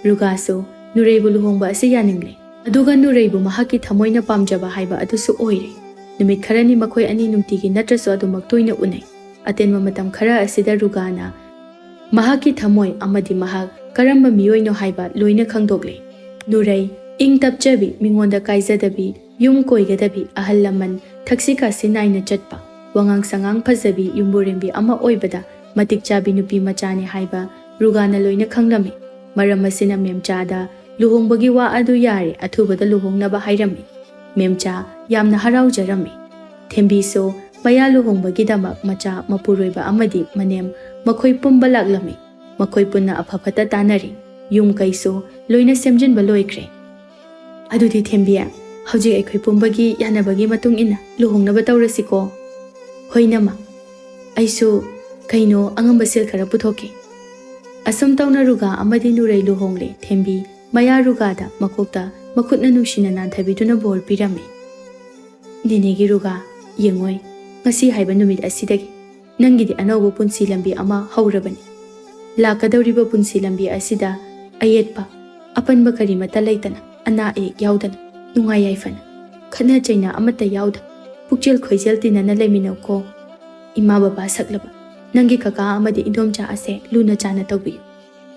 ꯔꯨꯒꯥꯁꯨ ꯅꯨꯔꯩꯕꯨ ꯂꯨꯍꯣꯡꯕ ꯑꯁꯤ ꯌꯥꯅꯤꯡꯂꯦ꯫ ꯑꯗꯨꯒ ꯅꯨꯔꯩꯕꯨ ꯃꯍꯥꯛꯀꯤ ꯊꯃꯣꯏꯅ ꯄꯥꯝꯖꯕ ꯍꯥꯏꯕ ꯑꯗꯨꯁꯨ ꯑꯣꯏꯔꯦ꯫ ꯅꯨꯃꯤꯠ ꯈꯔꯅꯤ ꯃꯈꯣꯏ ꯑꯅꯤ ꯅꯨꯡꯇꯤꯒꯤ ꯅꯠꯇ꯭ꯔꯁꯨ ꯑꯗꯨꯃꯛ ꯇꯣꯏꯅ ꯎꯅꯩ꯫ ꯑꯇꯦꯟꯕ ꯃꯇꯝ ꯈꯔ ꯑꯁꯤꯗ ꯔꯨꯒꯥꯅ ꯃꯍꯥꯛꯀꯤ ꯊꯃꯣꯏ ꯑꯃꯗꯤ ꯃꯍꯥꯛ ꯀꯔꯝꯕ ꯃꯤꯑꯣꯏꯅꯣ ꯍꯥꯏꯕ ꯂꯣꯏꯅ ꯈꯪꯗꯣꯛꯂꯦ꯫ ꯅꯨꯔꯩ ꯏꯪ ꯇꯞꯆꯕꯤ, ꯃꯤꯉꯣꯟꯗ ꯀꯥꯏꯖꯗꯕꯤ, ꯌꯨꯝ ꯀꯣꯏꯒꯗꯕꯤ, ꯑꯍꯜ ꯂꯃꯟ ꯊꯛꯁꯤ ꯈꯥꯁꯤ ꯅꯥꯏꯅ ꯆꯠꯄ, ꯋꯥꯉꯥꯡ ꯁꯉꯥꯡ ꯐꯖꯕꯤ, ꯌꯨꯝꯕꯨꯔꯦꯝꯕꯤ ꯑꯃ ꯑꯣꯏꯕꯗ ꯃꯇꯤꯛ ꯆꯥꯕꯤ ꯅꯨꯄꯤ ꯃꯆꯥꯅꯤ ꯍꯥꯏꯕ ꯔꯨꯒꯥꯅ ꯂꯣꯏꯅ ꯈꯪꯂꯝꯃꯤ꯫ ꯃꯔꯝ ꯑꯁꯤꯅ ꯃꯦꯝꯆꯥꯗ ꯂꯨꯍꯣꯡꯕꯒꯤ ꯋꯥ ꯑꯗꯨ ꯌꯥꯔꯦ, ꯑꯊꯨꯕꯗ ꯂꯨꯍꯣꯡꯅꯕ ꯍꯥꯏꯔꯝꯃꯤ꯫ ꯃꯦꯝꯆꯥ ꯌꯥꯝꯅ ꯍꯔꯥꯎꯖꯔꯝꯃꯤ꯫ ꯊꯦꯝꯕꯤꯁꯨ ꯃꯌꯥ ꯂꯨꯍꯣꯡꯕꯒꯤꯗꯃꯛ ꯃꯆꯥ ꯃꯄꯨꯔꯣꯏꯕ ꯑꯃꯗꯤ ꯃꯅꯦꯝ ꯃꯈꯣꯏ ꯄꯨꯝꯕ ꯂꯥꯛꯂꯝꯃꯤ꯫ ꯃꯈꯣꯏ ꯄꯨꯟꯅ ꯑꯐ ꯐꯠꯇ ꯇꯥꯟꯅꯔꯤ꯫ ꯌꯨꯝ ꯀꯩꯁꯨ ꯂꯣꯏꯅ ꯁꯦꯝꯖꯤꯟꯕ ꯂꯣꯏꯈ꯭ꯔꯦ꯫ "ꯑꯗꯨꯗꯤ ꯊꯦꯝꯕꯤ, ꯍꯧꯖꯤꯛ ꯑꯩꯈꯣꯏ ꯄꯨꯝꯕꯒꯤ ꯌꯥꯅꯕꯒꯤ ꯃꯇꯨꯡ ꯏꯟꯅ ꯂꯨꯍꯣꯡꯅꯕ ꯇꯧꯔꯁꯤꯀꯣ?" "ꯍꯣꯏ ꯅꯃ, ꯑꯩꯁꯨ ꯀꯩꯅꯣ ꯑꯉꯝꯕ ꯁꯦꯜ ꯈꯔ ꯄꯨꯊꯣꯛꯀꯦ꯫" ꯑꯁꯨꯝ ꯇꯧꯅ ꯔꯨꯒꯥ ꯑꯃꯗꯤ ꯅꯨꯔꯩ ꯂꯨꯍꯣꯡꯂꯦ꯫ ꯊꯦꯝꯕꯤ ꯃꯌꯥ ꯔꯨꯒꯥꯗ ꯃꯀꯣꯛꯇ ꯃꯈꯨꯠꯅ ꯅꯨꯡꯁꯤꯅ ꯅꯥꯟꯊꯕꯤꯗꯨꯅ ꯕꯣꯔ ꯄꯤꯔꯝꯃꯤ꯫ "ꯅꯦꯅꯦꯒꯤ ꯔꯨꯒꯥ, ꯌꯦꯡꯉꯣꯏ, ꯉꯁꯤ ꯍꯥꯏꯕ ꯅꯨꯃꯤꯠ ꯑꯁꯤꯗꯒꯤ ꯅꯪꯒꯤꯗꯤ ꯑꯅꯧꯕ ꯄꯨꯟꯁꯤ ꯂꯝꯕꯤ ꯑꯃ ꯍꯧꯔꯕꯅꯤ꯫ ꯂꯥꯛꯀꯗꯧꯔꯤꯕ ꯄꯨꯟꯁꯤ ꯂꯝꯕꯤ ꯑꯁꯤꯗ ꯑꯌꯦꯠꯄ, ꯑꯄꯟꯕ ꯀꯔꯤꯃꯠꯇ ꯂꯩꯇꯅ, ꯑꯅꯥ ꯑꯌꯦꯛ ꯌꯥꯎꯗꯅ, ꯅꯨꯡꯉꯥꯏ ꯌꯥꯏꯐꯅ, ꯈꯠꯅ ꯆꯩꯅ ꯑꯃꯠꯇ ꯌꯥꯎꯗ, ꯄꯨꯛꯆꯦꯜ ꯈꯣꯏꯖꯦꯜ ꯇꯤꯟꯅꯅ ꯂꯩꯃꯤꯟꯅꯧꯀꯣ꯫ ꯏꯃꯥ ꯕꯕꯥ ꯁꯛꯂꯕ ꯅꯪꯒꯤ ꯀꯀꯥ ꯑꯃꯗꯤ ꯏꯟꯗꯣꯝꯆꯥ ꯑꯁꯦ ꯂꯨꯅ ꯆꯥꯅ ꯇꯧꯕꯤꯌꯨ꯫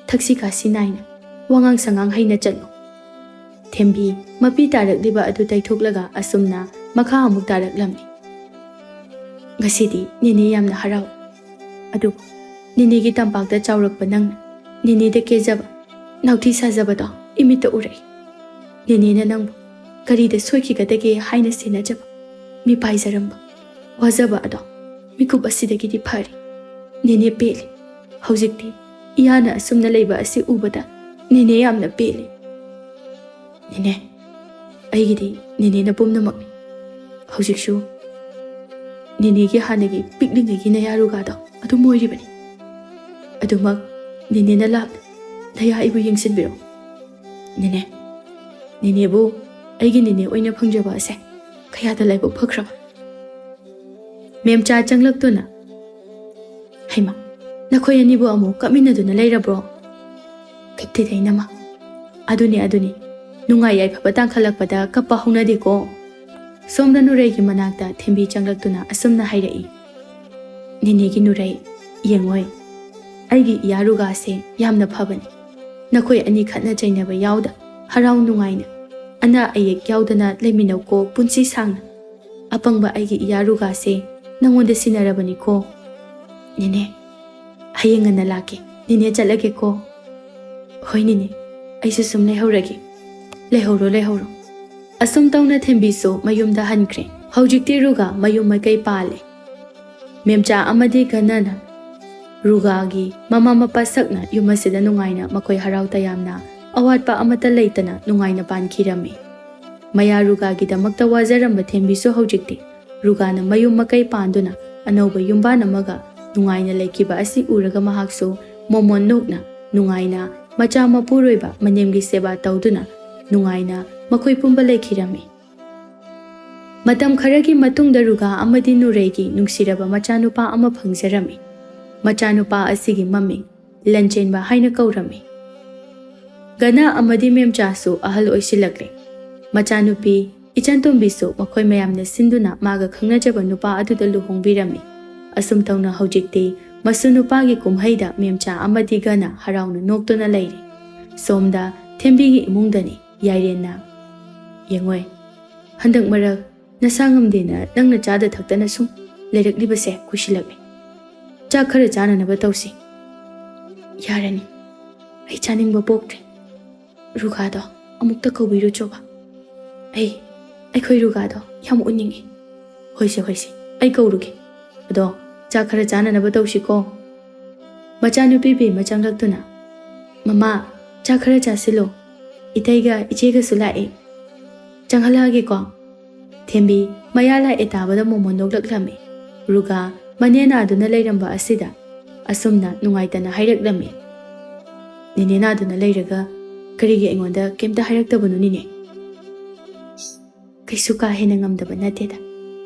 ꯊꯛꯁꯤ ꯈꯥꯁꯤ ꯅꯥꯏꯅ, ꯋꯥꯉꯥꯡ ꯁꯉꯥꯡ ꯍꯩꯅ ꯆꯠꯂꯨ꯫" ꯊꯦꯝꯕꯤ ꯃꯄꯤ ꯇꯥꯔꯛꯂꯤꯕ ꯑꯗꯨ ꯇꯩꯊꯣꯛꯂꯒ ꯑꯁꯨꯝꯅ ꯃꯈꯥ ꯑꯃꯨꯛ ꯇꯥꯔꯛꯂꯝꯃꯤ꯫ "ꯉꯁꯤꯗꯤ ꯅꯦꯅꯦ ꯌꯥꯝꯅ ꯍꯔꯥꯎ꯫ ꯑꯗꯨꯕꯨ ꯅꯦꯅꯦꯒꯤ ꯇꯝꯄꯥꯛꯇ ꯆꯥꯎꯔꯛꯄ ꯅꯪꯅ ꯅꯦꯅꯦꯗ ꯀꯦꯖꯕ, ꯅꯥꯎꯊꯤ ꯁꯥꯖꯕꯗꯣ ꯏꯃꯤꯠꯇ ꯎꯔꯛꯏ꯫ ꯅꯦꯅꯦꯅ ꯅꯪꯕꯨ ꯀꯔꯤꯗ ꯁꯣꯏꯈꯤꯒꯗꯒꯦ ꯍꯥꯏꯅ ꯁꯦꯟꯅꯖꯕ, ꯃꯤꯄꯥꯏꯖꯔꯝꯕ, ꯋꯥꯖꯕ ꯑꯗꯣ ꯃꯤꯀꯨꯞ ꯑꯁꯤꯗꯒꯤꯗꯤ ꯐꯔꯦ꯫ ꯅꯦꯅꯦ ꯄꯦꯜꯂꯤ꯫ ꯍꯧꯖꯤꯛꯇꯤ ꯏꯌꯥꯅ ꯑꯁꯨꯝꯅ ꯂꯩꯕ ꯑꯁꯤ ꯎꯕꯗ ꯅꯦꯅꯦ ꯌꯥꯝꯅ ꯄꯦꯜꯂꯤ꯫ ꯅꯦꯅꯦ, ꯑꯩꯒꯤꯗꯤ ꯅꯦꯅꯦꯅ ꯄꯨꯝꯅꯃꯛꯅꯤ꯫ ꯍꯧꯖꯤꯛꯁꯨ ꯅꯦꯅꯦꯒꯤ ꯍꯥꯟꯅꯒꯤ ꯄꯤꯛꯂꯤꯉꯩꯒꯤ ꯅꯌꯥ ꯔꯨꯒꯥꯗꯣ ꯑꯗꯨꯝ ꯑꯣꯏꯔꯤꯕꯅꯤ꯫ ꯑꯗꯨꯃꯛ ꯅꯦꯅꯦꯅ ꯂꯥꯞꯅ ꯅꯌꯥ ꯑꯩꯕꯨ ꯌꯦꯡꯁꯤꯟꯕꯤꯔꯣ꯫ ꯅꯦꯅꯦ, ꯅꯦꯅꯦꯕꯨ ꯑꯩꯒꯤ ꯅꯦꯅꯦ ꯑꯣꯏꯅ ꯐꯪꯖꯕ ꯑꯁꯦ ꯀꯌꯥꯗ ꯂꯥꯏꯕꯛ ꯐꯈ꯭ꯔꯕ꯫" ꯃꯦꯝꯆꯥ ꯆꯪꯂꯛꯇꯨꯅ, "ꯍꯩꯃꯥ, ꯅꯈꯣꯏ ꯑꯅꯤꯕꯨ ꯑꯃꯨꯛ ꯀꯞꯃꯤꯟꯅꯗꯨꯅ ꯂꯩꯔꯕ꯭ꯔꯣ?" "ꯀꯞꯇꯦꯗ ꯏꯅꯝꯃ꯫ ꯑꯗꯨꯅꯤ, ꯑꯗꯨꯅꯤ, ꯅꯨꯡꯉꯥꯏ ꯌꯥꯏꯐꯕ ꯇꯥꯡꯈꯠꯂꯛꯄꯗ ꯀꯞꯄ ꯍꯧꯅꯗꯦꯀꯣ꯫" ꯁꯣꯝꯗ ꯅꯨꯔꯩꯒꯤ ꯃꯅꯥꯛꯇ ꯊꯦꯝꯕꯤ ꯆꯪꯂꯛꯇꯨꯅ ꯑꯁꯨꯝꯅ ꯍꯥꯏꯔꯛꯏ, "ꯅꯦꯅꯦꯒꯤ ꯅꯨꯔꯩ, ꯌꯦꯡꯉꯣꯏ, ꯑꯩꯒꯤ ꯏꯌꯥ ꯔꯨꯒꯥꯁꯦ ꯌꯥꯝꯅ ꯐꯕꯅꯤ꯫ ꯅꯈꯣꯏ ꯑꯅꯤ ꯈꯠꯅ ꯆꯩꯅꯕ ꯌꯥꯎꯗ, ꯍꯔꯥꯎ ꯅꯨꯡꯉꯥꯏꯅ, ꯑꯅꯥ ꯑꯌꯦꯛ ꯌꯥꯎꯗꯅ ꯂꯩꯃꯤꯟꯅꯧꯀꯣ ꯄꯨꯟꯁꯤ ꯁꯥꯡꯅ꯫ ꯑꯄꯪꯕ ꯑꯩꯒꯤ ꯏꯌꯥ ꯔꯨꯒꯥꯁꯦ ꯅꯪꯉꯣꯟꯗ ꯁꯤꯟꯅꯔꯕꯅꯤꯀꯣ꯫ ꯅꯦꯅꯦ, ꯍꯌꯦꯡ ꯉꯟꯅ ꯂꯥꯛꯀꯦ꯫ "ꯅꯦꯅꯦ, ꯆꯠꯂꯒꯦꯀꯣ꯫" "ꯍꯣꯏ ꯅꯦꯅꯦ, ꯑꯩꯁꯨ ꯁꯨꯝ ꯂꯩꯍꯧꯔꯒꯦ꯫" "ꯂꯩꯍꯧꯔꯣ, ꯂꯩꯍꯧꯔꯣ꯫" ꯑꯁꯨꯝ ꯇꯧꯅ ꯊꯦꯝꯕꯤꯁꯨ ꯃꯌꯨꯝꯗ ꯍꯟꯈ꯭ꯔꯦ꯫ ꯍꯧꯖꯤꯛꯇꯤ ꯔꯨꯒꯥ ꯃꯌꯨꯝ ꯃꯀꯩ ꯄꯥꯜꯂꯦ꯫ ꯃꯦꯝꯆꯥ ꯑꯃꯗꯤ ꯒꯅꯅ ꯔꯨꯒꯥꯒꯤ ꯃꯃꯥ ꯃꯄꯥ ꯁꯛꯅ ꯌꯨꯝ ꯑꯁꯤꯗ ꯅꯨꯡꯉꯥꯏꯅ ꯃꯈꯣꯏ ꯍꯔꯥꯎ ꯇꯌꯥꯝꯅ ꯑꯋꯥꯠꯄ ꯑꯃꯠꯇ ꯂꯩꯇꯅ ꯅꯨꯡꯉꯥꯏꯅ ꯄꯥꯟꯈꯤꯔꯝꯃꯤ꯫ ꯃꯌꯥ ꯔꯨꯒꯥꯒꯤꯗꯃꯛꯇ ꯋꯥꯖꯔꯝꯕ ꯊꯦꯝꯕꯤꯁꯨ ꯍꯧꯖꯤꯛꯇꯤ ꯔꯨꯒꯥꯅ ꯃꯌꯨꯝ ꯃꯀꯩ ꯄꯥꯟꯗꯨꯅ ꯑꯅꯧꯕ ꯌꯨꯝꯕꯥꯟ ꯑꯃꯒ ꯅꯨꯡꯉꯥꯏꯅ ꯂꯩꯈꯤꯕ ꯑꯁꯤ ꯎꯔꯒ ꯃꯍꯥꯛꯁꯨ ꯃꯣꯃꯣꯟ ꯅꯣꯛꯅ ꯅꯨꯡꯉꯥꯏꯅ ꯃꯆꯥ ꯃꯄꯨꯔꯣꯏꯕ ꯃꯅꯦꯝꯒꯤ ꯁꯦꯕꯥ ꯇꯧꯗꯨꯅ ꯅꯨꯡꯉꯥꯏꯅ ꯃꯈꯣꯏ ꯄꯨꯝꯕ ꯂꯩꯈꯤꯔꯝꯃꯤ꯫ ꯃꯇꯝ ꯈꯔꯒꯤ ꯃꯇꯨꯡꯗ ꯔꯨꯒꯥ ꯑꯃꯗꯤ ꯅꯨꯔꯩꯒꯤ ꯅꯨꯡꯁꯤꯔꯕ ꯃꯆꯥꯅꯨꯄꯥ ꯑꯃ ꯐꯪꯖꯔꯝꯃꯤ꯫ ꯃꯆꯥꯅꯨꯄꯥ ꯑꯁꯤꯒꯤ ꯃꯃꯤꯡ ꯂꯟꯆꯦꯟꯕ ꯍꯥꯏꯅ ꯀꯧꯔꯝꯃꯤ꯫ ꯒꯅ ꯑꯃꯗꯤ ꯃꯦꯝꯆꯥꯁꯨ ꯑꯍꯜ ꯑꯣꯏꯁꯤꯜꯂꯛꯂꯦ꯫ ꯃꯆꯥꯅꯨꯄꯤ ꯏꯆꯟꯇꯣꯝꯕꯤꯁꯨ ꯃꯈꯣꯏ ꯃꯌꯥꯝꯅ ꯁꯤꯟꯗꯨꯅ ꯃꯥꯒ ꯈꯪꯅꯖꯕ ꯅꯨꯄꯥ ꯑꯗꯨꯗ ꯂꯨꯍꯣꯡꯕꯤꯔꯝꯃꯤ꯫ ꯑꯁꯨꯝ ꯇꯧꯅ ꯍꯧꯖꯤꯛꯇꯤ ꯃꯁꯨ ꯅꯨꯄꯥꯒꯤ ꯀꯨꯝꯍꯩꯗ ꯃꯦꯝꯆꯥ ꯑꯃꯗꯤ ꯒꯅ ꯍꯔꯥꯎꯅ ꯅꯣꯛꯇꯨꯅ ꯂꯩꯔꯤ꯫ ꯁꯣꯝꯗ ꯊꯦꯝꯕꯤꯒꯤ ꯏꯃꯨꯡꯗꯅꯤ꯫ ꯌꯥꯏꯔꯦꯟꯅ, "ꯌꯦꯡꯉꯣꯏ, ꯍꯟꯗꯛ ꯃꯔꯛ ꯅꯁꯥ ꯉꯝꯗꯦꯅ ꯅꯪꯅ ꯆꯥꯗ ꯊꯛꯇꯅ ꯁꯨꯝ ꯂꯩꯔꯛꯂꯤꯕꯁꯦ ꯀꯨꯏꯁꯤꯜꯂꯛꯂꯦ꯫ ꯆꯥꯛ ꯈꯔ ꯆꯥꯅꯅꯕ ꯇꯧꯁꯤ꯫" "ꯌꯥꯔꯅꯤ, ꯑꯩ ꯆꯥꯅꯤꯡꯕ ꯄꯣꯛꯇ꯭ꯔꯦ꯫ ꯔꯨꯒꯥꯗꯣ ꯑꯃꯨꯛꯇ ꯀꯧꯕꯤꯔꯨꯆꯣꯕ꯫ ꯑꯩ, ꯑꯩꯈꯣꯏ ꯔꯨꯒꯥꯗꯣ ꯌꯥꯝ ꯎꯅꯤꯡꯉꯤ꯫" "ꯍꯣꯏꯁꯦ, ꯍꯣꯏꯁꯦ, ꯑꯩ ꯀꯧꯔꯨꯒꯦ꯫ ꯑꯗꯣ ꯆꯥꯛ ꯈꯔ ꯆꯥꯅꯅꯕ ꯇꯧꯁꯤꯀꯣ꯫" ꯃꯆꯥꯅꯨꯄꯤ ꯕꯦꯝꯃ ꯆꯪꯂꯛꯇꯨꯅ, "ꯃꯃꯥ, ꯆꯥꯛ ꯈꯔ ꯆꯥꯁꯤꯜꯂꯣ꯫ ꯏꯇꯩꯒ ꯏꯆꯦꯒꯁꯨ ꯂꯥꯛꯑꯦ꯫ ꯆꯪꯍꯜꯂꯛꯑꯒꯦꯀꯣ꯫" ꯊꯦꯝꯕꯤ ꯃꯌꯥ ꯂꯥꯛꯑꯦ ꯇꯥꯕꯗ ꯃꯣꯃꯣꯟ ꯅꯣꯛꯂꯛꯂꯝꯃꯤ꯫ ꯔꯨꯒꯥ ꯃꯅꯦ ꯅꯥꯗꯨꯅ ꯂꯩꯔꯝꯕ ꯑꯁꯤꯗ ꯑꯁꯨꯝꯅ ꯅꯨꯡꯉꯥꯏꯇꯅ ꯍꯥꯏꯔꯛꯂꯝꯃꯤ, "ꯅꯦꯅꯦ ꯅꯥꯗꯨꯅ ꯂꯩꯔꯒ ꯀꯔꯤꯒꯤ ꯑꯩꯉꯣꯟꯗ ꯀꯩꯝꯇ ꯍꯥꯏꯔꯛꯇꯕꯅꯣ ꯅꯦꯅꯦ?" "ꯀꯩꯁꯨ ꯀꯥ ꯍꯦꯟꯅ ꯉꯝꯗꯕ ꯅꯠꯇꯦꯗ꯫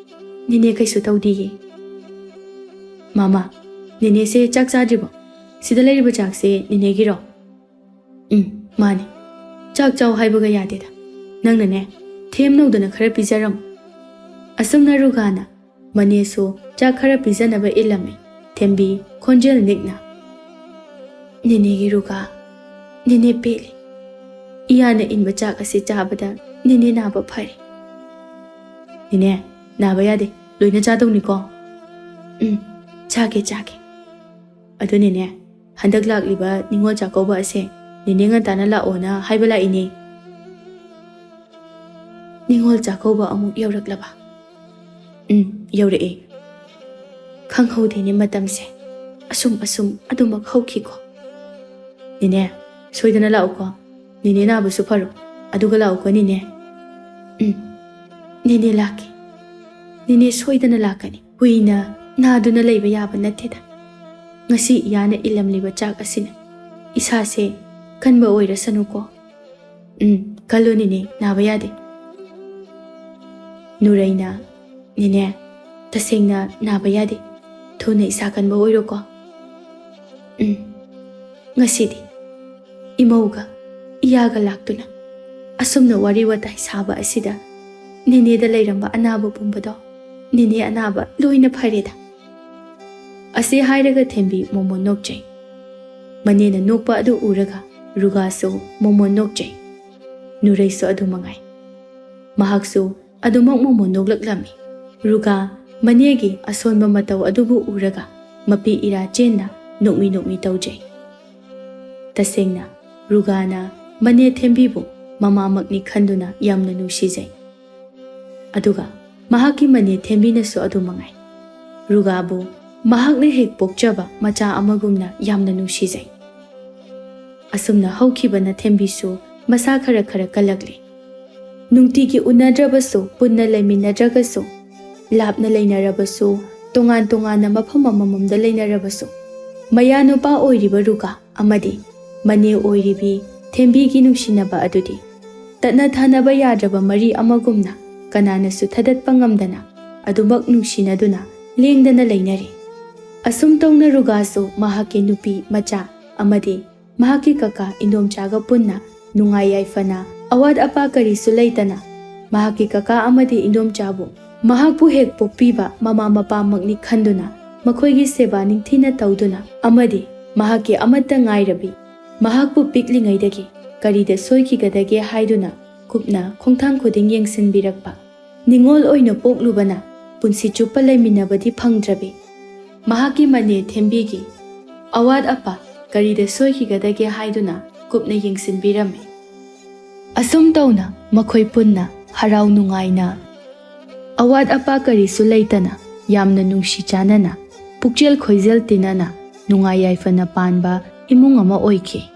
ꯅꯦꯅꯦ ꯀꯩꯁꯨ ꯇꯧꯗꯤꯌꯦ꯫" "ꯃꯃꯥ, ꯅꯦꯅꯦꯁꯦ ꯆꯥꯛ ꯆꯥꯗ꯭ꯔꯤꯕꯣ? ꯁꯤꯗ ꯂꯩꯔꯤꯕ ꯆꯥꯛꯁꯦ ꯅꯦꯅꯦꯒꯤꯔꯣ?" "ꯎꯝ, ꯃꯥꯅꯦ꯫ ꯆꯥꯛ ꯆꯥꯎ ꯍꯥꯏꯕꯒ ꯌꯥꯗꯦꯗ꯫ ꯅꯪꯅꯅꯦ, ꯊꯦꯝꯅꯧꯗꯅ ꯈꯔ ꯄꯤꯖꯔꯝꯃꯨ꯫" ꯑꯁꯨꯝꯅ ꯔꯨꯒꯥꯅ ꯃꯅꯦꯁꯨ ꯆꯥꯛ ꯈꯔ ꯄꯤꯖꯅꯕ ꯏꯜꯂꯝꯃꯤ꯫ ꯊꯦꯝꯕꯤ ꯈꯣꯟꯖꯦꯜ ꯅꯤꯛꯅ, "ꯅꯦꯅꯦꯒꯤ ꯔꯨꯒꯥ, ꯅꯦꯅꯦ ꯄꯦꯜꯂꯤ꯫ ꯏꯌꯥꯅ ꯏꯟꯕ ꯆꯥꯛ ꯑꯁꯤ ꯆꯥꯕꯗ ꯅꯦꯅꯦ ꯅꯥꯕ ꯐꯔꯦ꯫" "ꯅꯦꯅꯦ, ꯅꯥꯕ ꯌꯥꯗꯦ, ꯂꯣꯏꯅ ꯆꯥꯗꯧꯅꯤꯀꯣ꯫" "ꯎꯝ, ꯆꯥꯒꯦ, ꯆꯥꯒꯦ꯫ ꯑꯗꯨ ꯅꯦꯅꯦ, ꯍꯟꯗꯛ ꯂꯥꯛꯂꯤꯕ ꯅꯤꯉꯣꯜ ꯆꯥꯛꯀꯧꯕ ꯑꯁꯦ ꯅꯦꯅꯦ ꯉꯟꯇꯥꯅ ꯂꯥꯛꯑꯣꯅ ꯍꯥꯏꯕ ꯂꯥꯛꯏꯅꯦ꯫ ꯅꯤꯉꯣꯜ ꯆꯥꯛꯀꯧꯕ ꯑꯃꯨꯛ ꯌꯧꯔꯛꯂꯕ? ꯎꯝ, ꯌꯧꯔꯛꯑꯦ꯫ ꯈꯪꯍꯧꯗꯦꯅꯦ ꯃꯇꯝꯁꯦ꯫ ꯑꯁꯨꯝ ꯑꯁꯨꯝ ꯑꯗꯨꯃꯛ ꯍꯧꯈꯤꯀꯣ꯫ ꯅꯦꯅꯦ, ꯁꯣꯏꯗꯅ ꯂꯥꯛꯎꯀꯣ꯫ ꯅꯦꯅꯦ ꯅꯥꯕꯁꯨ ꯐꯔꯣ꯫ ꯑꯗꯨꯒ ꯂꯥꯛꯎꯀꯣ ꯅꯦꯅꯦ꯫ ꯎꯝ, ꯅꯦꯅꯦ ꯂꯥꯛꯀꯦ꯫ ꯅꯦꯅꯦ ꯁꯣꯏꯗꯅ ꯂꯥꯛꯀꯅꯤ꯫ ꯀꯨꯏꯅ ꯅꯥꯗꯨꯅ ꯂꯩꯕ ꯌꯥꯕ ꯅꯠꯇꯦꯗ꯫ ꯉꯁꯤ ꯏꯌꯥꯅ ꯏꯜꯂꯝꯂꯤꯕ ꯆꯥꯛ ꯑꯁꯤꯅ ꯏꯁꯥꯁꯦ ꯀꯟꯕ ꯑꯣꯏꯔꯁꯅꯨꯀꯣ꯫ ꯎꯝ, ꯀꯜꯂꯨ ꯅꯦꯅꯦ, ꯅꯥꯕ ꯌꯥꯗꯦ꯫ ꯅꯨꯔꯩꯅ, ꯅꯦꯅꯦ, ꯇꯁꯦꯡꯅ ꯅꯥꯕ ꯌꯥꯗꯦ꯫ ꯊꯨꯅ ꯏꯁꯥ ꯀꯟꯕ ꯑꯣꯏꯔꯣꯀꯣ꯫ ꯎꯝ, ꯉꯁꯤꯗꯤ ꯏꯃꯧꯒ ꯏꯌꯥꯒ ꯂꯥꯛꯇꯨꯅ ꯑꯁꯨꯝꯅ ꯋꯥꯔꯤ ꯋꯥꯇꯥꯏ ꯁꯥꯕ ꯑꯁꯤꯗ ꯅꯦꯅꯦꯗ ꯂꯩꯔꯝꯕ ꯑꯅꯥꯕ ꯄꯨꯝꯕꯗꯣ ꯅꯦꯅꯦ ꯑꯅꯥꯕ ꯂꯣꯏꯅ ꯐꯔꯦꯗ꯫ ꯑꯁꯤ ꯍꯥꯏꯔꯒ ꯊꯦꯝꯕꯤ ꯃꯣꯃꯣꯟ ꯅꯣꯛꯆꯩ꯫ ꯃꯅꯦꯅ ꯅꯣꯛꯄ ꯑꯗꯨ ꯎꯔꯒ ꯔꯨꯒꯥꯁꯨ ꯃꯣꯃꯣꯟ ꯅꯣꯛꯆꯩ꯫ ꯅꯨꯔꯩꯁꯨ ꯑꯗꯨ ꯃꯉꯥꯏ꯫ ꯃꯍꯥꯛꯁꯨ ꯑꯗꯨꯃꯛ ꯃꯣꯃꯣꯟ ꯅꯣꯛꯂꯛꯂꯝꯃꯤ꯫ ꯔꯨꯒꯥ ꯃꯅꯦꯒꯤ ꯑꯁꯣꯟꯕ ꯃꯇꯧ ꯑꯗꯨꯕꯨ ꯎꯔꯒ ꯃꯄꯤ ꯏꯔꯥ ꯆꯦꯟꯅ ꯅꯣꯛꯃꯤ ꯅꯣꯛꯃꯤ ꯇꯧꯖꯩ꯫ ꯇꯁꯦꯡꯅ ꯔꯨꯒꯥꯅ ꯃꯅꯦ ꯊꯦꯝꯕꯤꯕꯨ ꯃꯃꯥꯃꯛꯅꯤ ꯈꯟꯗꯨꯅ ꯌꯥꯝꯅ ꯅꯨꯡꯁꯤꯖꯩ꯫ ꯑꯗꯨꯒ ꯃꯍꯥꯛꯀꯤ ꯃꯅꯦ ꯊꯦꯝꯕꯤꯅꯁꯨ ꯑꯗꯨ ꯃꯉꯥꯏ꯫ ꯔꯨꯒꯥꯕꯨ ꯃꯍꯥꯛꯅ ꯍꯦꯛ ꯄꯣꯛꯆꯕ ꯃꯆꯥ ꯑꯃꯒꯨꯝꯅ ꯌꯥꯝꯅ ꯅꯨꯡꯁꯤꯖꯩ꯫ ꯑꯁꯨꯝꯅ ꯍꯧꯈꯤꯕꯅ ꯊꯦꯝꯕꯤꯁꯨ ꯃꯁꯥ ꯈꯔ ꯈꯔ ꯀꯜꯂꯛꯂꯤ꯫ ꯅꯨꯡꯇꯤꯒꯤ ꯎꯅꯗ꯭ꯔꯕꯁꯨ, ꯄꯨꯟꯅ ꯂꯩꯃꯤꯟꯅꯗ꯭ꯔꯒꯁꯨ, ꯂꯥꯞꯅ ꯂꯩꯅꯔꯕꯁꯨ, ꯇꯣꯉꯥꯟ ꯇꯣꯉꯥꯟꯅ ꯃꯐꯝ ꯑꯃꯃꯝꯗ ꯂꯩꯅꯔꯕꯁꯨ, ꯃꯌꯥꯅꯨꯄꯥ ꯑꯣꯏꯔꯤꯕ ꯔꯨꯒꯥ ꯑꯃꯗꯤ ꯃꯅꯦ ꯑꯣꯏꯔꯤꯕꯤ ꯊꯦꯝꯕꯤꯒꯤ ꯅꯨꯡꯁꯤꯅꯕ ꯑꯗꯨꯗꯤ ꯇꯠꯅ ꯊꯥꯅꯕ ꯌꯥꯗ꯭ꯔꯕ ꯃꯔꯤ ꯑꯃꯒꯨꯝꯅ ꯀꯅꯥꯅꯁꯨ ꯊꯗꯠꯄ ꯉꯝꯗꯅ ꯑꯗꯨꯃꯛ ꯅꯨꯡꯁꯤꯅꯗꯨꯅ ꯂꯦꯡꯗꯅ ꯂꯩꯅꯔꯤ꯫ ꯑꯁꯨꯝ ꯇꯧꯅ ꯔꯨꯒꯥꯁꯨ ꯃꯍꯥꯛꯀꯤ ꯅꯨꯄꯤ ꯃꯆꯥ ꯑꯃꯗꯤ ꯃꯍꯥꯛꯀꯤ ꯀꯀꯥ ꯏꯟꯗꯣꯝꯆꯥꯒ ꯄꯨꯟꯅ ꯅꯨꯡꯉꯥꯏ ꯌꯥꯏꯐꯅ ꯑꯋꯥꯠ ꯑꯄꯥ ꯀꯔꯤꯁꯨ ꯂꯩꯇꯅ ꯃꯍꯥꯛꯀꯤ ꯀꯀꯥ ꯑꯃꯗꯤ ꯏꯟꯗꯣꯝꯆꯥꯕꯨ ꯃꯍꯥꯛꯄꯨ ꯍꯦꯛ ꯄꯣꯛꯄꯤꯕ ꯃꯃꯥ ꯃꯄꯥꯃꯛꯅꯤ ꯈꯟꯗꯨꯅ ꯃꯈꯣꯏꯒꯤ ꯁꯦꯕꯥ ꯅꯤꯡꯊꯤꯅ ꯇꯧꯗꯨꯅ ꯑꯃꯗꯤ ꯃꯍꯥꯛꯀꯤ ꯑꯃꯠꯇ ꯉꯥꯏꯔꯕꯤ ꯃꯍꯥꯛꯄꯨ ꯄꯤꯛꯂꯤꯉꯩꯗꯒꯤ ꯀꯔꯤꯗ ꯁꯣꯏꯈꯤꯒꯗꯒꯦ ꯍꯥꯏꯗꯨꯅ ꯀꯨꯞꯅ ꯈꯣꯡꯊꯥꯡ ꯈꯨꯗꯤꯡ ꯌꯦꯡꯁꯤꯟꯕꯤꯔꯛꯄ ꯅꯤꯉꯣꯜ ꯑꯣꯏꯅ ꯄꯣꯛꯂꯨꯕꯅ ꯄꯨꯟꯁꯤ ꯆꯨꯞꯄ ꯂꯩꯃꯤꯟꯅꯕꯗꯤ ꯐꯪꯗ꯭ꯔꯕꯤ ꯃꯍꯥꯛꯀꯤ ꯃꯅꯦ ꯊꯦꯝꯕꯤꯒꯤ ꯑꯋꯥꯠ ꯑꯄꯥ ꯀꯔꯤꯗ ꯁꯣꯏꯈꯤꯒꯗꯒꯦ ꯍꯥꯏꯗꯨꯅ ꯀꯨꯞꯅ ꯌꯦꯡꯁꯤꯟꯕꯤꯔꯝꯃꯤ꯫ ꯑꯁꯨꯝ ꯇꯧꯅ ꯃꯈꯣꯏ ꯄꯨꯟꯅ ꯍꯔꯥꯎ ꯅꯨꯡꯉꯥꯏꯅ, ꯑꯋꯥꯠ ꯑꯄꯥ ꯀꯔꯤꯁꯨ ꯂꯩꯇꯅ, ꯌꯥꯝꯅ ꯅꯨꯡꯁꯤ ꯆꯥꯟꯅꯅ, ꯄꯨꯛꯆꯦꯜ ꯈꯣꯏꯖꯦꯜ ꯇꯤꯟꯅꯅ, ꯅꯨꯡꯉꯥꯏ ꯌꯥꯏꯐꯅ ꯄꯥꯟꯕ ꯏꯃꯨꯡ ꯑꯃ ꯑꯣꯏꯈꯤ꯫